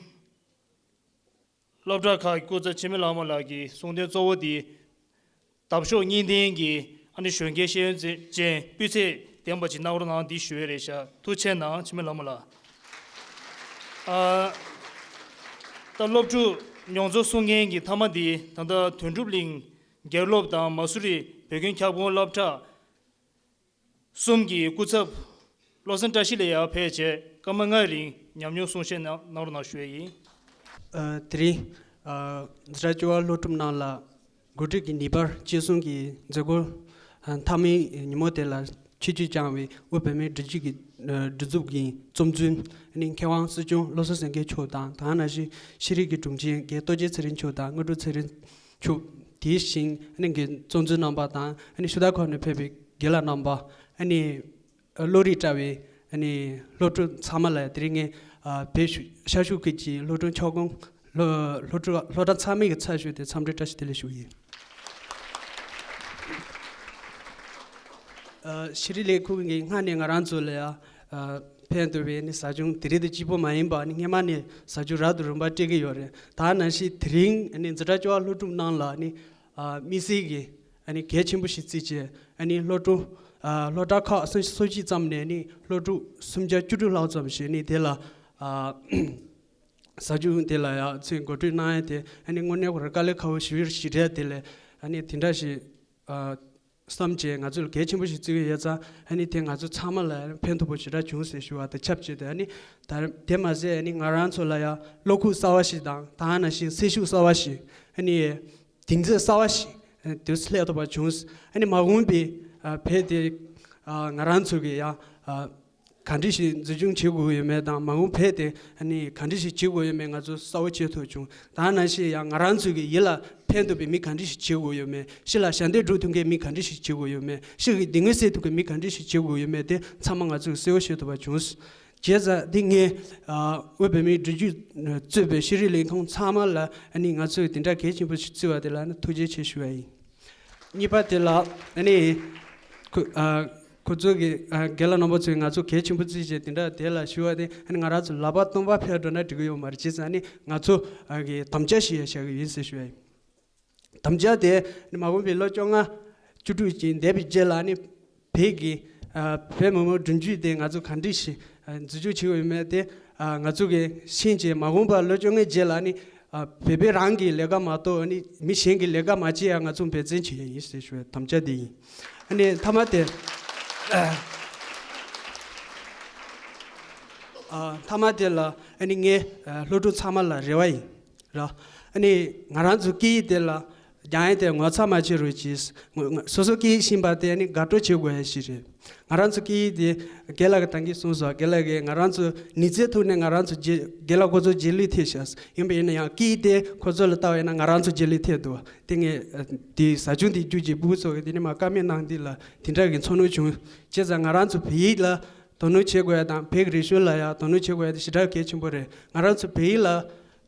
སློབ་གྲྭ་ཁག་གི་སྐུ་ཚབ་འཆི་མེད་ལྷ་མོ་ལགས་ཀྱི་གསུང་དོན་གཙོ་བོ་འདི་འདབ་གཤོག་གཉིས་ལྡན་གྱི་ཨ་ནི་གཞོན་སྐྱེས་ཤེས་ཡོན་ཅན་སྤུས་ཚད་ལྡན་པ་ཅིག་གནང་རོགས་གནང་འདི་ཞུ་ཡས་རེད་ཤག་ཐུགས་རྗེ་གནང་། འཆི་མེད་ལྷ་མོ་ལགས། ཨ་ད་སློབ་ཕྲུག་མྱོང་ཚོར་གསུང་མཁན་གྱི་མཐའ་མ་འདི་ད་ལྟ་དོན་གྲུབ་གླིང་དགེ་སློབ་དང་མ་སུ་རི་བོད་ཁྱིམ་ཁྱབ་ཁོངས་སློབ་གྲྭ་གསུམ་གྱི་སྐུ་ཚབ་བློ་བཟང་བཀྲ་ཤིས་ལགས་ཡར་ཕེབས་བྱས་སྐར་མ་ལྔའི་རིང་ཉམས་མྱོང་གསུང་བཤད་གནང་གནང་རོགས་གནང་ཞུ་ཡས་ཡིན། ཨ་དེ་རིང་ཨ་འཛིན་གྲྭ་བཅུ་པ་སློབ་ཕྲུག་རྣམས་ལ་འགོ་ཁྲིད་ཀྱི་ནུས་པར་གཅེས་སྲུང་གི་མཛད་སྒོ་མཐའ་མའི་ཉིན་མོ་དེ་ལ་ཆིབས་བསྒྱུར་བསྐྱངས་པའི་དབུས་བོད་མིའི་སྒྲིག་འཛུགས་ཀྱི་སྒྲིག་འཛུགས་ཀྱི་གཙོ་འཛིན་ཨ་ནི་མཁས་དབང་སྲིད་སྐྱོང་བློ་བཟང་སེང་གེ་མཆོག་དང་། དེ་ནང་བཞིན་ཤེས་རིག་གི་དྲུང་ཆེ་རྒན་རྡོ་རྗེ་ཚེ་རིང་མཆོག་དང་། དངོས་གྲུབ་ཚེ་རིང་མཆོག་དེ་བཞིན་ཨ་ནི་རྒན་གཙོ་འཛིན་རྣམ་པ་དང་། ཨ་ནི་ཕྱི་དར་ཁག་ནས་ཕེབས་པའི་རྒན་ལགས་རྣམ་པ། ཨ་ནི་བློ་རིག་བཀྲ་བའི་ཨ་ནི་སློབ་ཕྲུག་ཚང་མ་ལ་དེ་རིང་ངས་ཨ་བོད་ཤར་ཤུག་ཁུལ་གྱི་སློབ་ཕྲུག་ཁྱབ་ཁོངས་སློབ་སློབ་ཕྲུག་སློབ་གྲྭ་ཚང་མའི་གི་ཚབ་ཞུས་ཏེ་འཚམས་འདྲི་བཀྲ་ཤིས་བདེ་ལེགས་ཞུ་གི་ཡིན། ཨ་ཤེས་རིག་ལས་ཁུངས་ཀྱིས་སྔར་ནས་ང་རང་ཚོ་ལ་ཡ་ཨ་ཕན་ཐོགས་པའི་ནི་ཟབ་སྦྱོང་དེ་རིང་དང་གཅིག་པོ་མ་ཡིན་པ་ནི་སྔོན་མ་ནས་ཟབ་སྦྱོང་རབ་དང་རིམ་པ་སྤྲད་ཀྱི་ཡོད་རེད། ད་ནང་བཞིན་དེ་རིང་ནི་འཛིན་གྲྭ་བཅུ་པ་སློབ་ཕྲུག་རྣམས་ལ་ནི་ཨ་དམིགས་བསལ་གྱི་ཨ་ནི་གལ་ཆེན་པོ་ཞིག་བརྩིས་བྱས། ཨ་ནི་སློབ་ཕྲུག་ཨ་སློབ་གྲྭ་ཁག་སོ་སོ་གཅིག་ཙམ་ནས་ནི་སློབ་ཕྲུག་སུམ་བརྒྱ་བཅུ་དྲུག་ལྷག་ཙམ་ཞིག་ནི་དེ་ལ་ཨ་ཟབ་སྦྱོང་དེ་ལ་ཡ་ཚུར་འགོ་ཁྲིད་གནང་ཡ་དེ་ཨ་ནི་དངོས་གནས་ཁོ་རང་དཀའ་ལས་ཁག་པོ་ཞིག་ཞིག་རེད། དེ་ལས་ཨ་ནི་དེ་འདྲ་ཞིག་ཨ་ བསམ་བྱས་ང་ཚོ་ལ་གལ་ཆེན་པོ་ཞིག་བརྩི་གི་ཡོད་ཙང་ཨ་ནི་དེ་ང་ཚོ་ཚང་མ་ལ་ཕན་ཐོགས་པོ་ཞེ་དྲག་བྱུང་ཟེར་ཞུ་བ་དང་ཆབས་ཅིག་ཏུ་ཨ་ནི་ད་དེ་མ་ཟད་ཨ་ནི་ང་རང་ཚོ་ལ་ཡང་བློ་ཁུག་གསར་བ་ཞིག་དང་ད་ག་ནང་བཞིན་སེམས་ཤུགས་གསར་བ་ཞིག་ཨ་ནི་གདེང་ཚོད་གསར་བ་ཞིག་དུས་སླེབས་ཐུབ་པ་བྱུང་། ཨ་ནི་མ་འོངས་པའི་བོད་དེ་ང་རང་ཚོ་གི་ཡང་ག་འདྲ་ཞིག་འཛིན་སྐྱོང་བྱེད་དགོས་ཡོད་མེད་དང་མ་འོངས་བོད་དེ་ཨ་ནི་ག་འདྲ་ཞིག་བྱེད་དགོས་ཡོད་མེད་ང་ཚོ་གསལ་བོ་བྱེད་ཐུབ་བྱུང་། ད་ནང་བཞིན་ཡང་ང་རང་ཚོ་གི་ཡིད་ལ་ཕན་ཐོགས་པའི་མི་ག་འདྲ་ཞིག་བྱེད་དགོས་ཡོད་མེད་ཕྱི་ལ་ཞབས་འདེགས་སྒྲུབ་ཐུབ་མཁན་མི་ག་འདྲ་ཞིག་བྱེད་དགོས་ཡོད་མེད་ཕྱི་གི་སྡུག་བསྔལ་སེལ་ཐུབ་མཁན་མི་ག་འདྲ་ཞིག་བྱེད་དགོས་ཡོད་མེད་དེ་ཚང་མ་ང་ཚོ་གི་གསལ་བོ་ཤེས་ཐུབ་པ་བྱུང་། བྱས་ཙང་འདི་ངས་དབུས་བོད་མིའི་སྒྲིག་འཛུགས་གཙོས་པའི་ཤེས་རིག་ལས་ཁུངས་ཚང་མ་ལ་ཨ་ནི་ང་ཚོས་དེ་འདྲ་གལ་ཆེན་པོ་ཞིག་བརྩི་བ་དེ་ལ་ནི་ཐུགས་རྗེ་ཆེ་ཞུ་བ་ཡིན། གཉིས་པ་དེ་ལ་ཨ་ནི་ཁོ་ཨ་ཁོ་ཚོ་གི་ཨ་རྒན་ལགས་རྣམ་པ་ཚོས་ང་ཚོ་གལ་ཆེན་པོ་བརྩིས་བྱས་དེ་འདྲ་དེ་ལ་ཞུ་བ་དེ་ཨ་ནི་ང་རང་ཚོ་ལག་པ་སྟོང་པ་ཕེབས་འགྲོ་ན་འགྲིག་གི་ཡོད་མ་རེད། བྱས་ཙང་ཨ་ནི་ང་ཚོ་ཨ་གི་དམ་བཅའ་ཞིག་ཡང་བཞག་གི་ཡིན་ཟེར་ཞུ་བ་ཡིན། དམ་བཅའ་དེ་ཨ་ནི་མ་འོངས་པའི་ལོ་བཅོ་ལྔ་བཅུ་དྲུག་ཅིག་འདས་པའི་རྗེས་ལ་ཨ་ནི་བོད་ཀྱི་ཨ་བོད་མི་མང་སྒྲིག་འཛུགས་དེ་ང་ཚོ་ག་འདྲ་ཞིག་ཨ་འཛུགས་སྐྱོང་བྱེད་དགོས་ཡོད་མེད་དེ་ཨ་ང་ཚོ་གི་ཤེས་བྱས་མ་འོངས་པ་ལོ་བཅོ་ལྔའི་རྗེས་ལ་ཨ་ནི་ཨ་བོད་པའི་རང་གི་ལས་ཀ་མ་གཏོགས་ཨ་ནི་མི་གཞན་གྱི་ལས་ཀ་མ་བྱེད་ཡ་ང་ཚོ་འབད་བརྩོན་བྱེད་ཡ་ཡིན་ཟེར་ཞུ་བའི་དམ་བཅའ་དེ་ཡིན། ཨ་ནི་མཐའ་མ་དེ་ཨ་མཐའ་མ་དེ་ལ་ཨ་ནི་ངས་ཨ་སློབ་ཕྲུག་ཚང་མ་ལ་རེ་བ་ཡིན། ར། ཨ་ནི་ང་རང་ཚོ་སྐད་ཡིག་དེ་ལ་རྒྱ་ཡིག་དེ་ངོ་ཚ་མ་བྱེད་རོགས་གྱིས། ངོ་ངོ་སོ་སོ་སྐད་ཡིག་ཤེས་པ་དེ་ཨ་ནི་དགའ་སྤྲོ་བྱེད་དགོས་ཡ་ཞིག་རེད། ང་རང་ཚོ་སྐད་ཡིག་དེ་རྒན་ལགས་ཀྱིས་ད་གིན་གསུངས་སོང་། རྒན་ལགས་ཀྱིས་ང་རང་ཚོ་ནུས་རྩལ་ཐོག་ནས་ང་རང་ཚོ་རྗེས་རྒན་ལགས་ཁོ་ཚོ་རྗེས་ལུས་ཐེབས་ཤག་ཡིན་པ་ཡིན་ན་ཡང་སྐད་ཡིག་དེ་ཁོ་ཚོ་ལ་ལྟ་བ་ཡིན་ན་ང་རང་ཚོ་རྗེས་ལུས་ཐེབས་འདུག་དེ་ངས་ཨ་དེ་ཟ་ཆུང་དེ་རྒྱུགས་ཀྱི་སྤུ་གུ་ཚོ་གི་དེ་ནས་མ་བཀའ་མོལ་གནང་དུས་ལ་དེ་འདྲ་གི་ཚོར་སྣང་བྱུང་། བྱས་ཙང་ང་རང་ཚོ་བོད་ཡིག་ལ་དོ་སྣང་བྱེད་དགོས་ཡ་དང་བོད་ཀྱི་རིག་གཞུང་ལ་ཡང་དོ་སྣང་བྱེད་དགོས་ཡ་དེ་ཞེ་དྲག་གལ་ཆེན་པོ་རེད། ང་རང་ཚོ་བོད་ཡིག་ལ་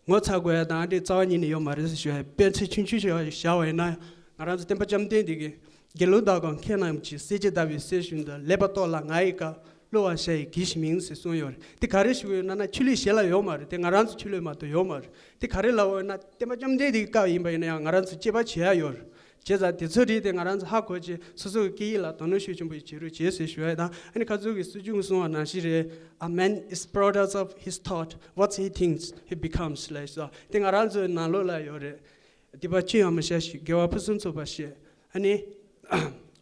ངོ་ཚ་དགོས་ཡ་དང་ཨ་འདྲས་རྩ་བ་ཉིད་ནས་ཡོད་མ་རེད་ཟེར་ཞུ་ཡ། དཔེ་མཚོན་ཆུང་ཆུང་ཞིག་བཞག་པ་ཡིན་ན་ང་རང་ཚོ་སྟོན་པ་བཅོམ་ལྡན་འདས་ཀྱིས་དགེ་སློང་དག་གམ་མཁས་རྣམས་ཀྱིས། བསྲེགས་བཅད་བརྡར་བའི་གསེར་ཞུན་དུ། ཀླད་པ་གཏོར་ལ་ང་ཡི་བཀའ། བསླུ་བ་བཤད་ཡི་གེ་ཞིག་མིན་ཟེར་གསུངས་ཡོད་རེད། དེ་ག་རེ་ཞུ་གི་ཡོད་ན་ན་ཆོས་ལུགས་གཞན་ལ་ཡོད་མ་རེད། དེ་ང་རང་ཚོ་ཆོས་ལུགས་མ་གཏོགས་ཡོད་མ་རེད། དེ་ག་རེ་ལབ་ཡོད་ན་སྟོན་པ་བཅོམ་ལྡན་འདས་ཀྱི་བཀའ་ཡིན་པ་ཡིན་ན་ཡང་ང་རང་ཚོ་དཔྱད་པ་བྱེད་ཡ་ཡོད་རེད། བྱས་ཙང་དེ་ཚོ་རིགས་དེ་ང་རང་ཚོ་ཧ་གོ་བྱས་སོ་སོ་གི་སྐད་ཡིག་ལ་དོ་སྣང་ཤུགས་ཆེན་པོ་བྱེད་རོགས་བྱེད་ཟེར་ཞུ་ཡ་དང་ཨ་ནི་ཁ་ཚུགས་ཀྱི་སྲིད་སྐྱོང་གསུང་བ་ནང་བཞིན་རེད། A man is product of his thought. What he thinks, he becomes. ལབ་སོ། དེ་ང་རང་ཚོའི་ནང་ལོགས་ལ་ཡོད་རེད། སྡིག་པ་ཅི་ཡང་མི་བྱ་ཞིང་། དགེ་བ་ཕུན་སུམ་ཚོགས་པར་སྤྱད། ཨ་ནི།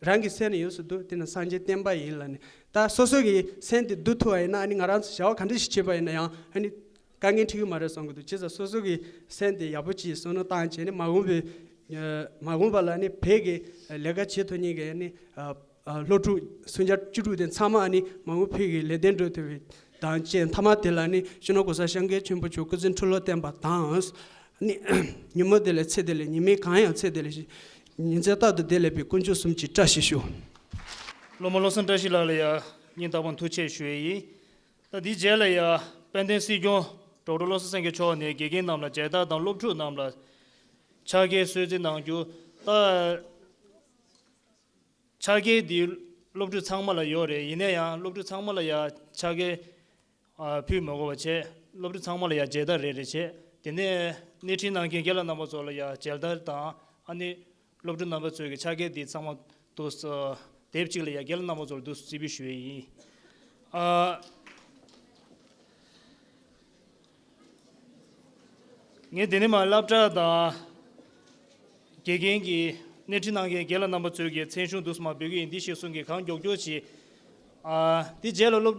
རང་གི་སེམས་ནི་ཡོངས་སུ་འདུལ། དེ་ནི་སངས་རྒྱས་བསྟན་པ་ཡིན་ལབ་ནས། ད་སོ་སོ་གི་སེམས་དེ་འདུལ་ཐུབ་པ་ཡིན་ན་ཨ་ནི་ང་རང་ཚོ་བྱ་བ་ག་འདྲ་ཞིག་བྱེད་པ་ཡིན་ན་ཡང་ཨ་ནི། དཀའ་ངལ་འཕྲད་ཀྱི་མ་རེད་བསམ་གྱི་འདུག་བྱས་ཙང་སོ་སོ་གི་སེམས་དེ་ཡག་པོ་ཅིག་བསམ་བློ་བཏང་བྱས་ནས་མ་འོངས་པའི་མ་འོངས་པ་ལ་ནི་བོད་ཀྱི་ལས་ཀ་བྱེད་ཐུབ་མཁན་གྱི་ནི་སློབ་ཕྲུག་སུམ་བརྒྱ་བཅུ་དྲུག་དེ་ཚང་མ་ནི་མ་འོངས་བོད་ཀྱི་ལས་དོན་སྒྲུབ་ཐུབ་པའི་དང་བཅས་མཐའ་མ་དེ་ལ་ནི་སྤྱི་ནོར་༸གོང་ས་༸སྐྱབས་མགོན་ཆེན་པོ་མཆོག་སྐུ་ཚེ་ཁྲི་ལོ་བརྟན་པ་དང་། ནི་ཉིན་མོ་བདེ་ལེགས་ཚེ་བདེ་ལེགས། ཉི་མའི་གང་ཡང་ཚེ་བདེ་ལེགས་ཤིང་། ཉིན་མཚན་རྟག་ཏུ་བདེ་ལེགས་པའི་དཀོན་མཆོག་གསུམ་གྱི་བཀྲ་ཤིས་ཤོག་སློབ་མ་བློ་བཟང་བཀྲ་ཤིས་ལགས་ལ་ཡང་སྙིང་ཐག་པ་ནས་ཐུགས་རྗེ་ཆེ་ཞུ་ཡས་ཡིན། ད་འདིའི་རྗེས་ལ་ཡང་དཔལ་ལྡན་སྲིད་སྐྱོང་ཌོག་ཊར་བློ་བཟང་སེང་གེ་མཆོག་ནས་དགེ་རྒན་རྣམས་ལ་མཇལ་དར་དང་སློབ་ཕྲུག་རྣམས་ལ་ཕྱག་འཁྱེར་གསོལ་ཚིགས་གནང་རྒྱུ། ད་ཕྱག་འཁྱེར་འདི་སློབ་ཕྲུག་ཚང་མ་ལ་ཡོད་རེད། ཡིན་ན་ཡང་སློབ་ཕྲུག་ཚང་མ་ལ་ཡང་ཕྱག་འཁྱེར་ཨ་ཕུལ་མི་དགོས་པ་བྱས། སློབ་ཕྲུག་ཚང་མ་ལ་ཡང་མཇལ་དར་རེ་རེ་བྱས། དེ་ནས་སྣེ་ཁྲིད་གནང་མཁན་རྒན་ལགས་རྣམ་པ་ཚོ་ལ་ཡང་མཇལ་དར་དང་ཨ་ནི་སློབ་ཕྲུག་རྣམ་པ་ཚོས་ཀྱི་ཕྱག་འཁྱེར་འདི་ཚང་མ་འདུག་སེ་དེབ་གཅིག་ལ་ཡང་རྒན་ལགས་རྣམ་པ་ཚོར་འདུག་སེ་རྩིས་འབུལ་ཞུ་ཡས་ཡིན། ཨ། ངས་དེ་ནས་མར་སློབ་གྲྭ་དང་དགེ་རྒན་གྱི་སྣེ་ཁྲིད་གནང་མཁན་རྒན་ལགས་རྣམ་པ་ཚོས་ཀྱི་མཚན་གཞུང་འདུག་སེ་མར་འབུལ་གྱི་ཡིན། འདི་གཞིར་བཟུང་གིས་གང་མགྱོགས་མགྱོགས་ཀྱིས། ཨ། འདི་རྗེས་ལ་སློབ་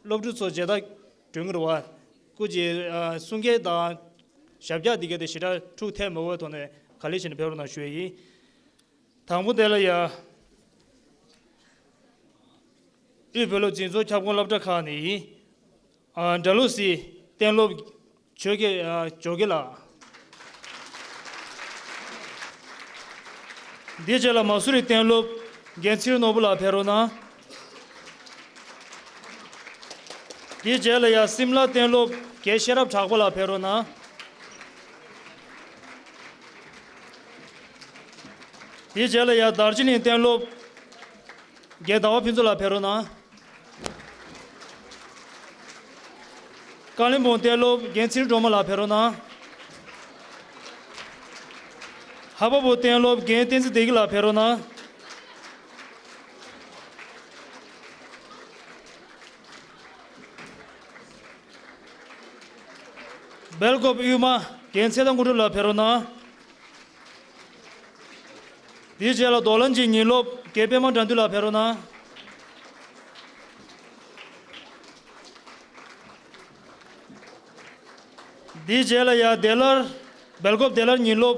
སློབ་ཕྲུག་ཚོ་མཇལ་དར་སྒྲོན་གྱི་རེད་བ། སྐུ་མཁྱེན། ཨ། གསུང་སྐད་དང་ཞབས་བཀྱག་འདི་ག་དེ་ཞེ་དྲག་འཁྲུག་ཐལ་མི་འོས་ཐོག་ནས་ག་ལེར་བྱས་ནས་ཕེབས་རོགས་གནང་ཞུ་ཡས་ཡིན། དང་པོ་དེ་ལ་ཡ། དབུས་བོད་སློབ་འཛིན་ཚོགས་ཁྱབ་ཁོངས་སློབ་གྲྭ་ཁག་ནས་ཡིན། ཨ། སྒྲ་སློབ་ཟིན་གཏན་སློབ་ཇོ་དགེ། ཨ། ཇོ་དགེ་ལགས། འདིའི་རྗེས་ལ་མ་སུ་རི་གཏན་སློབ་རྒན་ཚེ་རིང་ནོར་བུ་ལགས་ཕེབས་རོགས་གནང་། དེའི་རྗེས་ལ་ཡ་སིམ་ལ་གཏན་སློབ་རྒན་ཤེས་རབ་གྲགས་པ་ལགས་ཕེབས་རོགས་གནང་། དེའི་རྗེས་ལ་ཡ་དར་ཇི་ལིང་གཏན་སློབ་རྒན་ཟླ་བ་ཕུན་ཚོགས་ལགས་ཕེབས་རོགས་གནང་། ཀ་ལིམ་པོང་གཏན་སློབ་རྒན་ཚེ་རིང་སྒྲོལ་མ་ལགས་ཕེབས་རོགས་གནང་། ཧ་བ་བོ་གཏན་སློབ་རྒན་བསྟན་འཛིན་བདེ་སྐྱིད་ལགས་ཕེབས་རོགས་གནང་། སྦེལ་ཀོབ་དབུས་མ་རྒན་ཚེ་བརྟན་དངོས་གྲུབ་ལགས་ཕེབས་རོགས་གནང་། དེའི་རྗེས་ལ་རྡོ་ལམ་གྱི་ཉིན་སློབ་ རྒན་པད་མ་དགྲ་འདུལ་ལགས་ཕེབས་རོགས་གནང་། དེའི་རྗེས་ལ་ཡ་བདེ་སླར། སྦེལ་ཀོབ་བདེ་སླར་ཉིན་སློབ།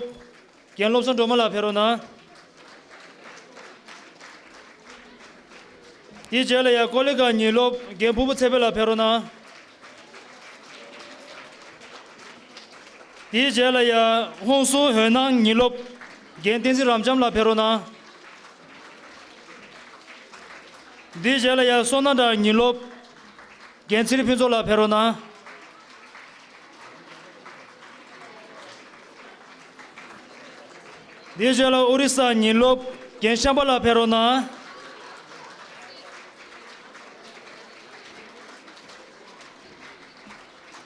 རྒན་བློ་བཟང་སྒྲོལ་མ་ལགས་ཕེབས་རོགས་གནང་། དེའི་རྗེས་ལ་ཡ་ཀོ་ལི་གྷལ་ཉིན་སློབ། རྒན་ཕུར་བུ་ཚེ་འཕེལ་ལགས་ཕེབས་རོགས་གནང་། དེའི་རྗེས་ལ་ཡ་ཧོན་སུར་འོད་སྣང་ཉིན་སློབ། རྒན་བསྟན་འཛིན་རབ་འབྱམས་ལགས་ཕེབས་རོགས་གནང་། དེའི་རྗེས་ལ་ཡ་སོ་ན་ཌ་ཉིན་སློབ། རྒན་ཚེ་རིང་ཕུན་ཚོགས་ལགས་ཕེབས་རོགས་གནང་། དེའི་རྗེས་ལ་ཨོ་རི་ས་ཉིན་སློབ། རྒན་ཤམ་པ་ལགས་ཕེབས་རོགས་གནང་།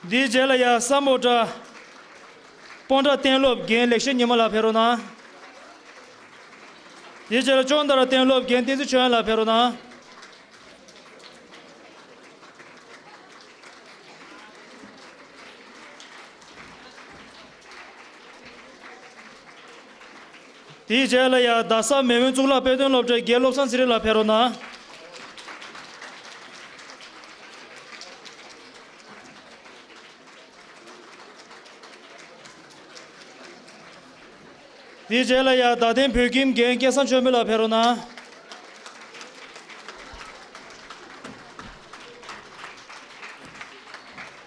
དེའི་རྗེས་ལ་ཡ་སམ་བྷོ་ཊ། སྤོན་ཊ་གཏན་སློབ། རྒན་ལེགས་བཤད་ཉི་མ་ལགས་ཕེབས་རོགས་གནང་། དེའི་རྗེས་ལ་ཅོན་ཏ་ར་གཏན་སློབ། རྒན་བསྟན་འཛིན་ཆོས་དབྱངས་ལགས་ཕེབས་རོགས་གནང་། དེའི་རྗེས་ལ་ཡ་རྡ་ས་མེས་དབོན་གཙུག་ལག་དཔེ་སྟོན་སློབ་གྲྭའི་རྒན་བློ་བཟང་ཚེ་རིང་ལགས་ཕེབས་རོགས་གནང་། དེའི་རྗེས་ལ་ཡ་རྡ་སྟེང་བོད་ཁྱིམ་རྒན་སྐལ་བཟང་ཆོས་འཕེལ་ལགས་ཕེབས་རོགས་གནང་།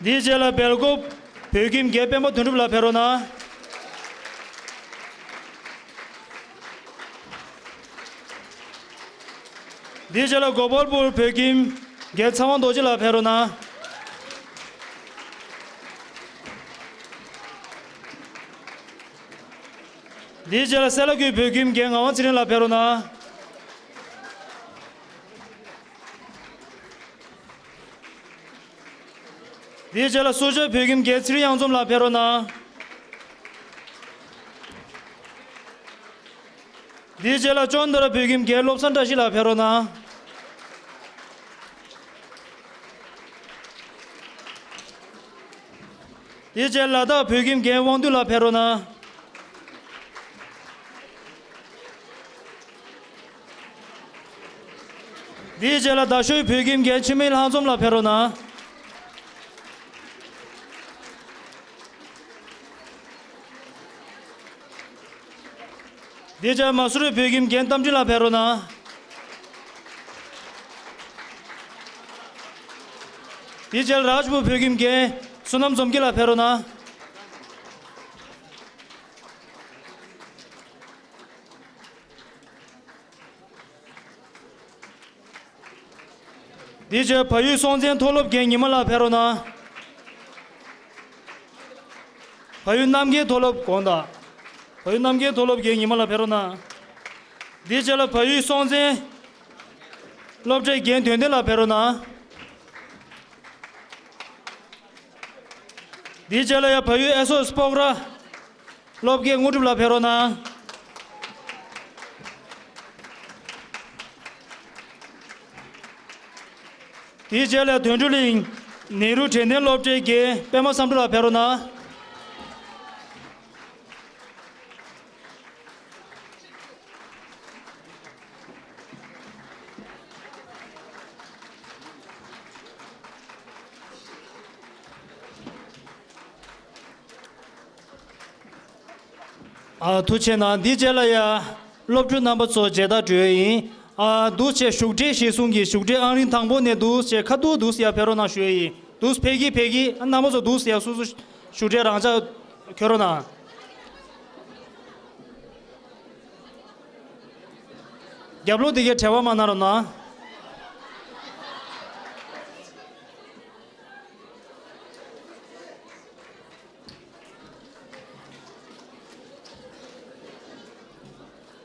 དེའི་རྗེས་ལ་སྦེལ་ཀོབ་བོད་ཁྱིམ་རྒན་སྤེན་པ་དོན་གྲུབ་ལགས་ཕེབས་རོགས་གནང་། དེའི་རྗེས་ལ་གོ་པལ་པུར་བོད་ཁྱིམ་རྒན་ཚེ་དབང་རྡོ་རྗེ་ལགས་ཕེབས་རོགས་གནང་། དེའི་རྗེས་ལ་སེ་ལ་ཀུའི་བོད་ཁྱིམ་རྒན་ངག་དབང་ཚེ་རིང་ལགས་ཕེབས་རོགས་གནང་། དེའི་རྗེས་ལ་སུ་ཇཱ་བོད་ཁྱིམ་རྒན་ཚེ་རིང་གཡང་འཛོམས་ལགས་ཕེབས་རོགས་གནང་། དེའི་རྗེས་ལ་ཅོན་ཏ་ར་བོད་ཁྱིམ་རྒན་བློ་བཟང་བཀྲ་ཤིས་ལགས་ཕེབས་རོགས་གནང་། དེའི་རྗེས་ལ་དྭགས་བོད་ཁྱིམ་རྒན་དབང་འདུས་ལགས་ཕེབས་རོགས་གནང་། དེའི་རྗེས་ལ་རྡ་ཤོད་བོད་ཁྱིམ་རྒན་འཆི་མེད་ལྷ་འཛོམས་ལགས་ཕེབས་རོགས་གནང་། དེའི་རྗེས་མ་སུ་རི་བོད་ཁྱིམ་རྒན་རྟ་མགྲིན་ལགས་ཕེབས་རོགས་གནང་། དེའི་རྗེས་རཱཇ་པུར་བོད་ཁྱིམ་རྒན་བསོད་ནམས་འཛོམས་སྐྱིད་ལགས་ཕེབས་རོགས་གནང་། དེའི་རྗེས་བལ་ཡུལ་སྲོང་བཙན་མཐོ་སློབ་རྒན་ཉི་མ་ལགས་ཕེབས་རོགས་གནང་། བལ་ཡུལ་རྣམ་རྒྱལ་མཐོ་སློབ་དགོངས་དག་བལ་ཡུལ་རྣམ་རྒྱལ་མཐོ་སློབ་རྒན་ཉི་མ་ལགས་ཕེབས་རོགས་གནང་། དེའི་རྗེས་ལ་བལ་ཡུལ་སྲོང་བཙན་སློབ་གྲྭའི་རྒན་དོན་ལྡན་ལགས་ཕེབས་རོགས་གནང་། དེའི་རྗེས་ལ་ཡ་བལ་ཡུལ་ཨེ་སོ་སྤོག་ར་སློབ་དགེ་དངོས་གྲུབ་ལགས་ཕེབས་རོགས་གནང་། དེའི་རྗེས་ལ་དོན་གྲུབ་གླིང་ནེ་རུ་དྲན་རྟེན་སློབ་གྲྭའི་རྒན་པད་མ་བསམ་གྲུབ་ལགས་ཕེབས་རོགས་གནང་། ཨ། ཐུགས་རྗེ་གནང་། འདིའི་རྗེས་ལ་ཡ་སློབ་ཕྲུག་རྣམ་པ་ཚོ་མཇལ་དར་སྒྲོན་ཡ་ཡིན། ཨ། འདུག་སེ་བཞུགས་གྲལ་གཞིར་བཟུང་གི་བཞུགས་གྲལ་ཨང་རིམ་དང་པོ་ནས་འདུག་སེ་ཁ་ཐུག་འདུག་སེ་ཡར་ཕེབས་རོགས་གནང་ཞུ་ཡ་ཡིན། འདུག་སེ་ཕེབས་ཀྱི་ཕེབས་ཀྱི། ཨ། རྣམ་པ་ཚོ་འདུག་སེ་ཡར་སོ་སོ་བཞུགས་གྲལ་རང་འཇགས་འཁོད་རོགས་གནང་། རྒྱབ་ལོགས་དེ་གའི་བྲེལ་བ་མ་གནང་རོགས་གནང་།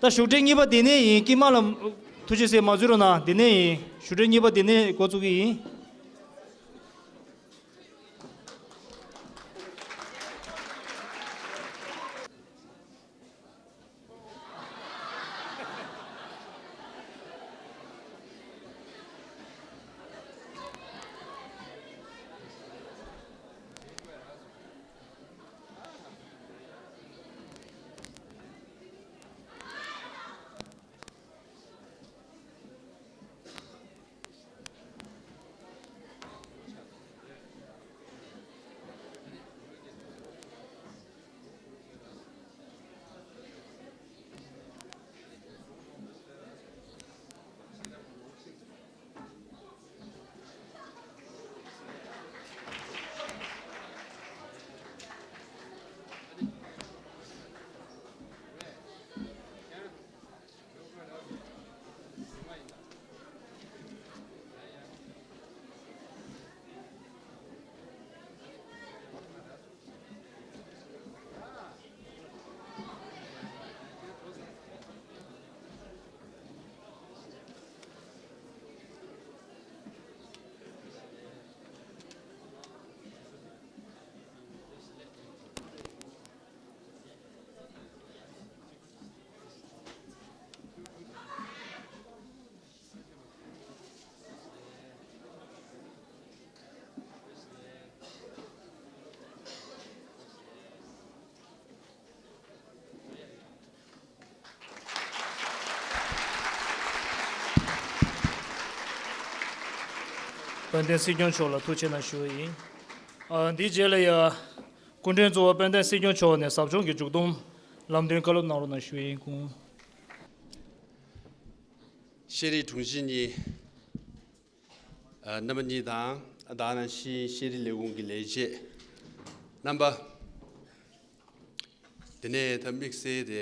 ད་བཞུགས་གྲལ་གཉིས་པ་འདི་ནས་ཡིན། དཀྱིལ་མ་ལ་ཐུགས་རྗེ་ཆེ་མ་འཛུལ་རོགས་གནང་། འདི་ནས་ཡིན། བཞུགས་གྲལ་གཉིས་པ་འདི་ནས་འགོ་བཙུགས་ཀྱི་ཡིན། དཔལ་ལྡན་སྲིད་སྐྱོང་མཆོག་ལ་ཐུགས་ཆེ་གནང་ཞུ་བ་ཡིན། ཨ། འདིའི་རྗེས་ལ་ཡ། སྐུ་མགྲོན་གཙོ་བོ་དཔལ་ལྡན་སྲིད་སྐྱོང་མཆོག་ནས་ཟབ་སྦྱོང་གི་མཇུག་སྡོམ་ལམ་སྟོན་བཀའ་སློབ་གནང་རོགས་གནང་ཞུ་ཡིན། སྐུ་ངོ་ཤེས་རིག་དྲུང་ཆེ་གཉིས། ཨ། རྣམ་པ་གཉིས་དང་། ད་ག་ནང་བཞིན་ཤེས་རིག་ལས་ཁུངས་ཀྱི་ལས་བྱེད་རྣམ་པ། དེ་ནས་ད་དམིགས་བསལ་དེ་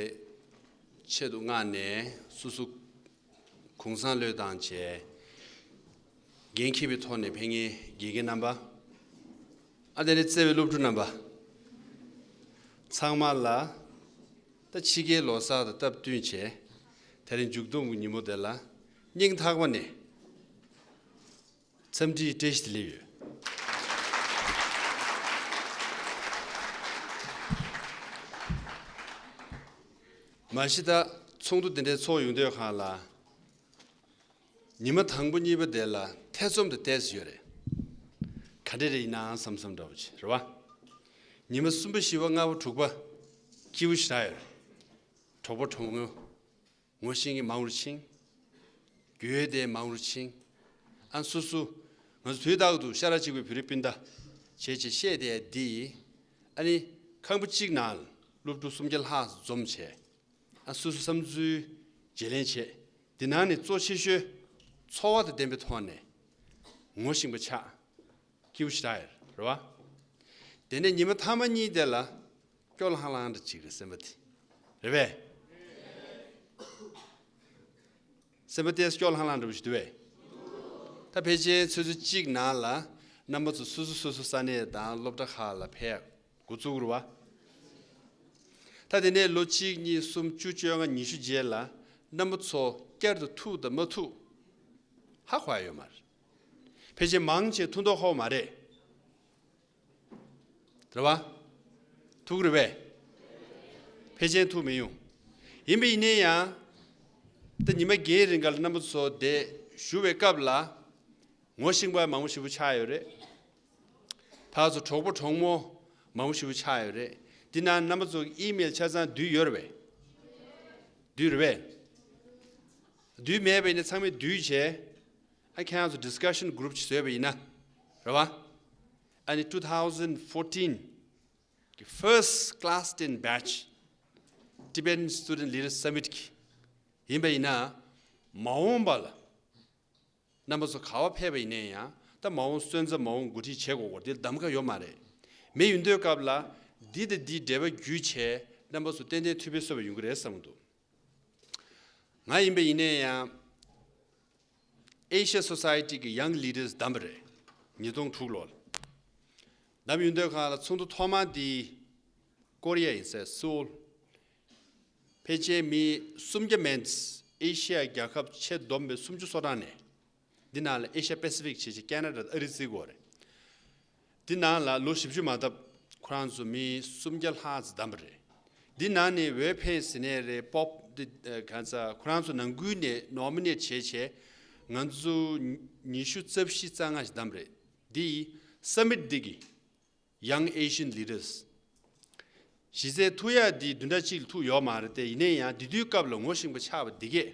ཆེད་དུ་མངགས་ནས་སོ་སོ་གུང་སེང་བློས་བཏང་བྱས། འགན་འཁྱེར་བའི་ཐོག་ནས་ཕེབས་མཁན་དགེ་རྒན་རྣམ་པ། ཨ། དེ་ནས་བརྩེ་བའི་སློབ་ཕྲུག་རྣམ་པ། ཚང་མ་ལ་ད་ཕྱི་རྒྱལ་ལོ་གསར་དང་སྟབས་བསྟུན་བྱས། དེ་རིང་མཇུག་སྡོམ་གྱི་ཉིན་མོ་དེ་ལ་སྙིང་ཐག་པ་ནས་འཚམས་འདྲིའི་བཀྲ་ཤིས་བདེ་ལེགས་ཡོད། མ་གཞི་ད་ཚོགས་འདུ་འདི་འདྲའི་ཚོགས་ཡོང་དུས་སྒང་ལ། ཉི་མ་དང་པོ་གཉིས་པ་དེ་ལ་ཐེ་ཚོམ་དང་ཏོག་ཙམ་ཡོད་རེད། ག་འདྲ་རེད་ཡིན་ནའང་བསམ་བསམ་འདྲ་པོ་ཅིག་རེད་བ། ཉི་མ་གསུམ་པ་བཞི་པ་ལྔ་པ་དྲུག་པ་སྐྱིད་པོ་ཞེ་དྲག་ཡོད་རེད། གྲོགས་པོ་གྲོགས་མོ་ངོ་ཤེས་མཁན་མང་རུ་ཕྱིན། འགྱོད་བདེ་མང་རུ་ཕྱིན། ཨ། སོ་སོ་ང་ཚོ་དུས་རྟག་ཏུ་ཤ་ཁྲག་གཅིག་པའི་བོད་རིགས་སྤུན་ཟླ་བྱས་བྱས་བཤད་བསྡད་འདི། ཨ་ནི་ཁང་པ་གཅིག་ནང་སློབ་ཕྲུག་སུམ་བརྒྱ་ལྷག་འཛོམས་བྱས། ཨ། སོ་སོ་བསམ་ཚུལ་བརྗེ་ལེན་བྱེད། འདི་ནང་ནས་གཙོ་ཆེ་ཤོས་ཚོར་བ་དང་ལྡན་པའི་ཐོག་ནས་ངོ་ཤེས་པ་ཆགས། སྐྱིད་པོ་ཞེ་དྲག་ཡོད་རེད་བ། དེ་ནས་ཉི་མ་མཐའ་མ་གཉིས་དེ་ལ་སྐྱོ་ལྷང་ལྷང་འདྲ་ཅིག་རེད། སེམས་པ་དེ་རེད་པས། སེམས་པ་དེ་སྐྱོ་ལྷང་ལྷང་འདྲ་པོ་ཞིག་འདུག་པས། ད་ཕལ་ཆེར་ཆུ་ཚོད་གཅིག་ནང་ལ་རྣམ་པ་ཚོ་སོ་སོ་སོ་སོ་ས་གནས་དང་སློབ་གྲྭ་ཁག་ལ་ཕེབས། འགོ་བཙུགས་རེད་བ། ད་དེ་ནས་ལོ་གཅིག་གཉིས་གསུམ་བཅུ་བཅོ་ལྔ་ཉི་ཤུ་རྗེས་ལ་རྣམ་པ་ཚོ་བསྐྱར་དུ་ཐུག་དང་མ་ཐུག་ཧ་གོ་ཡ་ཡོད་མ་རེད། ཕལ་ཆེར་མང་ཆེ་ཐུག་མདོག་ཁ་པོ་མ་རེད། རེད་བ། ཐུག་རེད་པས། ཕལ་ཆེར་ཐུག་མི་ཡོང་། ཡིན་པ་ཡིན་ནའི་ཡང་། ད་ཉི་མ་བརྒྱད་རིང་ག་ལ་རྣམ་པ་ཚོ་དེ་བཞུགས་པའི་སྐབས་ལ། ངོ་ཤེས་པ་མང་པོ་ཞེ་པོ་ཆགས་ཡོད་རེད། ཕར་ཚུར་གྲོགས་པོ་གྲོགས་མོ་མང་པོ་ཞེ་པོ་ཆགས་ཡོད་རེད། འདི་ནང་རྣམ་པ་ཚོ་ཨི་མེལ་ཆ་ཚང་བསྡུས་ཡོད་རེད་པས། བསྡུས་རེད་པས། བསྡུས་མེད་པ་ཡིན་ན་ཚང་མས་བསྡུས་བྱས། ཨ། ཁྱེད་རང་ཚོ་ཌི་སི་ཀ་ཤན་གུ་རུབ་ཅིག་བཟོས་པ་ཡིན་ན། རེད་བ། ཨ་ནི་two thousand fourteen གི་first class ten batch Tibetan Student Leaders Summit གི་ཡིན་པ་ཡིན་ན། མ་འོངས་པ་ལ་རྣམ་པ་ཚོ་ག་པར་ཕེབས་པ་ཡིན་ནའི་ཡང་། ད་མ་འོངས་སོན་རྩ་མ་འོངས་འགོ་ཁྲིད་བྱེད་དགོས་སྐོར་དེ་གདམ་ག་ཡོད་མ་རེད། མི་ཡོང་དུས་སྐབས་ལ་འདི་དང་འདིའི་འབྲེལ་བ་བརྒྱུད་བྱས་རྣམ་པ་ཚོ་ཏན་ཏན་ཐུགས་ཕན་གསོས་པ་ཡོང་གི་རེད་བསམ་གྱི་འདུག་ང་ཡིན་པ་ཡིན་ནའི་ཡང་། Asia Society གི་Young Leaders བདམས་པ་རེད། ཉིས་སྟོང་དྲུག་ལོར། བདམས་ཡོང་དུས་སྒང་ལ་ཚོགས་འདུ་ཐོག་མ་འདི་ཀོ་རི་ཡ་ཡིན་ས་སོལ། ཕལ་ཆེར་མི་སུམ་བརྒྱ་མན། ཨེ་ཤི་ཡ་རྒྱལ་ཁབ་ཆེ་བསྡོམས་པའི་སུམ་ཅུ་སོ་གྲངས་ནས། འདི་ནང་ལ་ཨེ་ཤི་ཡ་པེ་སི་ཕིག་བྱས་བྱས་ཀེ་ན་ཌ་དང་ཨ་རི་བརྩི་དགོས་རེད། འདི་ནང་ལ་ལོ་བཞི་བཅུ་མ་འདབ་ཁོ་རང་ཚོ་མི་སུམ་བརྒྱ་ལྷག་ཙམ་བདམས་པ་རེད། འདི་ནང་ནས་ཝེ་ཕེན་ཟེར་ནས་རེད། པོབ་འདི་གང་ཚ་ཁོ་རང་ཚོ་ནང་ཁུལ་ནས་ནོ་མི་ནེཊ་བྱས་བྱས་ང་ཚོ་ཉི་ཤུ་རྩ་བཞི་རྩ་ལྔ་ཞིག་བདམས་རེད། འདི་སམ་མིཊ་འདི་གི Young Asian Leaders གཞི་རྩའི་ཐུག་ཡག་འདི་བདུན་ཕྲག་གཅིག་ལ་ཐུག་ཡོད་མ་རེད་དེ། ཡིན་ནའི་ཡང་དེ་དུས་སྐབས་ལ་ངོ་ཤེས་པ་ཆགས་པ་འདི་གས།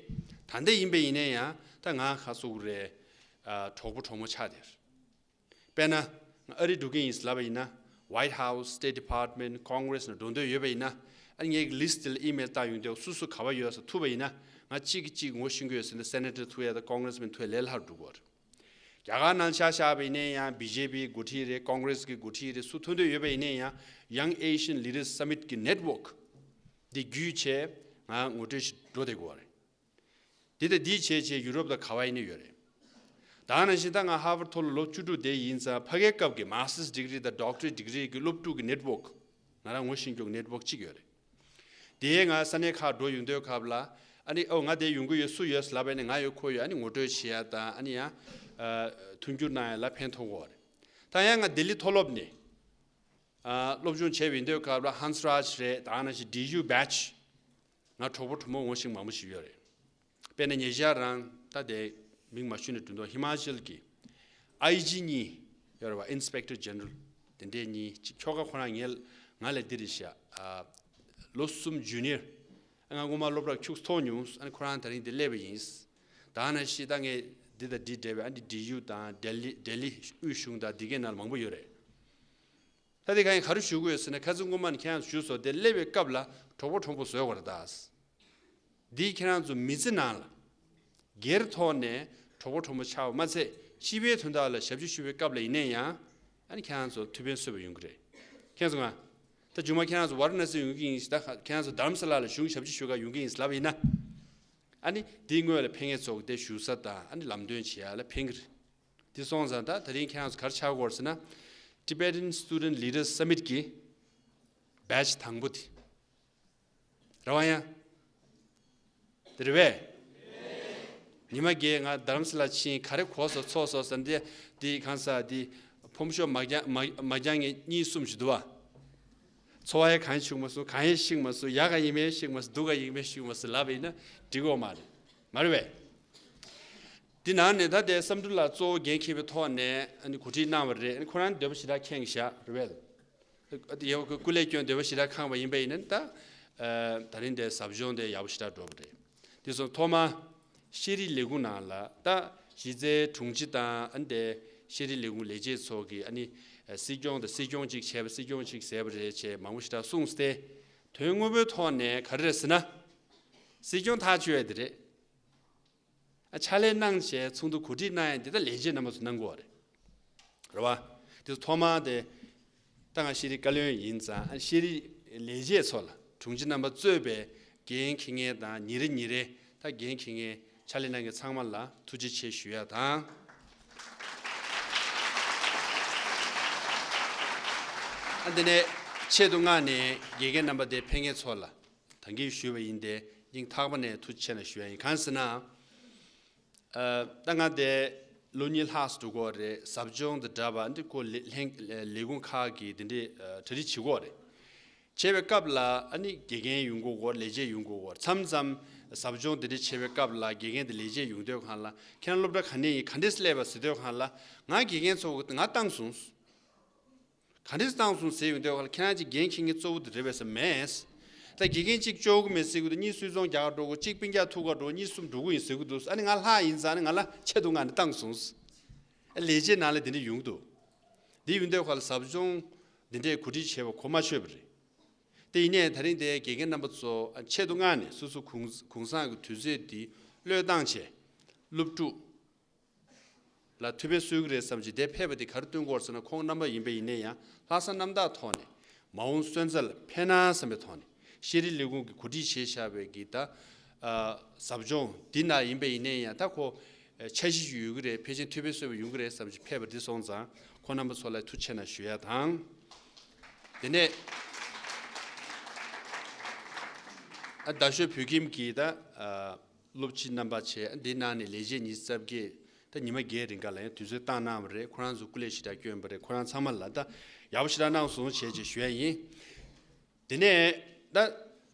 ད་ལྟ་ཡིན་པ་ཡིན་ནའི་ཡང་ད་ང་ཁ་སོ་རེད། ཨ། གྲོགས་པོ་གྲོགས་མོ་ཆགས་དེར། དཔེར་ན། ང་ཨ་རི་འགྲོ་གི་ཡིན་ལབ་པ་ཡིན་ན། White House, State Department, Congress ནང་འགྲོ་འདོད་ཡོད་པ་ཡིན་ན། ཨ་ནི་ངའི་ལིསི་ཊི་དེ་ལ་ཨི་མེལ་བཏང་ཡོང་དུས་སུ་སུ་ག་པར་ཡོད་ས་ཐུག་པ་ཡིན་ན། ང་གཅིག་གིས་གཅིག་ངོ་ཤེས་ཀྱི་ཡོད་ཟེར་ན། སེ་ནེ་ཊར་ཐུག་ཡག་དང་ཀོང་གི་རེ་སི་མེན་ཐུག་ཡག་ལས་སླ་རུ་འགྲོ་གི་ཡོད་རེད། རྒྱ་གར་ནང་ཆ་བཞག་པ་ཡིན་ནའི་ཡང་། བི་ཇེ་པི་འགོ་ཁྲིད་རེད། ཀོང་གི་རེ་སི་གི་འགོ་ཁྲིད་རེད། སུ་ཐུག་འདོད་ཡོད་པ་ཡིན་ནའི་ཡང་། Young Asian Leaders Summit གི་ནེཊ་ཝོག་འདི་བརྒྱུད་བྱས་ང་ངོ་སྤྲོད་ཞིག་འགྲོ་བསྡད་དགོས་པ་རེད། འདི་དང་འདི་བྱས་བྱས་ཡུ་རོབ་དང་ག་པར་ཡིན་ནའི་ཡོད་རེད། ད་ནང་བཞིན་ད་ང་ཧར་ཝརཌ་མཐོ་སློབ་ལོ་བཅུ་དྲུག་བསྡད་ཡིན་ཙང་། ཕ་གིའི་སྐབས་ཀྱི་མ་སི་ཊར་སི་ཌིག་རི་དང་ཌོག་ཊར་ཌིག་རི་གི་སློབ་ཕྲུག་གི་ནེཊ་ཝོག་ང་རང་ངོ་ཤེས་རྒྱུ་ནེཊ་ཝོག་གཅིག་ཡོད་རེད། དེ་ང་ས་གནས་ཁག་འགྲོ་ཡོང་དུས་སྐབས་ལ། ཨ་ནི་ཨོ་ང་དེ་ཡོང་གི་ཡོད། སུ་ཡོད་ལབ་པ་ཡིན་ན། ང་ཡོད། ཁོ་ཡོད། ཨ་ནི་ངོ་སྤྲོད་བྱེད་ཡ་དང་། ཨ་ནི་ཡང་ཨ་མཐུན་འགྱུར་གནང་ཡ་ལ་ཕན་ཐོགས་ཀྱི་ཡོད་རེད། ད་ཡང་ང་ལྡི་ལི་མཐོ་སློབ་ནས་ཨ་སློབ་སྦྱོང་བྱས་པ་ཡིན་དུས་སྐབས་ལ་ཧན་སི་རཱཇ་རེད། ད་ནང་བཞིན་ཌི་ཡུ་བེ་ཆི། ང་གྲོགས་པོ་གྲོགས་མོ་ངོ་ཤེས་མང་པོ་ཞིག་ཡོད་རེད། དཔེར་ན་ཉེ་ཆར་རང་ད་དེ་མིང་མ་ཞུས་ན་འགྲིག་འདུག་ཧི་མ་ཅལ་གྱི་ཨའི་ཇི་གཉིས་ཡོད་རེད་བ། ཨིན་སི་པེག་ཊར་ཇེ་ནེ་རལ་དེ་འདྲས་གཉིས་ཅིག་ཁྱོ་ག་ཁོ་རང་ངའི་ང་ལས་འདི་རེད་ཤག་ཨ་ལོ་གསུམ་ཇུ་ནི་ཡར། ང་སྔོན་མ་སློབ་གྲྭར་ཁྱུག་ཐོག་མྱོང་། ཨ་ནི་ཁོ་རང་དེ་རིང་འདི་སླེབས་པ་ཡིན། ད་ནང་བཞིན་ད་ངས་ འདི་དང་འདི་འབྲེལ་བའི་ཨ་འདི་ཌི་ཡུ་དང་ལྡི་ལི་ལྡི་ལི་དབུས་གཞུང་དང་འདི་གའི་ནང་ལ་མང་པོ་ཡོད་རེད། ད་དེ་ག་ཡིན་ག་རེ་ཞུ་དགོས་ཟེར་ན། ཁ་སང་སྔོན་མ་ནས་ཁྱེད་རང་ཚོ་ཞུས་སོང་། དེ་སླེབས་པའི་སྐབས་ལ་གྲོགས་པོ་གྲོགས་པོ་བཟོས་དགོས་རེད་ད། འདིས་ཁྱེད་རང་ཚོ་མི་ཚེ་ནང་ལ་སྒེར་ཐོག་ནས་གྲོགས་པོ་གྲོགས་པོ་ཆགས་པ་མ་ཚད། སྤྱི་པའི་དོན་དག་ལ་ཞབས་ཕྱི་ཞུ་བའི་སྐབས་ལ་ཡིན་ན་ཡང་། ཨ་ནི་ཁྱེད་རང་ཚོ་ཐུགས་ཕན་གསོས་པ་ཡོང་གི་རེད། ཁྱེད་ཚོ་ང་། ད་མཇུག་མ་ཁྱེད་རང་ཚོ་ཝཱ་ར་ཎ་སི་ཡོང་གི་ཡིན་ཞེས། ད་ཁྱེད་རང་ཚོ་དྷ་རམ་ས་ལ་ལ་གཞུང་ཞབས་ཕྱི་ཞུ་ག་ཡོང་གི་ཡིན་ལབ་ཡིན་ན། ཨ་ནི་འདིའི་སྔོན་ལ་ཕན་ངེས་ཚོགས་དེ་ཞུ་ས་དང་ཨ་ནི་ལམ་སྟོན་བྱེད་ཡ་ལ་ཕན་གི་རེད། དེ་སོང་ཙང་ད་ད་རིང་ཁྱེད་རང་ཚོ་ག་རེ་ཆགས་ཀྱི་ཡོད་རེད་ཟེར་ན། Tibetan Student Leaders Summit གི་བེ་ཆི་དང་པོ་དེ། རེད་བ་ཡ། དེ་རེད་བས། ཉི་མ་བརྒྱད་ང་རྡ་རམ་ས་ལ་ཕྱིན། ག་རེ་གོ་སོང་ཚོར་སོང་ཟེར་ན། འདི་འདི་གང་ཟག་འདི་ཕོམ་ཤོག་མ་རྒྱག་མ་མ་རྒྱག་མཁན་གཉིས་གསུམ་ཞིག་འདུག་བ། ཚོར་བ་ཡང་གང་ཡང་བྱུང་མ་སོང་། གང་ཡང་ཤེས་མ་སོང་། ཡག་ག་ཡིན་མིན་ཤེས་མ་སོང་། སྡུག་ག་ཡིན་མིན་ཤེས་མ་སོང་ལབ་པ་ཡིན་ན་འགྲིག་གི་མ་རེད། མ་རེད་བས། འདི་ནང་ནས་ད་ལྟའི་བསམ་འགྲུབ་ལགས་གཙོ་བོ་འགན་འཁྱེར་བའི་ཐོག་ནས་ཨ་ནི་གོ་སྒྲིག་གནང་བ་རེད། ཨ་ནི་ཁོ་རང་འདོད་པ་ཞེ་དྲག་ཁེངས་བཞག་རེད་བས། ཡ་སྐུ་ལས་སྐྱོན་འདོད་པ་ཞེ་དྲག་ཁེངས་པ་ཡིན་པ་ཡིན་ན་ད། ཨ། ད་རིང་འདིའི་ཟབ་སྦྱོང་དེ་ཡག་པོ་ཞེ་དྲག་འགྲོ་བ་རེད། དེ་སོང་ཐོག་མ་ཤེས་རིག་ལས་ཁུངས་ནང་ལ་ད་གཞི་རྩའི་དྲུང་ཆེ་དང་ཨ་ནི་དེ་ཤེས་རིག་ལས་ཁུངས་ལས་བྱེད་ཚོ་གིས་ཨ་ནི་སྲིད་སྐྱོང་དང་སྲིད་སྐྱོང་གཅིག་བྱས་པ། སྲིད་སྐྱོང་གཅིག་བྱས་པ་རེད་ཅེས་མང་པོ་ཞེ་དྲག་གསུངས་ཏེ། དོན་དངོས་པོའི་ཐོག་ནས་ག་རེ་རེད་ཟེར་ན། སྲིད་སྐྱོང་ཐག་གཅོད་ཡ་དེ་རེད། ཨ། ཕྱག་ལས་གནང་བྱས་ཚོགས་འདུ་གོ་སྒྲིག་གནང་ཡ་འདི་ད་ལས་བྱེད་རྣམ་པ་ཚོ་གནང་དགོས་པ་རེད། རེད་བ། དེ་ཐོག་མར་དེ་ད་ང་ཤེས་རིག་བཀའ་བློན་ཡིན་ཙང་། ཨ། ཤེས་རིག་ལས་བྱེད་ཚོ་ལ་དྲུང་ཆེ་རྣམ་པ་གཙོས་པའི་འགན་འཁྱེར་མཁན་དང་། ཉིན་རེ་ཉིན་རེ་ད་འགན་འཁྱེར་མཁན་ཕྱག་ལས་གནང་མཁན་ཚང་མ་ལ་ཐུགས་རྗེ་ཆེ་ཞུ་ཡ་དང་། ཨ། འདི་ནས་ཆེད་དུ་མངགས་ནས་དགེ་རྒན་རྣམ་པ་དེ་ཕེབས་མཁན་ཚོ་ལ་ད་གིན་ཞུས་པ་ཡིན་ཏེ། སྙིང་ཐག་པ་ནས་ཐུགས་རྗེ་ཆེ་གནང་ཞུ་ཡ་ཡིན། གང་ཟེར་ན། ཨ། ད་ང་དེ་ལོ་གཉིས་ལྷག་ཙམ་འགྲོ་གི་ཡོད་རེད། ཟབ་སྦྱོང་དང་འདྲ་བ་འདི་ཁོ་ལས་ལྷན་ལས་ཁུངས་ཁག་གིས་དེ་འདྲའི་ཨ་གྲ་སྒྲིག་བྱེད་ཀྱི་ཡོད་རེད། བྱེད་པའི་སྐབས་ལ་ཨ་ནི་དགེ་རྒན་ཡོང་གི་ཡོད། ལས་བྱེད་ཡོང་གི་ཡོད། མཚམས་མཚམས་ཟབ་སྦྱོང་དེ་འདྲ་བྱེད་པའི་སྐབས་ལ་དགེ་རྒན་དང་ལས་བྱེད་ཡོང་དུས་སྒང་ལ། ཁྱེད་རང་སློབ་གྲྭ་ག་ནས་ཡིན། ག་འདྲས་སླེབས་པ་ཟེར་དུས་སྒང་ལ། ང་དགེ་རྒན་ཚོ་ང་བཏང་སོང་། ག་འདྲས་བཏང་སོང་ཟེར་ཡོང་དུས་སྒང་ལ། ཁྱེད་རང་ཅིག་འགན་འཁྱེར་མཁན་གཙོ་བོ་དེ་རེད་པས་ཟེར། མེད། ད་དགེ་རྒན་གཅིག་ལྕོགས་ཀྱི་མེད་ཟེར་གྱི་འདུག། གཉིས་སུད་ཚོང་རྒྱག་ག་འགྲོ་གི། གཅིག་སྤུན་ཀྱག་ཐུག་ག་འགྲོ། གཉིས་གསུམ་འགྲོ་གི་ཡིན་ཟེར་གྱི་འདུག། ཨ་ནི་ང་ལྷག་ཡིན་ཙང་ནི་ང་ལ་ཆེད་དུ་མངགས་ནས་བཏང་སོང་། ཨ། ལས་བྱེད་ནང་ལ་དེ་འདྲ་ཡོང་གི་འདུག། འདི་ཡོང་དུས་སྒང་ལ་ཟབ་སྦྱོང་འདི་འདྲའི་གོ་སྒྲིག་བྱས་པ་གོ་མ་ཆོད་པ་རེད། དེ་ཡིན་ནའི་ད་རིང་དེ་དགེ་རྒན་རྣམ་པ་ཚོ་ཆེད་དུ་མངགས་ནས་སོ་སོ་གུང་གུང་སེང་གི་དུས་ཚོད་འདི་བློས་བཏང་བྱས། སློབ་ཕྲུག་ལ་ཐུགས་ཕན་གསོས་ཀྱི་རེད་བསམ་བྱས་དེ་ཕེབས་པ་དེ་ག་རེ་སྟོན་གྱི་ཡོད་རེད་ཟེར་ན། ཁོང་རྣམ་པ་ཡིན་པ་ཡིན་ནའི་ཡང་ལྷག་བསམ་རྣམ་དག་ཐོག་ནས། མ་འོངས་སོན་རྩ་ལ་ཕན་ན་བསམ་པའི་ཐོག་ནས། ཤེས་རིག་ལས་ཁུངས་ཀྱིས་གོ་སྒྲིག་བྱས་བཞག་པའི་གི་ད་ཨ་ཟབ་སྦྱོང་འདི་ནང་ཡིན་པ་ཡིན་ནའི་ཡང་། ད་ཁོ་ཨ་འཆར་གཞི་ཡོད་ཀྱི་རེད། ཕལ་ཆེར་ཐུགས་ཕན་གསོས་པ་ཡོང་གི་རེད་བསམ་བྱས་ཕེབས་པ་འདི་སོང་ཙང་། ཁོང་རྣམ་པ་ཚོ་ལ་ཐུགས་རྗེ་ཆེ་གནང་ཞུ་ཡ་དང་། དེ་ནས་ཨ་རྡ་ཤོད་བོད་ཁྱིམ་གྱི་ད་ཨ་སློབ་སྤྱི་རྣམ་པ་བྱས། འདི་ནང་ནས་ལས་བྱེད་ཉི་ཤུ་རྩ་བརྒྱད། ད་ཉི་མ་བརྒྱད་རིང་ག་ལ་ཡང་དུས་ཚོད་བཏང་གནང་བ་རེད། ཁོ་རང་ཚོ་སྐུ་ལས་ཞེ་དྲག་བསྐྱོན་པ་རེད། ཁོ་རང་ཚང་མ་ལ་ད་ཡག་པོ་ཞེ་དྲག་གནང་སོང་བྱས་བྱས་ཞུ་ཡ་ཡིན། དེ་ནས་ད་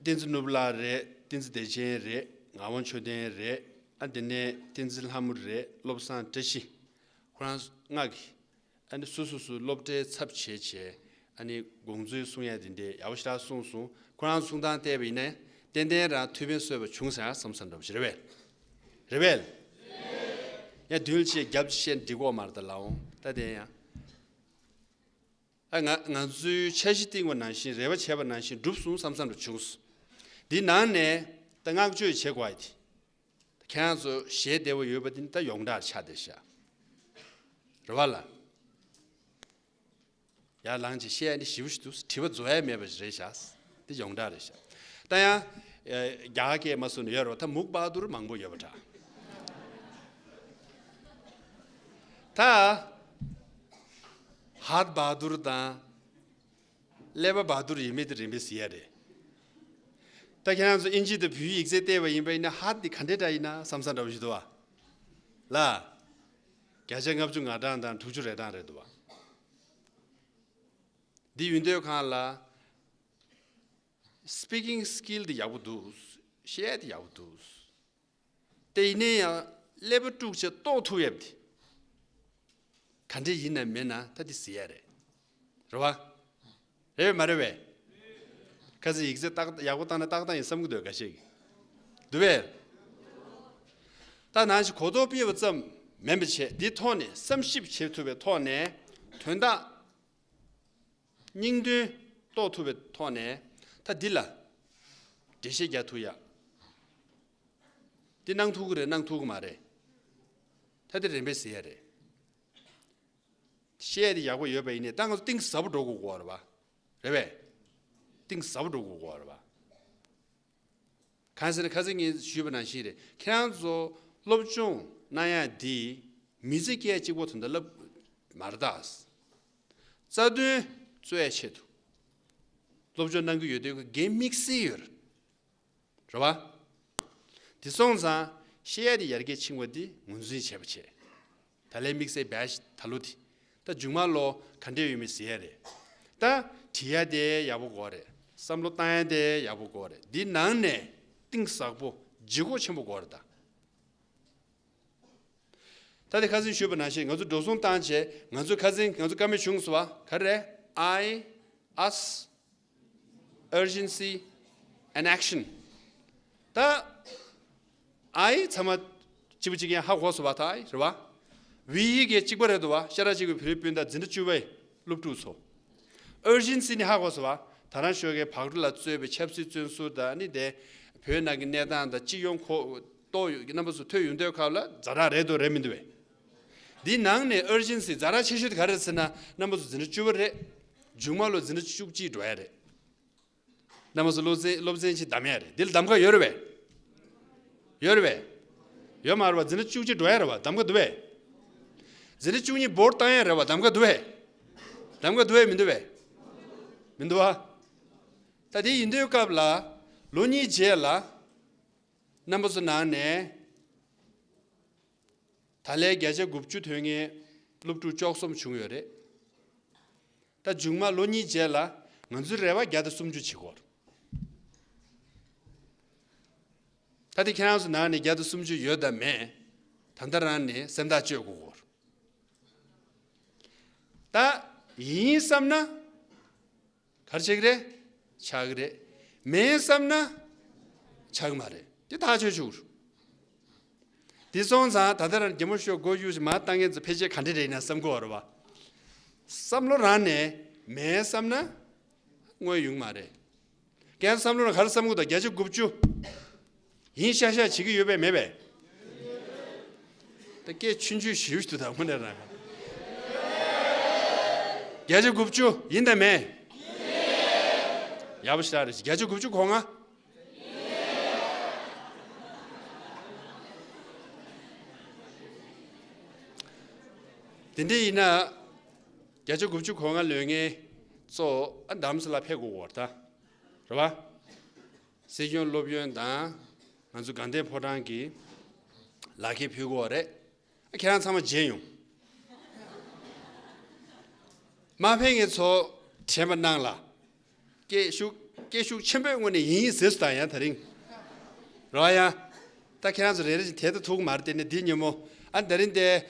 བསྟན་འཛིན་ནོར་བུ་ལགས་རེད། བསྟན་འཛིན་བདེ་ཆེན་རེད། ངག་དབང་ཆོས་ལྡན་རེད། ཨ། དེ་ནས་བསྟན་འཛིན་ལྷ་མོ་རེད། བློ་བཟང་བཀྲ་ཤིས། ཁོ་རང་ལྔ་གིས་ཨ་ནི་སོ་སོ་སོའི་སློབ་གྲྭའི་ཚབ་བྱས་བྱས། ཨ་ནི་དགོངས་ཚུལ་གསུང་ཡ་དེ་འདྲའི་ཡག་པོ་ཞེ་དྲག་གསུངས་སོང་། ཁོ་རང་གསུང་སྟངས་བལྟས་པ་ཡིན་ན་ཏན་ཏན་རང་ཐུགས་ཕན་གསོས་པ་བྱུང་ཟེར་བསམ་བསམ་འདྲ་པོ་ཞིག་རེད་པས། རེད་པས། ཡང་མདུན་ལ་ཅིག་རྒྱབ་ཅིག་བཤད་ན་འགྲིག་གི་ཡོད་མ་རེད་ད་ལགས་འོང་། ད་དེ་ཡང་ཨ་ང་ང་ཚོའི་འཆར་གཞི་བཏིང་བ་ནང་བཞིན། རེ་བ་བྱས་པ་ནང་བཞིན་འགྲུབ་སོང་བསམ་བསམ་འདྲ་བྱུང་སོང་། འདི་ནང་ནས་ད་བསྔགས་བརྗོད་བྱེད་དགོས་ཡ་དེ། ཁྱེད་རང་ཚོ་ཞལ་བདེ་བོ་ཡོད་པ་དེ་ནི་ད་ཡོངས་གྲགས་ཆགས་བསྡད་ཤག། རེད་པ་ལགས། ཡར་ལངས་བྱས་བཤད་ཡ་ནི་ཞེ་པོ་ཞིག་འདུག། དྲི་བ་རྫོགས་ཡ་མེད་པ་ཞིག་རེད་ཤག། དེ་ཡོངས་གྲགས་རེད་ཤག། ད་ཡང་ཨ་རྒྱ་སྐད་མ་གསུངས་ན་ཡོད་རེད་པ། ད་མུག་བྷ་དུར་མང་པོ་ཡོད་པ་འདྲ། ད་ཧཱཐ་བྷ་དུར་དང་། ཀླད་པ་བྷ་དུར་ཡིན་མིན་དེ་རིམ་པས་གཟིགས་ཡ་རེད། ད་ཁྱེད་རང་ཚོ་དབྱིན་ཇི་དང་བོད་ཡིག་རྩལ་བལྟས་པ་ཡིན་པ་ཡིན་ན། ཧཱཐ་འདི་ག་འདྲས་འདྲ་ཡིན་ན་བསམ་བསམ་འདྲ་པོ་ཞིག་འདུག་པ་ལགས། བརྒྱ་ཆ་ལྔ་བཅུ་ང་གྲངས་དང་དྲུག་ཅུ་རེ་གྲངས་རེད་འདུག་པ། འདི་ཡོང་དུས་སྒང་ལ་སི་པི་ཀིང་སི་ཀིལ་འདི་ཡག་པོ་འདུག། བཤད་ཡ་འདི་ཡག་པོ་འདུག། དེ་ཡིན་ན་ཡང་ཀླད་པ་དཀྲུགས་བྱས་རྟོགས་ཐུབ་ཡ་དེ་ག་འདྲས་ཡིན་ན་མིན་ན་ད་དེ་གཟིགས་ཡ་རེད། རེད་པ། རེད་པས་མ་རེད་པས། ཁ་སང་ཡིག་ཚད་ཏག་ཡག་པོ་བཏང་ན་ཏག་ཏག་ཡིན་བསམ་གྱི་འདུག། འགའ་ཤས་ཀྱིས། འདུག་པས། ད་ནང་བཞིན་གོ་རྟོགས་སྤེལ་བ་ཙམ་ མིན་པ་བྱས། འདིའི་ཐོག་ནས་བསམ་ཞིབ་བྱེད་ཐུབ་པའི་ཐོག་ནས་དོན་དག་སྙིང་དོན་རྟོགས་ཐུབ་པའི་ཐོག་ནས། ད་འདི་ལ་འགྲེལ་བཤད་རྒྱག་ཐུབ་ཡ། འདི་གནང་ཐུབ་ཀྱི་རེད། གནང་ཐུབ་ཀྱི་མ་རེད། ད་འདི་རན་པས་ཟེར་ཡ་རེད། བཤད་ཡ་དེ་ཡག་པོ་ཡོད་པ་ཡིན་ནའི་ད་ང་ཚོ་གཏིང་ཟབ་པོ་འགྲོ་དགོས་ཀྱི་ཡོད་རེད་པ། རེད་པས། གཏིང་ཟབ་པོ་འགྲོ་དགོས་ཀྱི་ཡོད་རེད་པ། གང་ཟེར་ན་ཁ་སང་ངས་ཞུས་པ་ནང་བཞིན་རེད། ཁྱེད་རང་ཚོ་སློབ་སྦྱོང་གནང་ཡ་འདི་མི་ཚེ་སྐྱེལ་གཅིག་པོ་དོན་དག་ལབ་མ་རེད་ད། རྩ་དོན་རྩོད་ཡ་ཆེད་དུ་སློབ་སྦྱོང་གནང་གི་ཡོད་དུས་འགན་དམིགས་བསལ་ཡོད་རེད། རེད་པ། དེ་སོང་ཙང་བཤད་ཡ་དེ་ཡར་རྒྱས་ཕྱིན་པ་འདི་ངོས་འཛིན་བྱས་པ་བྱས། ད་ལན་དམིགས་བསལ་བས་ད་ལོ་དེ། ད་མཇུག་མ་ལོ་ག་འདྲས་ཡོད་མེད་ཟེར་ཡ་རེད། ད་བྲིས་ཡ་དེ་ཡག་པོ་དགོས་རེད། བསམ་བློ་བཏང་ཡ་དེ་ཡག་པོ་དགོས་རེད། འདི་ནང་ནས་གཏིང་ཟབ་པོ་ལྗིད་ཁོག་ཆེན་པོ་དགོས་རེད་ད། ད་དེ་ཁ་སང་ཞུས་པ་ནང་བཞིན་ང་ཚོ་འགྲོ་སོང་བཏང་བྱས། ང་ཚོ་ཁ་སང་ང་ཚོ་བཀའ་མོལ་བྱུང་སོང་བ། ག་རེ་རེད། I, us, urgency and action. ད་I ཚང་མ་གཅིག་པ་གཅིག་རྐྱང་ཧ་གོ་སོང་བ། ད་I རེད་པ། V གི་གཅིག་པ་རེད་འདུག་པ། ཤ་ཁྲག་གཅིག་པའི་བོད་རིགས་སྤུན་ཟླ་འཛིན་གྲྭ་བཅུ་པའི་སློབ་ཕྲུག་ཚོ། urgency ནི་ཧ་གོ་སོང་བ། ད་རང་ཞོགས་ཀས་བག་གྲོ་ལ་གཙོས་པའི་ཆབ་སྲིད་བཙོན་ཟུར་དང་ནི་དེ་བོད་ནང་གི་གནས་སྟངས་དང་སྤྱི་ཡོངས་ཁོ་ཏོག་ཡོད་ཀྱི་རྣམ་པ་ཚོ་ཐོས་ཡོང་དུས་སྐབས་ལ་ཛ་དྲག་རེད་འདུག་རེད་མི་འདུག་པས། འདི་ནང་ནས་urgency ཛ་དྲག་ཆེ་ཤོས་དེ་ག་རེ་རེད་ཟེར་ན། རྣམ་པ་ཚོ་འཛིན་གྲྭ་བཅུ་པ་རེད། མཇུག་མ་ལོ་འཛིན་གྲྭ་བཅུ་གཅིག་འགྲོ་ཡ་རེད། རྣམ་པ་ཚོ་སློབ་ཚན་སློབ་ཚན་ཅིག་གདམ་ཡ་རེད། འདི་ལ་གདམ་ག་ཡོད་རེད་པས། ཡོད་རེད་པས། ཡོད་མ་རེད་པ། འཛིན་གྲྭ་བཅུ་གཅིག་འགྲོ་ཡ་རེད་པ། གདམ་ག་འདུག་པས། འཛིན་གྲྭ་བཅུ་གཉིས་བོར་བཏང་ཡ་རེད་པ། གདམ་ག་འདུག་པས། གདམ་ག་འདུག་པས་མི་འདུག་པས། མི་འདུག་པ། ད་དེ་ཡིན་དུས་སྐབས་ལ་ལོ་གཉིས་རྗེས་ལ་རྣམ་པ་ཚོ་ནང་ནས་ད་ལན་བརྒྱ་ཆ་དགུ་བཅུ་ཐོན་མཁན་སློབ་ཕྲུག་བཅུ་གསུམ་བྱུང་ཡོད་རེད། ད་མཇུག་མ་ལོ་གཉིས་རྗེས་ལ་ང་ཚོའི་རེ་བ་བརྒྱ་དང་སུམ་ཅུ་བྱེད་དགོས། ད་དེ་ཁྱེད་རང་ཚོ་ནང་ནས་བརྒྱ་དང་སུམ་ཅུ་ཡོད་དམ་མེད། ད་ལྟ་རང་ནས་སེམས་ཐག་གཅོད་དགོས། ད་ཡིན་བསམ་ན་ག་རེ་བྱེད་ཀྱི་རེད། ཆགས་ཀྱི་རེད། མེད་བསམ་ན་ཆགས་ཀྱི་མ་རེད། དེ་ཐག་ཆོད་བཅུག་རོགས། དེ་སོང་ཙང་ད་ལྟ་རང་རྒན་མོ་ཤོག་སྒོ་གཡུག་ཅིག་མར་བཏང་མཁན་ཚོ་ཕལ་ཆེར་ག་འདྲ་རེད་ན་བསམ་གྱི་ཡོད་རེད་པ། བསམ་བློ་རང་ནས་མེད་བསམ་ན་དངོས་ཡོང་གི་མ་རེད། ཀན་བསམ་བློ་ལ་ག་རེ་བསམ་གྱི་འདུག་བརྒྱ་ཆ་དགུ་བཅུ། ཡིན་ཤག་ཤག་བྱེད་ཀྱི་ཡོད་པས་མེད་པས། ད་སྐད་ཆུང་ཆུང་ཞེ་པོ་ཞིག་འདུག་ད་དངོས་གནས་རང་། བརྒྱ་ཆ་དགུ་བཅུ་ཡིན་དང་མེད། ཡག་པོ་ཞེ་དྲག་རེད། བརྒྱ་ཆ་དགུ་བཅུ་གོ་ལྔ། དེ་འདྲ་ཡིན་ན་བརྒྱ་ཆ་དགུ་བཅུ་གོ་ལྔ་ལོན་མཁན་ཚོ་ཨ་རྡ་རམ་ས་ལ་ཕེབས་དགོས་ཀྱི་ཡོད་རེད་ད། རེད་པ། སྲིད་སྐྱོང་སློབ་ཡོན་དང་ང་ཚོ་དགའ་ལྡན་ཕོ་བྲང་གི་ལག་ཁྱེར་ཕུལ་དགོས་པ་རེད། ཁྱེད་རང་ཚང་མ་མཇལ་ཡོང་། མ་ཕེབས་མཁན་ཚོ་དྲན་པ་གནང་ལ། སྐད་ཤུགས་སྐད་ཤུགས་ཆེན་པོའི་ངང་ནས་ཡིན་ཡིན་ཟེར་སོང་ད། ཡང་དེ་རིང་རོ་ཡ། ད་ཁྱེད་རང་ཚོ་རེ་རེ་བཞིན་དེ་ལྟ་ཐུག་མ་རེད། དེ་ནས་འདི་ཉིན་མོ་ཨ་དེ་རིང་དེ།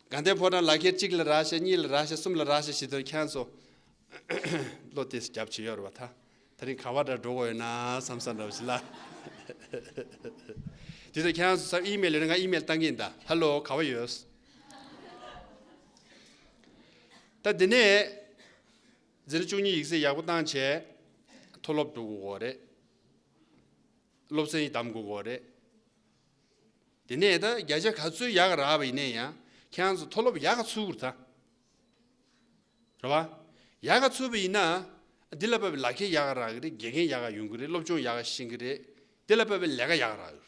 དགའ་ལྡན་ཕོ་བྲང་ལག་ཁྱེར་གཅིག་ལ་རག་ཤག་གཉིས་ལ་རག་ཤག་གསུམ་ལ་རག་ཤག་ཞེས་དོན་ཁྱེད་རང་ཚོ་བློ་དེ་རྒྱབ་བྱེད་ཡོད་རེད་པ། ད་དེ་རིང་ག་བ་འདྲ་འགྲོ་དགོས་ཡོད་ན་བསམ་བསམ་འདྲ་བ་ཞིག་ལ། དེ་ཚོ་ཁྱེད་རང་ཚོ་ས་ཨི་མེལ་ཡོད་ན་ང་ཨི་མེལ་བཏང་གི་ཡིན་ད། ཧ་ལོ་ག་བ་ཡོད། ད་དེ་ནས་འཛིན་གྲྭ་བཅུ་གཉིས་ཡིག་ཚད་ཡག་པོ་བཏང་བྱས་མཐོ་སློབ་འགྲོ་དགོས་རེད། སློབ་ཚན་གདམ་དགོས་རེད། དེ་ནས་ད་བརྒྱ་ཆ་ག་ཚོད་ཡག་རག་པ་ཡིན་ན་ཡང་ཁྱེད་རང་ཚོ་མཐོ་སློབ་ཡག་ག་ཚུད་དགོས་རེད་ད། རེད་པ། ཡག་ག་ཚུད་པ་ཡིན་ན་འདི་ལ་བབས་པའི་ལག་ཁྱེར་ཡག་ག་རག་གི་རེད། དགེ་རྒན་ཡག་ག་ཡོང་གི་རེད། སློབ་སྦྱོང་ཡག་ག་ཤེས་ཀྱི་རེད། འདི་ལ་བབས་པའི་ལས་ཀ་ཡག་ག་རག་གི་རེད།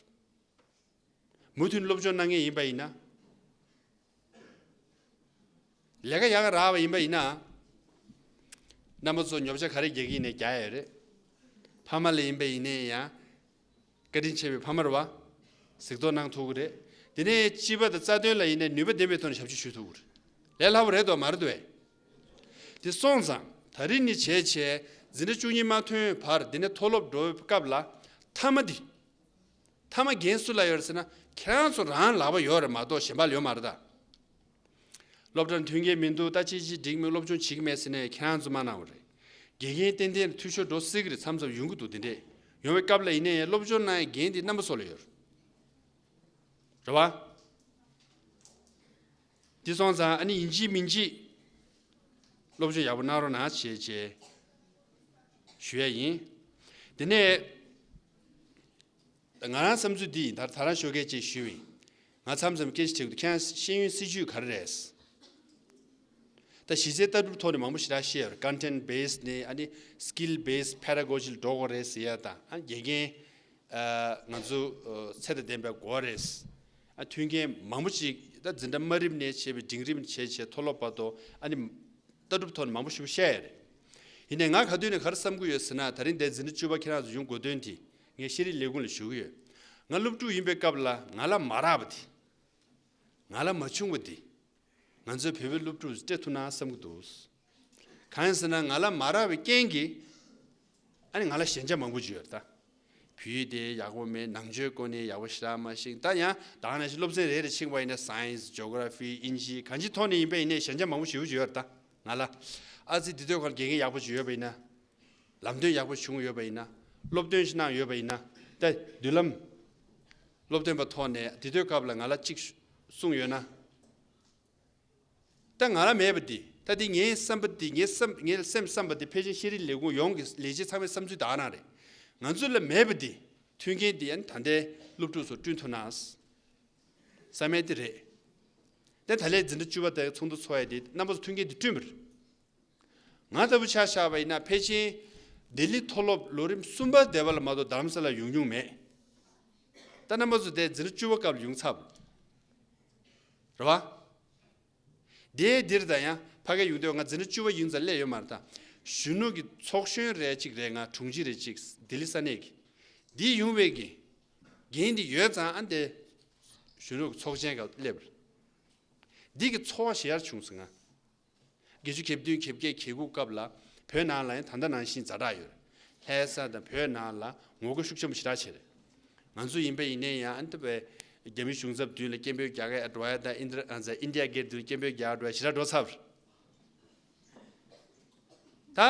མུ་མཐུད་སློབ་སྦྱོང་གནང་མཁན་ཡིན་པ་ཡིན་ན། ལས་ཀ་ཡག་ག་རག་པ་ཡིན་པ་ཡིན་ན། རྣམ་པ་ཚོ་ཉོ་ཆ་ག་རེ་རྒྱག་གི་ཡིན་ནའི་རྒྱག་ཡ་རེད། ཕ་མ་ལ་ཡིན་པ་ཡིན་ནའི་ཡང་། བཀའ་དྲིན་ཆེ་བའི་ཕ་མ་རེད་པ། གཟིགས་རྟོག་གནང་ཐུབ་ཀྱི་རེད། དེ་ནས་སྤྱི་པ་དང་རྩ་དོན་ལ་ཡིན་ནའི་ནུས་པ་ལྡན་པའི་ཐོག་ནས་ཞབས་ཕྱི་ཞུ་ཐུབ་ཀྱི་རེད། ལས་སླ་པོ་རེད་དོ་མ་རེད་དོ། དེ་སོང་ཙང་ད་རིང་ནས་བྱས་བྱས་འཛིན་གྲྭ་བཅུ་གཉིས་མ་ཐོན་བར་འདི་ནས་མཐོ་སློབ་འགྲོ་བའི་སྐབས་ལ་མཐའ་མ་འདི། མཐའ་མ་འགན་སུ་ལ་ཡོད་རེད་ཟེར་ན་ཁྱེད་རང་ཚོ་རང་ལག་པ་ཡོད་རེད་མ་གཏོགས་གཞན་པ་ལ་ཡོད་མ་རེད་ད། སློབ་གྲྭར་མཐུན་རྐྱེན་མི་འདུག་ད་ཅི་ཅི་འགྲིག་མེད། སློབ་སྦྱོང་བྱེད་ཀྱི་མེད་ཟེར་ནས་ཁྱེད་རང་ཚོ་མ་གནང་བ་རེད། དགེ་རྒན་ཏན་ཏན་འཐུས་ཤོར་འགྲོ་སྲིད་ཀྱི་རེད། མཚམས་མཚམས་ཡོང་གི་འདུག་དེ་འདྲས་ཡོང་བའི་སྐབས་ལ་ཡིན་ནའི་སློབ་སྦྱོང་གནང་ཡའི་འགན་དེ་རྣམ་པ་ཚོ་ལ་ཡོད་རེད། རེད་པ། འདི་སོང་ཙང་ཨ་ནི་ཡིན་གཅིག་མིན་གཅིག་སློབ་སྦྱོང་ཡག་པོ་གནང་རོགས་གནང་བྱས་བྱས་ཞུ་ཡ་ཡིན། དེ་ནས་ང་རང་བསམ་ཚུལ་འདི་ཡིན། ད་ད་རང་ཞོགས་ཀས་ཅིག་ཞུས་པ་ཡིན། ང་མཚམས་མཚམས་སྐད་ཆ་དྲིས་ཀྱི་འདུག་ཁྱེད་རང་ཤེས་ཡོན་སྲིད་བྱུས་ག་རེ་རེད། ད་གཞི་རྩའི་ལྟ་གྲུབ་ཐོག་ནས་མང་པོ་ཞེ་དྲག་བཤད་ཡོད་རེད། Content based ནས་ཨ་ནི་skill based pedagogy ལ་འགྲོ་དགོས་རེད་ཟེར་ཡ་དང་། ཨ་དགེ་རྒན་ཨ་ང་ཚོ་ཨ་ཚད་དང་ལྡན་པའི་དགོས་རེད། ཨ་མཐུན་རྐྱེན་མང་པོ་ཞིག་ད་འཛིན་གྲྭ་དམའ་རིམ་ནས་བྱས་པའི་འབྲིང་རིམ་བྱས་བྱས་མཐོ་སློབ་བར་དུ་ཨ་ནི་ལྟ་གྲུབ་ཐོག་ནས་མང་པོ་ཞིག་བཤད་ཡ་རེད། ཡིན་ནའི་ང་ག་དུས་ནས་ག་རེ་བསམ་གྱི་ཡོད་ཟེར་ན། ད་རིང་འདིར་འཛིན་གྲྭ་བཅུ་པ་ཁྱེད་རང་ཚོ་ཡོང་དགོས་དོན་དེ་ངས་ཤེས་རིག་ལས་ཁུངས་ལ་ཞུ་གི་ཡོད། ང་སློབ་ཕྲུག་ཡིན་པའི་སྐབས་ལ་ང་ལ་མ་རག་པ་དེ། ང་ལ་མ་བྱུང་བ་འདི་ང་ཚོའི་བོད་པའི་སློབ་ཕྲུག་སྤྲད་ཐུབ་ན་བསམ་གྱི་འདུག་གང་ཡིན་ཟེར་ན། ང་ལ་མ་རག་པའི་རྐྱེན་གྱིས་ཨ་ནི་ང་ལ་ཞན་ཆ་མང་པོ་ཅིག་ཡོད་རེད་ད། བོད་ཡིག་དེ་ཡག་པོ་མེད། ནང་ཆོས་སྐོར་ནས་ཡག་པོ་ཞེ་དྲག་མ་ཤེས། ད་ཡང་ད་ག་ནང་བཞིན་སློབ་ཚན་རེ་རེ་ཕྱིན་པ་ཡིན་ན། སའེན་སི། ཇོ་གྷ་ར་ཕི། དབྱིན་ཇི། གང་ཅིའི་ཐོག་ནས་ཡིན་པ་ཡིན་ནའི་ཞན་ཆ་མང་པོ་ཞེ་པོ་ཅིག་ཡོད་རེད་ད། ང་ལ་ཨ་ཙི་འདི་དུས་ཁར་དགེ་རྒན་ཡག་པོ་ཅིག་ཡོད་པ་ཡིན་ན། ལམ་སྟོན་ཡག་པོ་བྱུང་ཡོད་པ་ཡིན་ན། སློབ་སྟོན་ཞིག་གནང་ཡོད་པ་ཡིན་ན། ད་མདུན་ལམ་སློབ་སྟོན་པ་ཐོག་ནས་དེ་དུས་སྐབས་ལ་ང་ལ་གཅིག་གསུངས་ཡོད་ན། ད་ང་ལ་མེད་པ་འདི། ད་འདི་ངའི་བསམ་པ་འདི། ངའི་བསམ། ངའི་སེམས་བསམ་པ་འདི་ཕལ་ཆེར་ཤེས་རིག་ལས་ཁུངས་ཡོངས་ཀྱི་ལས་བྱེད་ཚང་མའི་བསམ་ཚུལ་དེ་ག་རང་རེད། ང་ཚོ་ལ་མེད་པ་འདི། མཐུན་རྐྱེན་འདི་ཨ་ནི་ད་ལྟའི་སློབ་ཕྲུག་ཚོར་བསྐྲུན་ཐུབ་ན་བསམ་ཡས་དེ་རེད། ད་ད་ལན་འཛིན་གྲྭ་བཅུ་པ་དེ་ཚོགས་འདུ་ཚོགས་ཡས་དེ་རྣམ་པ་ཚོ་མཐུན་རྐྱེན་དེ་བསྐྲུན་པ་རེད། ང་ལྟ་བུ་ཆ་བཞག་པ་ཡིན་ན་ཕལ་ཆེར་ལྡི་ལི་མཐོ་སློབ་ལོ་རིམ་གསུམ་པ་དེ་བ་ལ་མ་གཏོགས་རྡ་རམ་ས་ལ་ཡོང་མྱོང་མེད། ད་རྣམ་པ་ཚོ་དེ་འཛིན་གྲྭ་བཅུ་པ་སྐབས་ལ་ཡོང་ཚར་བ་རེད་བ། དེ་འདིར་ད་ཡང་ཕ་གིར་ཡོང་དུས་ང་འཛིན་གྲྭ་བཅུ་པ་ཡིན་ཙང་སླེབས་ཡོད་མ་རེད་ད། གཞོན་ནུ་གི་ཚོགས་གཞོན་རེ་གཅིག་རེད། ང་དྲུང་ཆེ་རེ་གཅིག་ལྡི་ལི་ས་གནས་ཀྱི། འདི་ཡོང་བའི་གི་འགན་འདི་ཡོད་ཙང་། ཨ་འདི་གཞོན་ནུ་གི་ཚོགས་ཆེན་སྐབས་སླེབས་རེད། འདི་གི་ཚོར་བ་ཞེ་དྲག་བྱུང་སོང་ང་། བརྒྱད་ཅུ་གྱ་བདུན་གྱ་བརྒྱད་གྱ་དགུ་སྐབས་ལ་བོད་ནང་ལ་ཡང་ད་ལྟ་ནང་བཞིན་ཛ་དྲག་ཡོད་རེད། ལྷ་ས་དང་བོད་ནང་ལ་ངོ་རྒོལ་ཤུགས་ཆེན་པོ་ཞེ་དྲག་བྱས་རེད། ང་ཚོ་ཡིན་པ་ཡིན་ནའི་ཡང་ཨ་འདི་བའི་རྒྱ་མི་གཞུང་ཚབ་མདུན་ལ་སྐད་འབོད་རྒྱག་གི་འགྲོ་ཡ་དང་། ཨིན་དྲ། ཨ་ཛ། ཨིན་ཌི་ཡ་གེ་ཊི་མདུན་སྐད་འབོད་རྒྱག་འགྲོ་ཡ་ཞེ་དྲག་འགྲོ་ཚར་བ་རེད། ད་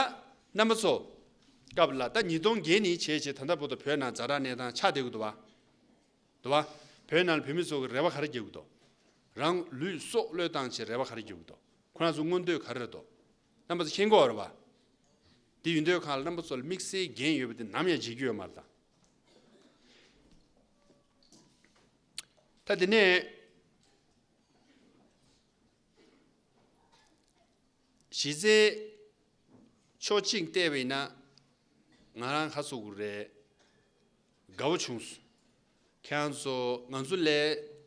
རྣམ་པ་ཚོ་སྐབས་ལ་ད་ཉིས་སྟོང་བརྒྱད་ནས་བྱས་བྱས་ད་ལྟ་བར་དུ་བོད་ནང་ཛ་དྲག་གནས་སྟངས་ཆགས་བསྡད་ཀྱི་འདུག་བ། འདུག་བ། བོད་ནང་ལ་བོད་མི་ཚོ་གི་རེ་བ་ག་རེ་རྒྱག་གི་འདུག་རང་ལུས་སྲོག་བློས་བཏང་བྱས་རེ་བ་ག་རེ་རྒྱག་གི་འདུག་ཁོ་རང་ཚོ་མངོན་འདོད་ག་རེ་རེད་འདུག་རྣམ་པ་ཚོ་མཁྱེན་གྱི་ཡོད་རེད་བ། དེ་ཡིན་དུས་གང་ལ་རྣམ་པ་ཚོ་ལ་དམིགས་བསལ་འགན་ཡོད་པ་དེ་ནམ་ཡང་བརྗེད་རྒྱུ་ཡོད་མ་རེད་ད། ད་དེ་ནས་གཞི་རྩའི་ཕྱོགས་གཅིག་བལྟས་པ་ཡིན་ན། ང་རང་ཁ་སོ་གུ་རེད། དགའ་བོ་བྱུང་སོང་། ཁྱེད་རང་ཚོ་ང་ཚོ་ལས།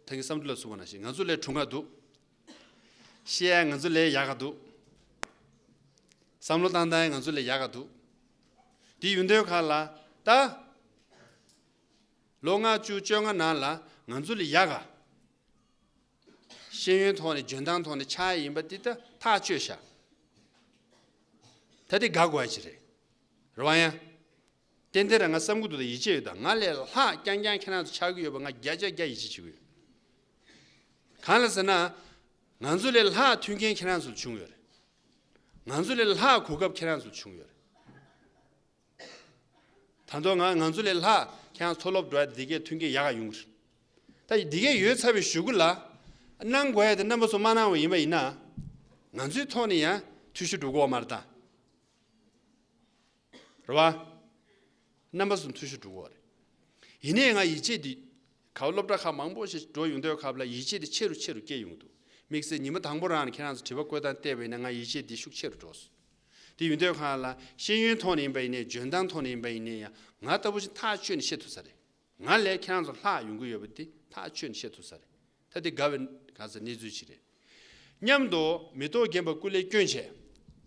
ད་གིན་བསམ་ཚུལ་ལ་གསུངས་པ་ནང་བཞིན་ང་ཚོ་ལས་གྲུང་ག་འདུག་བཤད་ཡ་ང་ཚོ་ལས་ཡག་ག་འདུག་བསམ་བློ་བཏང་སྟངས་ང་ཚོ་ལས་ཡག་ག་འདུག་དེ་ཡིན་དུས་གང་ལ་ད་ལོ་ལྔ་བཅུ་བཅོ་ལྔ་ནང་ལ་ང་ཚོ་ལས་ཡག་ག་ཤེས་ཡོན་ཐོག་ནས་འཇོན་ཐང་ཐོག་ནས་ཆགས་ཡ་ཡིན་པ་འདི་ད་ཐག་ཆོད་ཤག་ད་འདི་དགའ་དགོས་ཡ་ཅིག་རེད། རེད་བ་ཡ། ཏན་ཏན་རང་ང་བསམ་གྱི་འདུག་ད་ཡིད་ཆེས་ཡོད་ད། ང་ལས་ལྷག་རྐྱང་རྐྱང་ཁྱེད་རང་ཚོ་ཆགས་ཀྱི་ཡོད་པ་ང་བརྒྱ་ཆ་བརྒྱ་ཡིད་ཆེས་བྱེད་ཀྱི་ཡོད། གང་ལ་ཟེར་ན། ང་ཚོ་ལས་ལྷག་མཐུན་རྐྱེན་ཁྱེད་རང་ཚོ་ལ་བྱུང་ཡོད་རེད། ང་ཚོ་ལས་ལྷག་གོ་སྐབས་ཁྱེད་རང་ཚོ་ལ་བྱུང་ཡོད་རེད། ད་དུང་ང་ང་ཚོ་ལས་ལྷག་ཁྱེད་རང་མཐོ་སློབ་འགྲོ་ཡ་འདི་གའི་མཐུན་རྐྱེན་ཡག་ག་ཡོང་གི་རེད། ད་འདི་གའི་ཡོད་ཚར་བའི་གཞུག་གུ་ལ་གནང་དགོས་ཡ་དེ་རྣམ་པ་ཚོ་མ་གནང་བ་ཡིན་པ་ཡིན་ན། ང་ཚོའི་ཐོག་ནས་ཡང་འཐུས་ཤོར་འགྲོ་གི་ཡོད་མ་རེད་ད། རེད་བ། རྣམ་པ་ཚོ་འཐུས་ཤོར་འགྲོ་གི་ཡོད་རེད། ཡིན་ནའི་ང་ཡིད་ཆེས་འདི། ག་བ་སློབ་གྲྭ་ཁག་མང་པོ་ཞིག་འགྲོ་ཡོང་དུས་སྐབས་ལ་ཡིད་ཆེས་འདི་ཆེ་རུ་ཆེ་རུ་སྐྱེ་ཡོང་གི་འདུག་དམིགས་བསལ་ཉི་མ་དང་པོ་རང་ནས་ཁྱེད་རང་ཚོ་དྲི་བ་བཀོད་སྟངས་བལྟས་པ་ཡིན་ན་ང་ཡིད་ཆེས་འདི་ཤུགས་ཆེ་རུ་འགྲོ་སོང་། དེ་ཡོང་དུས་གང་ལ་ཤེས་ཡོན་ཐོག་ནས་ཡིན་པ་ཡིན་ནའི་འཇོན་ཐང་ཐོག་ནས་ཡིན་པ་ཡིན་ནའི་ཡང་ང་ལྟ་བུ་ཞིག་ཐག་ཆོད་ནས་བཤད་ཐུབ་ས་རེད། ང་ལས་ཁྱེད་རང་ཚོ་ལྷག་ཡོང་གི་ཡོད་པ་འདི་ཐག་ཆོད་ནས་བཤད་ཐུབ་ས་རེད། ད་དེ་དགའ་བའི་ག་ས་གནས་ཚུལ་ཅིག་རེད། མཉམ་དུ་མེ་ཏོག་རྒན་པ་སྐུ་ལས་བསྐྱོན་བྱས།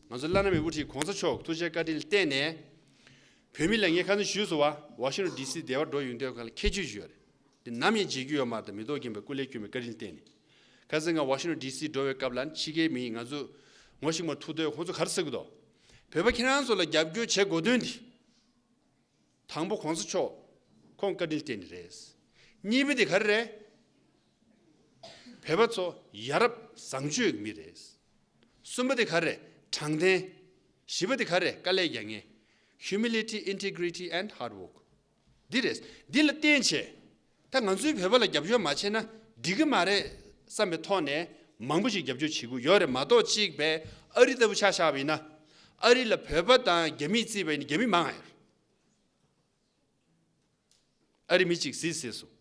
ང་ཚོ་བླ་ན་མེད་པའི་དབུ་ཁྲིད་གོང་ས་མཆོག་ཐུགས་རྗེ་བཀའ་དྲིན་ལ་བརྟེན་ནས། བོད་མི་ལ་ངས་ཁ་སང་ཞུས་སོང་བ། ཝ་ཤིང་ཊོན་ཌི་སི་དེ་བར་འགྲོ་ཡོང་དུས་ག་ལ་ཁྱད་ཆོས་ཅིག་ཡོད་རེད། དེ་ནམ་ཡང་བརྗེད་རྒྱུ་ཡོད་མ་རེད། མེ་ཏོག་རྒན་པའི་སྐུ་ལས་བསྐྱོན་པའི་བཀའ་དྲིན་ལ་བརྟེན་ནས། ཁ་སང་ང་ཝ་ཤིང་ཊོན་ཌི་སི་འགྲོ་བའི་སྐབས་ལ་ཕྱི་རྒྱལ་མི་ང་ཚོ་ངོ་ཤེས་མ་ཐུག་དུས་ཁོང་ཚོ་ག་རེ་ཟེར་གི་འདུག་བོད་པ་ཁྱེད་རང་ཚོ་ལ་རྒྱབ་སྐྱོར་བྱེད་དགོས་དོན་དེ། དང་པོ་གོང་ས་མཆོག་ཁོང་བཀའ་དྲིན་བརྟེན་ནས་རེད། གཉིས་པ་དེ་ག་རེ་རེད། བོད་པ་ཚོ་ཡ་རབས་བཟང་སྤྱོད་ཀྱི་མི་རེད། གསུམ་པ་དེ་ག་རེ་རེད། དྲང་བདེན། བཞི་པ་དེ་ག་རེ་རེད། དཀའ་ལས་རྒྱག་མཁན། Humility, integrity and hard work. འདི་རེད། འདི་ལ་བརྟེན་བྱས། ད་ང་ཚོའི་བོད་པ་ལ་རྒྱབ་སྐྱོར་མ་བྱས་ན་འགྲིག་གི་མ་རེད་བསམ་པའི་ཐོག་ནས་ མང་པོ་ཞིག་རྒྱབ་སྐྱོར་བྱེད་ཀྱི་ཡོད་རེད་མ་གཏོགས། གཅིག་པའི་ཨ་རི་ལྟ་བུ་ཆ་བཞག་པ་ཡིན་ན། ཨ་རི་ལ་བོད་པ་དང་རྒྱ་མི་བརྩིས་པ་ཡིན་ན་རྒྱ་མི་མང་ང་ཡོད་རེད། ཨ་རི་མི་གཅིག་གཟིགས་གཟིགས་སོང་།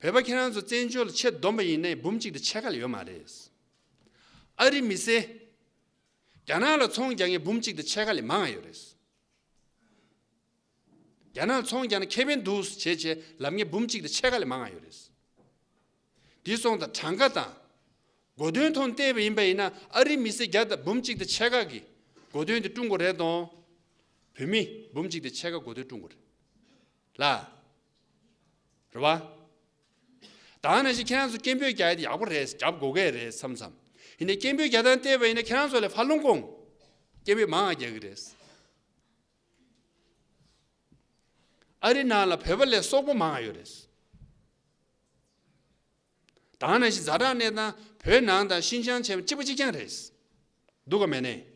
བོད་པ་ཁྱེད་རང་ཚོ་བཙན་བྱོལ་ལ་ཆེད་བསྡོམས་པ་ཡིན་ནའི་འབུམ་གཅིག་དང་ཕྱེད་ཀ་ལས་ཡོད་མ་རེད། ཨ་རི་མི་སེར། རྒྱ་ནག་ལ་ཚོང་རྒྱག་མཁན་འབུམ་གཅིག་དང་ཕྱེད་ཀ་ལས་མང་ང་ཡོད་རེད། རྒྱ་ནག་ཚོང་རྒྱག་ན་ཁེ་ཕན་འདུག་བྱས་བྱས་ལབ་མཁན་འབུམ་གཅིག་དང་ཕྱེད་ཀ་ལས་མང་ང་ཡོད་རེད། དེ་སོང་ཙང་གྲངས་ཀ་དང་། གོ་དོན་ཐོག་བལྟས་པ་ཡིན་པ་ཡིན་ན་ཨ་རི་མི་སེར་བརྒྱ་དང་འབུམ་གཅིག་དང་ཕྱེད་ཀ་གིས་གོ་དོན་དེ་སྲུང་གི་རེད་དང་། བོད་མི་འབུམ་གཅིག་དང་ཕྱེད་ཀ་གོ་དོན་སྲུང་གི་རེད། ལ། རེད་བ། ད་ནང་བཞིན་ཁྱེད་རང་ཚོ་སྐད་འབོད་རྒྱག་ཡ་དེ་ཡག་པོ་རེད། རྒྱབ་དགོས་ཀྱི་རེད་བསམ་བསམ། ཡིན་ནའི་སྐད་འབོད་རྒྱག་སྟངས་བལྟས་པ་ཡིན་ན་ཁྱེད་རང་ཚོ་ལས་ཧྥ་ལུང་ཀོང་སྐད་འབོད་མང་ང་རྒྱག་གི་རེད། ཨ་རི་ནང་ལ་བོད་པ་ལས་སོག་པོ་མང་ང་ཡོད་རེད། ད་ནང་བཞིན་ཛ་དྲག་གནས་སྟངས་བོད་ནང་དང་ཤིན་ཅང་བྱས་པ་གཅིག་པ་གཅིག་རྐྱང་རེད། འདུག་ག་མེད་ནས།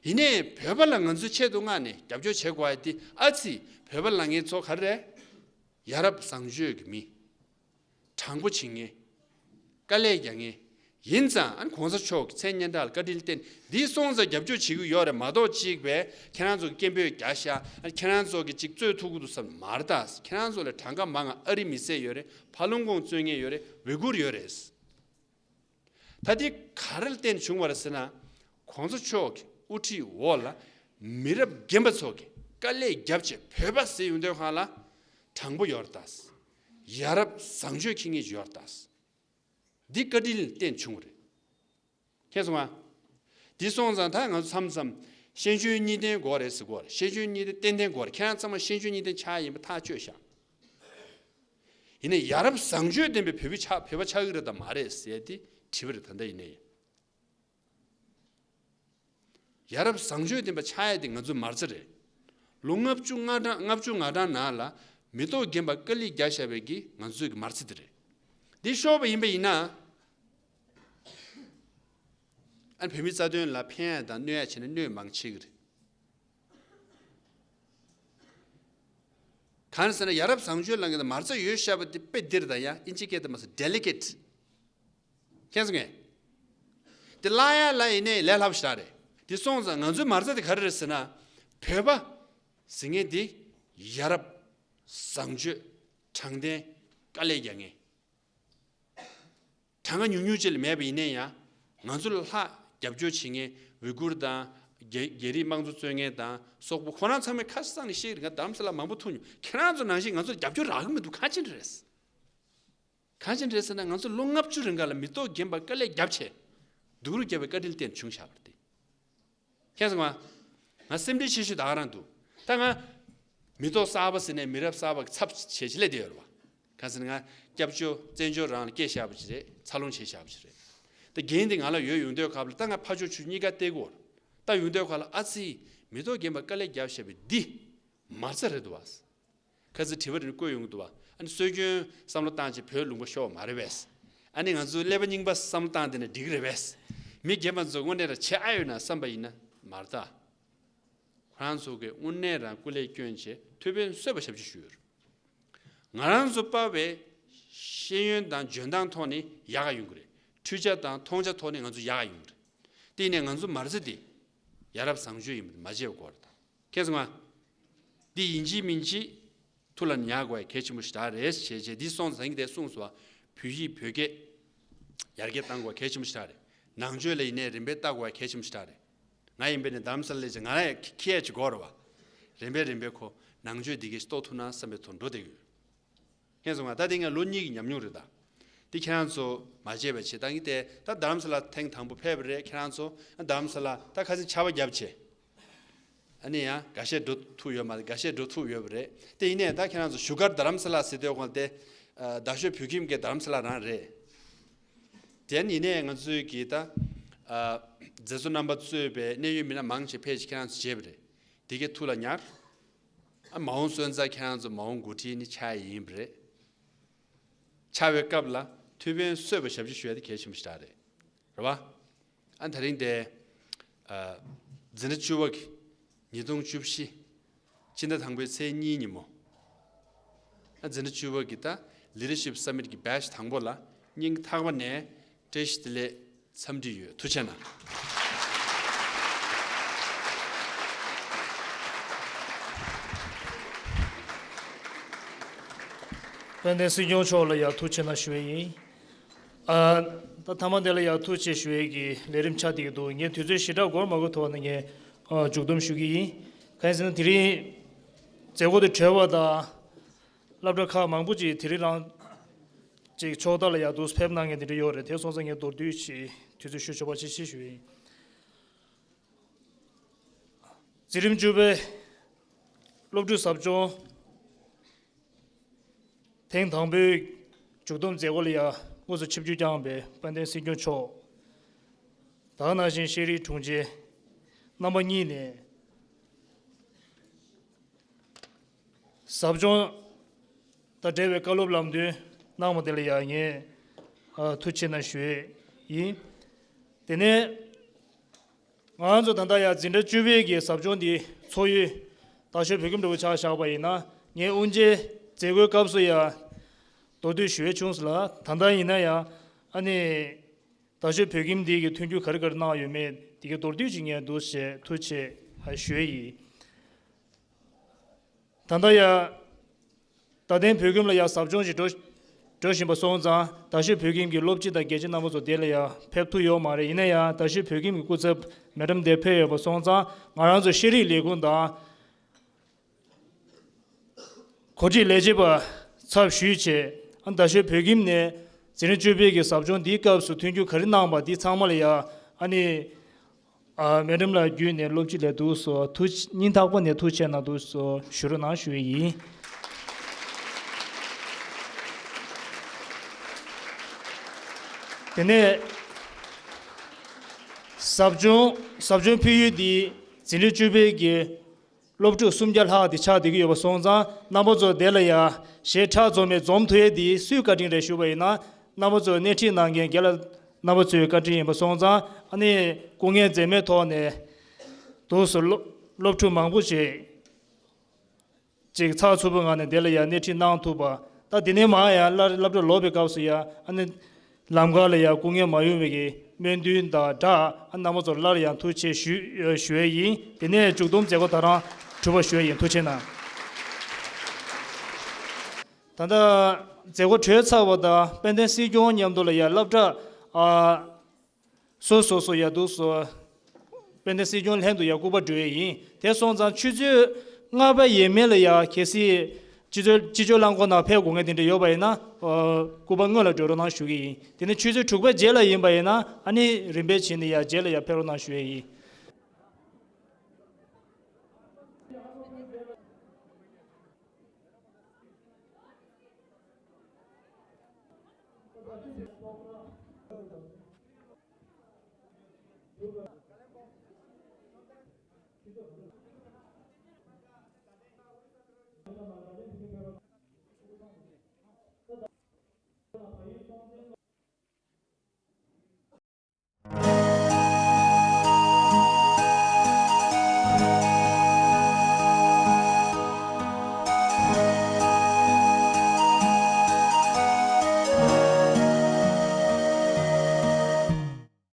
ཡིན་ནའི་བོད་པ་ལ་ང་ཚོའི་ཆེད་དུ་མངགས་ནས་རྒྱབ་སྐྱོར་བྱེད་དགོས་ཡ་དེ་ཨ་ཙི། བོད་པ་ལབ་མཁན་ཚོ་ག་རེ་རེད། ཡ་རབས་བཟང་སྤྱོད་ཀྱི་མི། དྲང་པོ་བྱེད་མཁན། དཀའ་ལས་རྒྱག་མཁན། ཡིན་ཙང་ཨ་ནི་གོང་ས་མཆོག་གི་མཚན་སྙན་གྲགས་ལ་བཀའ་དྲིན་བརྟེན་འདི་སོང་ཙང་རྒྱབ་སྐྱོར་བྱེད་ཀྱི་ཡོད་རེད་མ་གཏོགས། གཅིག་པས་ཁྱེད་རང་ཚོ་གི་སྐད་འབོད་རྒྱག་ཤག་ཨ་ནི་ཁྱེད་རང་ཚོ་གི་གཅིག་རྩོད་ཐུབ་ཀྱི་འདུག་བསམ་མ་རེད་ད། ཁྱེད་རང་ཚོ་ལས་གྲངས་ཀ་མང་ང་ཨ་རི་མི་སེར་ཡོད་རེད། ཧྥ་ལུང་ཀོང་རྩོད་མཁན་ཡོད་རེད། ཝི་གུར་ཡོད་རེད། ད་འདི་ག་རེ་ལ་བརྟེན་བྱུང་བ་རེད་ཟེར་ན། གོང་ས་མཆོག་གི་དབུ་ཁྲིད་འོག་ལ་མི་རབས་རྒན་པ་ཚོ་གིས་དཀའ་ལས་བརྒྱབ་བྱས་བོད་པ་ཟེར་ཡོང་དུས་སྒང་ལ་དྲང་པོ་ཡོད་རེད་ད། ཡ་རབས་བཟང་སྤྱོད་འཁྱེར་མཁན་ཡོད་རེད་ད། འདི་བཀའ་དྲིན་ལ་བརྟེན་བྱུང་བ་རེད། མཁྱེན་སོང་ང་། འདི་སོང་ཙང་ད་ང་ཚོ་མཚམས་མཚམས་ཤེས་འཇོན་གཉིས་ལྡན་དགོས་རེད་ཟེར་གོ། ཤེས་འཇོན་གཉིས་ལྡན་ཏན་ཏན་དགོས་རེད། ཁྱེད་རང་ཚང་མ་ཤེས་འཇོན་གཉིས་ལྡན་ཆགས་ཡིན་པ་ཐག་ཆོད་ཤག་ཡིན་ནའི་ཡ་རབས་བཟང་སྤྱོད་ལྡན་པའི་བོད་པ་ཆགས་བོད་པ་ཆགས་ཀྱི་རེད་དམ་མ་རེད་ཟེར་ཏེ་དྲི་བ་རེད། ད་ལྟ་ཡིན་ནའི་ཡ་རབས་བཟང་སྤྱོད་ལྡན་པ་ཆགས་ཡ་དེ་ང་ཚོའི་མ་རྩ་རེད། ལོ་ལྔ་བཅུ་ང་གྲངས་ལྔ་བཅུ་ང་གྲངས་ནང་ལ་མི་ཐོག་རྒན་པ་དཀའ་ལས་རྒྱག་བཞག་པའི་གི་ང་ཚོའི་གི་མ་རྩ་དེ་རེད། འདི་ཤོར་བ་ཡིན་པ་ཡིན་ན། ཨ་ནི་བོད་མིའི་རྩ་དོན་ལ་ཕན་ཡ་དང་གནོད་ཡ་བྱས་ན་གནོད་མང་ཆེ་གི་རེད། གང་ཟེར་ན་ཡ་རབས་བཟང་སྤྱོད་ལབ་མཁན་དེ་མ་རྩ་ཡོད་ཤག་པ་དེ་དཔེ་འདིར་དང་ཡ་ཨིན་ཇི་སྐད་དུ་མ་ཟེར་ཌེ་ལི་ཀེཊ། མཁྱེན་སོང་ངས། དེ་བརླག་ཡ་ལ་ཡིན་ནའི་ལས་སླ་པོ་ཞེ་དྲག་རེད། དེ་སོང་ཙང་ང་ཚོའི་མ་རྩ་དེ་ག་རེ་རེད་ཟེར་ན། བོད་པ་ཟེར་མཁན་དེ་ཡ་རབས་བཟང་སྤྱོད་དྲང་བདེན་དཀའ་ལས་རྒྱག་མཁན། གྲངས་ཀ་ཉུང་ཉུང་ཅིག་ལས་མེད་པ་ཡིན་ནའི་ཡང་ང་ཚོ་ལ་ལྷག་རྒྱབ་སྐྱོར་བྱེད་མཁན་ཝི་གུར་དང་རྒྱ་རྒྱ་རིགས་དམངས་གཙོ་རྩོད་མཁན་དང་སོག་པོ་ཁོ་རང་ཚང་མས་ཁ་སང་ནས་བཤད་ཀྱི་རེད། ང་རྡ་རམ་ས་ལ་མང་པོ་ཐུག་མྱོང་། ཁྱེད་རང་ཚོ་ནང་བཞིན་ང་ཚོ་ལ་རྒྱབ་སྐྱོར་རག་གི་མི་འདུག་གང་ཕྱིན་རེད། གང་ཕྱིན་རེད་ཟེར་ན་ང་ཚོ་ལོ་ལྔ་བཅུ་རིང་ག་ལ་མི་ཐོག་རྒན་པ་དཀའ་ལས་བརྒྱབ་བྱས་སྡུག་རུས་བརྒྱབ་པའི་བཀའ་དྲིན་བརྟེན་བྱུང་བཞག་པ་རེད་དེ། མཁྱེན་སོང་ང་། ང་སེམས་ཁྲལ་ཆེ་ཤོས་ད་ག་རང་འདུག་ད་ང་མི་ཐོག་གསར་པ་ཟེར་ནས་མི་རབས་གསར་པ་གི་ཚབ་བྱས་བྱས་སླེབས་བསྡད་ཡོད་རེད་བ། གང་ཟེར་ན་ང་སྐྱབས་བཅོལ་བཙན་བྱོལ་རང་ལ་སྐྱེས་བཞག་པ་ཞིག་རེད། འཚར་ལོངས་བྱས་བཞག་པ་ཞིག་རེད། ད་འགན་དེ་ང་ལ་ཡོད་ཡོང་དུས་སྐབས་ལ་ད་ང་ཕར་ཕྱོགས་ཚུར་གཉིས་ཀ་བལྟ་གི་ཡོད་རེད། ད་ཡོང་དུས་སྐབས་ལ་ཨ་ཙི། མི་ཐོག་རྒན་པ་དཀའ་ལས་བརྒྱབ་བཞག་པའི་འདི་མ་རྩ་རེད་འདུག་བ། ཁ་ཚིག་དྲི་བ་རེ་བཀོད་ཡོང་གི་འདུག་བ། ཨ་ནི་སྲོལ་རྒྱུན་བསམ་བློ་བཏང་བྱས་བོད་ལུང་པ་ཤོར་བ་མ་རེད་པས། ཨ་ནི་ང་ཚོའི་ཀླད་པ་རྙིང་པ་བསམ་བློ་བཏང་བསྡད་ན་འགྲིག་གི་རེད་པས། མི་རྒན་པ་ཚོ་དངོས་གནས་རང་བྱེད་ཨ་ཡོད་ན་བསམ་པ་ཡིན་ན་མ་རེད་ད། ཁོ་རང་ཚོ་གིས་དངོས་གནས་རང་སྐུ་ལས་བསྐྱོན་བྱས་ཐུགས་ཕན་གསོས་པ་ཞབས་ཕྱི་ཞུས་ཡོད་རེད། ང་རང་ཚོ་པ་བའི་ཤེས་ཡོན་དང་འཇོན་ཐང་ཐོག་ནས་ཡག་ག་ཡོང་གི་རེད། འཕྲུལ་ཆ་དང་མཐོང་ཆ་ཐོག་ནས་ང་ཚོ་ཡག་ག་ཡོང་གི་རེད། དེ་ཡིན་ནའི་ང་ཚོ་མ་རྩ་དེ་ཡ་རབས་བཟང་སྤྱོད་ཡིན་པ་མ་བརྗེད་དགོས་རེད་ད། མཁྱེན་སོང་ང་། འདི་ཡིན་གཅིག་མིན་གཅིག་ཐུགས་ལ་ཉར་དགོས་ཡ་གལ་ཆེན་པོ་ཞེ་དྲག་རེད་ཞེས་བྱས་འདི་སོང་ཙང་དེ་གསུངས་སོང་བ། བོད་ཡིག་བོད་སྐད་ཡར་རྒྱས་གཏང་དགོས་ཡ་གལ་ཆེན་པོ་ཞེ་དྲག་རེད། ནང་ཆོས་ལ་ཡིན་ནའི་རིམ་པས་བལྟ་དགོས་ཡ་གལ་ཆེན་པོ་ཞེ་དྲག་རེད། ང་ཡིན་པས་ནི་རྡ་རམ་ས་ལ་སླེབས་ཙང་ང་རང་ཡང་ཁྱེད་ཅིག་དགོས་རེད་བ། རིམ་པས་རིམ་པས་ཁོ་ནང་ཆོས་འདི་གས་ཤིག་རྟོགས་ཐུབ་ན་བསམ་པའི་ཐོག་འགྲོ་བསྡད་ཀྱི་ཡོད། མཁྱེན་སོང་ང་། ད་དེ་ང་ལོ་གཉིས་ཀྱི་ཉམས་མྱོང་རེད་ད། དེ་ཁྱེད་རང་ཚོ་མ་བརྗེད་པ་བྱེད་ད་གི་དེ་ད་རྡ་རམ་ས་ལ་ཐེངས་དང་པོ་ཕེབས་པ་རེད། ཁྱེད་རང་ཚོ་རྡ་རམ་ས་ལ་ད་ཁ་སང་ཆར་པ་བརྒྱབ་བྱས། ཨ་ནི་ཡང་འགའ་ཤས་འགྲོ་ཐུབ་ཡོད་མ་རེད། འགའ་ཤས་འགྲོ་ཐུབ་ཡོད་པ་རེད། དེ་ཡིན་ནའི་ད་ཁྱེད་རང་ཚོ་བཞུགས་སྒར་རྡ་རམ་ས་ལ་ཟེར་དུས་སྒང་དེ་རྡ་ཤོད་བོད་ཁྱིམ་གྱི་རྡ་རམ་ས་ལ་རང་རེད། དེ་ཡིན་ནའི་ང་ཚོའི་གི་ད་མཛད་གཙོ་རྣམ་པ་གཙོས་པའི་གནད་ཡོད་མི་སྣ་མང་ཆེ་ཕེབས་བྱས་ཁྱེད་རང་ཚོ་མཇལ་བ་རེད། དེ་གའི་ཐུགས་ལ་ཉར། ཨ་མ་འོངས་སོན་རྩ་ཁྱེད་རང་ཚོ་མ་འོངས་འགོ་ཁྲིད་ནི་ཆགས་ཡིན་པ་རེད། ཆགས་པའི་སྐབས་ལ་ཐུགས་ཕན་གསོས་པ་ཞབས་ཕྱི་ཞུ་ཡ་དེ་གལ་ཆེན་པོ་ཞིག་རེད། རེད་བ། ཨ་དེ་རིང་དེ་ཨ་འཛིན་གྲྭ་བཅུ་པ་གི་ཉིས་སྟོང་བཅུ་བཞི་སྤྱི་ཟླ་དང་པོའི་ཚེས་གཉིས་ཉིན་མོ། ཨ་འཛིན་གྲྭ་བཅུ་པ་གི་ད་Leadership Summit་གི་batch་དང་པོ་ལ་སྙིང་ཐག་པ་ནས་ བཀྲ་ཤིས་བདེ་ལེགས་འཚམས་འདྲི་ཡོད། ཐུགས་རྗེ་གནང་། དཔལ་ལྡན་སྲིད་སྐྱོང་མཆོག་ལ་ཡང་ཐུགས་རྗེ་གནང་ཞུ་ཡས་ཡིན། ཨ། ད་མཐའ་མ་དེ་ལ་ཡང་ཐུགས་རྗེ་ཆེ་ཞུ་ཡས་ཀྱི་ལས་རིམ་ཆགས་བསྡད་ཀྱི་འདུག་ངས་དུས་ཚོད་ཞེ་དྲག་འགོར་མ་དགོས་ཐོག་ནས་ངས་ཨ་མཇུག་བསྡོམས་ཞུ་གི་ཡིན། གང་ཡིན་ཟེར་ན་དེ་རིང་མཛད་སྒོ་དེ་གྲོལ་བ་དང་། སློབ་གྲྭ་ཁག་མང་པོ་ཅིག་དེ་རིང་རང་ཅིག་ཕྱོགས་མཐའ་ལ་ཡར་འདུག་ཕེབས་གནང་མཁན་དེ་འདྲ་ཡོད་རེད། དེ་སོང་ཙང་ངས་མདོར་བསྡུས་ཤིག་དུས་ཚོད་ཞུ་ཆོག་པ་ཅིག་ཞུ་ཞུ་ཡིན། འཛིན་རིམ་བཅུ་པའི་སློབ་ཕྲུག་ཟབ་སྦྱོང་ཐེངས་དང་པོའི་མཇུག་བསྡོམས་མཛད་སྒོ་ལ་ཡང་དངོས་སུ་ཆིབས་བསྒྱུར་བསྐྱངས་པའི་དཔལ་ལྡན་སྲིད་སྐྱོང་མཆོག་ད་ག་ནང་བཞིན་ཤེས་རིག་དྲུང་ཆེ་རྣམ་པ་གཉིས་ནས་ཟབ་སྦྱོང་དང་འབྲེལ་བའི་བཀའ་སློབ་ལམ་སྟོན་གནང་བ་དེ་ལ་ཡང་ངས་ཨ་ཐུགས་རྗེ་གནང་ཞུ་ཡས་ཡིན། དེ་ནས། ང་རང་ཚོ་ད་ལྟ་ཡང་འཛིན་གྲྭ་བཅུ་པའི་གི་ཟབ་སྦྱོང་འདི་ཚོགས་ཡུལ་རྟ་མཆོག་བོད་ཁྱིམ་འདྲ་བོ་ཆ་བཞག་པ་ཡིན་ན། ངས་དབུ་འབྱེད་མཛད་སྒོའི་སྐབས་སུ་ཡང་མདོར་བསྡུས་ཞུ་ཡས་བྱུང་སོང་ལ། ད་ལྟ་ཡིན་ན་ཡང་ཨ་ནི་རྟ་མཆོག་བོད་ཁྱིམ་འདི་གི་མཐུན་འགྱུར་ག་རེ་ག་རེ་གནང་ཡོད་མེད་འདི་གི་མདོར་བསྡུས་ཅིག་ངས་འདུག་ཞེས་ཐུགས་རྗེ་ཆེ་ཞུ་ཡས་ཡིན། ད་ལྟ་ཡང་རྡ་སྟེང་བོད་ཁྱིམ་ལ་ཡང་ཟབ་སྦྱོང་ཞིག་འགྲོ་འགྲོ་བཞིན་པ་སོང་ཙང་། རྟ་མཆོག་བོད་ཁྱིམ་གྱི་སློབ་སྤྱི་དང་དགེ་ཆེ་རྣམ་པ་ཚོ་དེ་ལ་ཡང་ཕེབས་ཐུབ་ཡོད་མ་རེད། ཡིན་ན་ཡང་རྟ་མཆོག་བོད་ཁྱིམ་གྱི་སྐུ་ཚབ་མེ་ཌམ་དེ་ཕེབས་ཡོད་པ་སོང་ཙང་། ང་རང་ཚོ་ཤེས་རིག་ལས་ཁུངས་དང་། གོ་སྒྲིག་ལས་བྱེད་པ་ཚབ་ཞུས་བྱས། ཨ་རྟ་མཆོག་བོད་ཁྱིམ་ནས་འཛིན་རིམ་བཅུ་པའི་གི་ཟབ་སྦྱོང་འདིའི་སྐབས་སུ་མཐུན་འགྱུར་ག་རེ་གནང་པ་འདི་ཚང་མ་ལ་ཡང་ཨ་ནི། ཨ་མེ་ཌམ་ལགས་བརྒྱུད་ནས་སློབ་སྤྱི་ལ་འདུག་སོ་ཐུགས་སྙིང་ཐག་པ་ནས་ཐུགས་རྗེ་གནང་འདུག་སོ་ཞུ་རོགས་གནང་ཞུ་ཡི་ཡིན། དེ་ནས་ཟབ་སྦྱོང་ཟབ་སྦྱོང་ཕུལ་ཡུལ་འདི་འཛིན་རིམ་བཅུ་པའི་གི་སློབ་ཕྲུག་སུམ་བརྒྱ་ལྷག་དེ་ཆགས་བསྡད་ཀྱི་ཡོད་པ་སོང་ཙང་། རྣམ་པ་ཚོ་དེ་ལ་ཡ་ཞལ་ཁྲ་འཛོམས་མེད་འཛོམས་ཐུབ་ཡས་དེ་སུའི་བཀའ་དྲིན་རེད་ཞུས་པ་ཡིན་ན། རྣམ་པ་ཚོ་སྣེ་ཁྲིད་གནང་མཁན་རྒན་ལགས་རྣམ་པ་ཚོའི་བཀའ་དྲིན་ཡིན་པ་སོང་ཙང་། ཨ་ནི་སྐུ་ངལ་འཛེམས་མེད་ཐོག་ནས་འདུག་སོ་སློབ་སློབ་ཕྲུག་མང་པོ་ཞིག་ཅིག་ཚགས་ཚུད་པོའི་ངང་ནས་དེ་ལ་ཡང་སྣེ་ཁྲིད་གནང་ཐུབ་པ། ད་དེ་ནས་མར་ཡང་སླར་སློབ་གྲྭ་ལོག་པའི་སྐབས་སུ་ཡང་ཨ་ནི་ལམ་ཁ་ལ་ཡང་སྐུ་ངལ་མ་ཡོང་བའི་གི་སྨོན་འདུན་དང་སྦྲགས། ཨ་རྣམ་པ་ཚོར་སླར་ཡང་ཐུགས་རྗེ་ཆེ་ཞུ་ཞུ་ཡས་ཡིན། དེ་ནས་མཇུག་བསྡོམས་མཛད་སྒོ་ད་རང་གྲུབ་པ་ཞུ་ཡས་ཡིན། ཐུགས་རྗེ་གནང་། ད་ལྟ་མཛད་སྒོ་གྲོལ་ཚར་བ་དང་། དཔལ་ལྡན་སྲིད་སྐྱོང་མཉམ་དུ་ལ་ཡང་སློབ་གྲྭ་ཨ། སོ་སོ་སོ་ཡ་འདུག་སོ། དཔལ་ལྡན་སྲིད་སྐྱོང་ལྷན་དུ་ཡ་སྐུ་པར་སྒྲོན་ཡས་ཡིན། དེ་སོང་ཙང་ཆུ་ཚོད་ལྔ་པ་ཡས་མས་ལ་ཡ་གལ་སྲིད་སྤྱི་ཚོགས་སྤྱི་སྤྱོད་རླངས་འཁོར་ནང་ཕེབས་དགོས་མཁན་དེ་འདྲ་ཡོད་པ་ཡིན་ན། ཨ་སྐུ་པར་སྔོན་ལ་སྒྲོན་རོགས་གནང་ཞུ་གི་ཡིན། དེ་ནས་ཆུ་ཚོད་དྲུག་པའི་རྗེས་ལ་ཡིན་པ་ཡིན་ན། ཨ་ནི་རིམ་པས་བྱས་ནས་ཡ་རྗེས་ལ་ཡ་ཕེབས་རོགས་གནང་ཞུ་ཡས་ཡིན།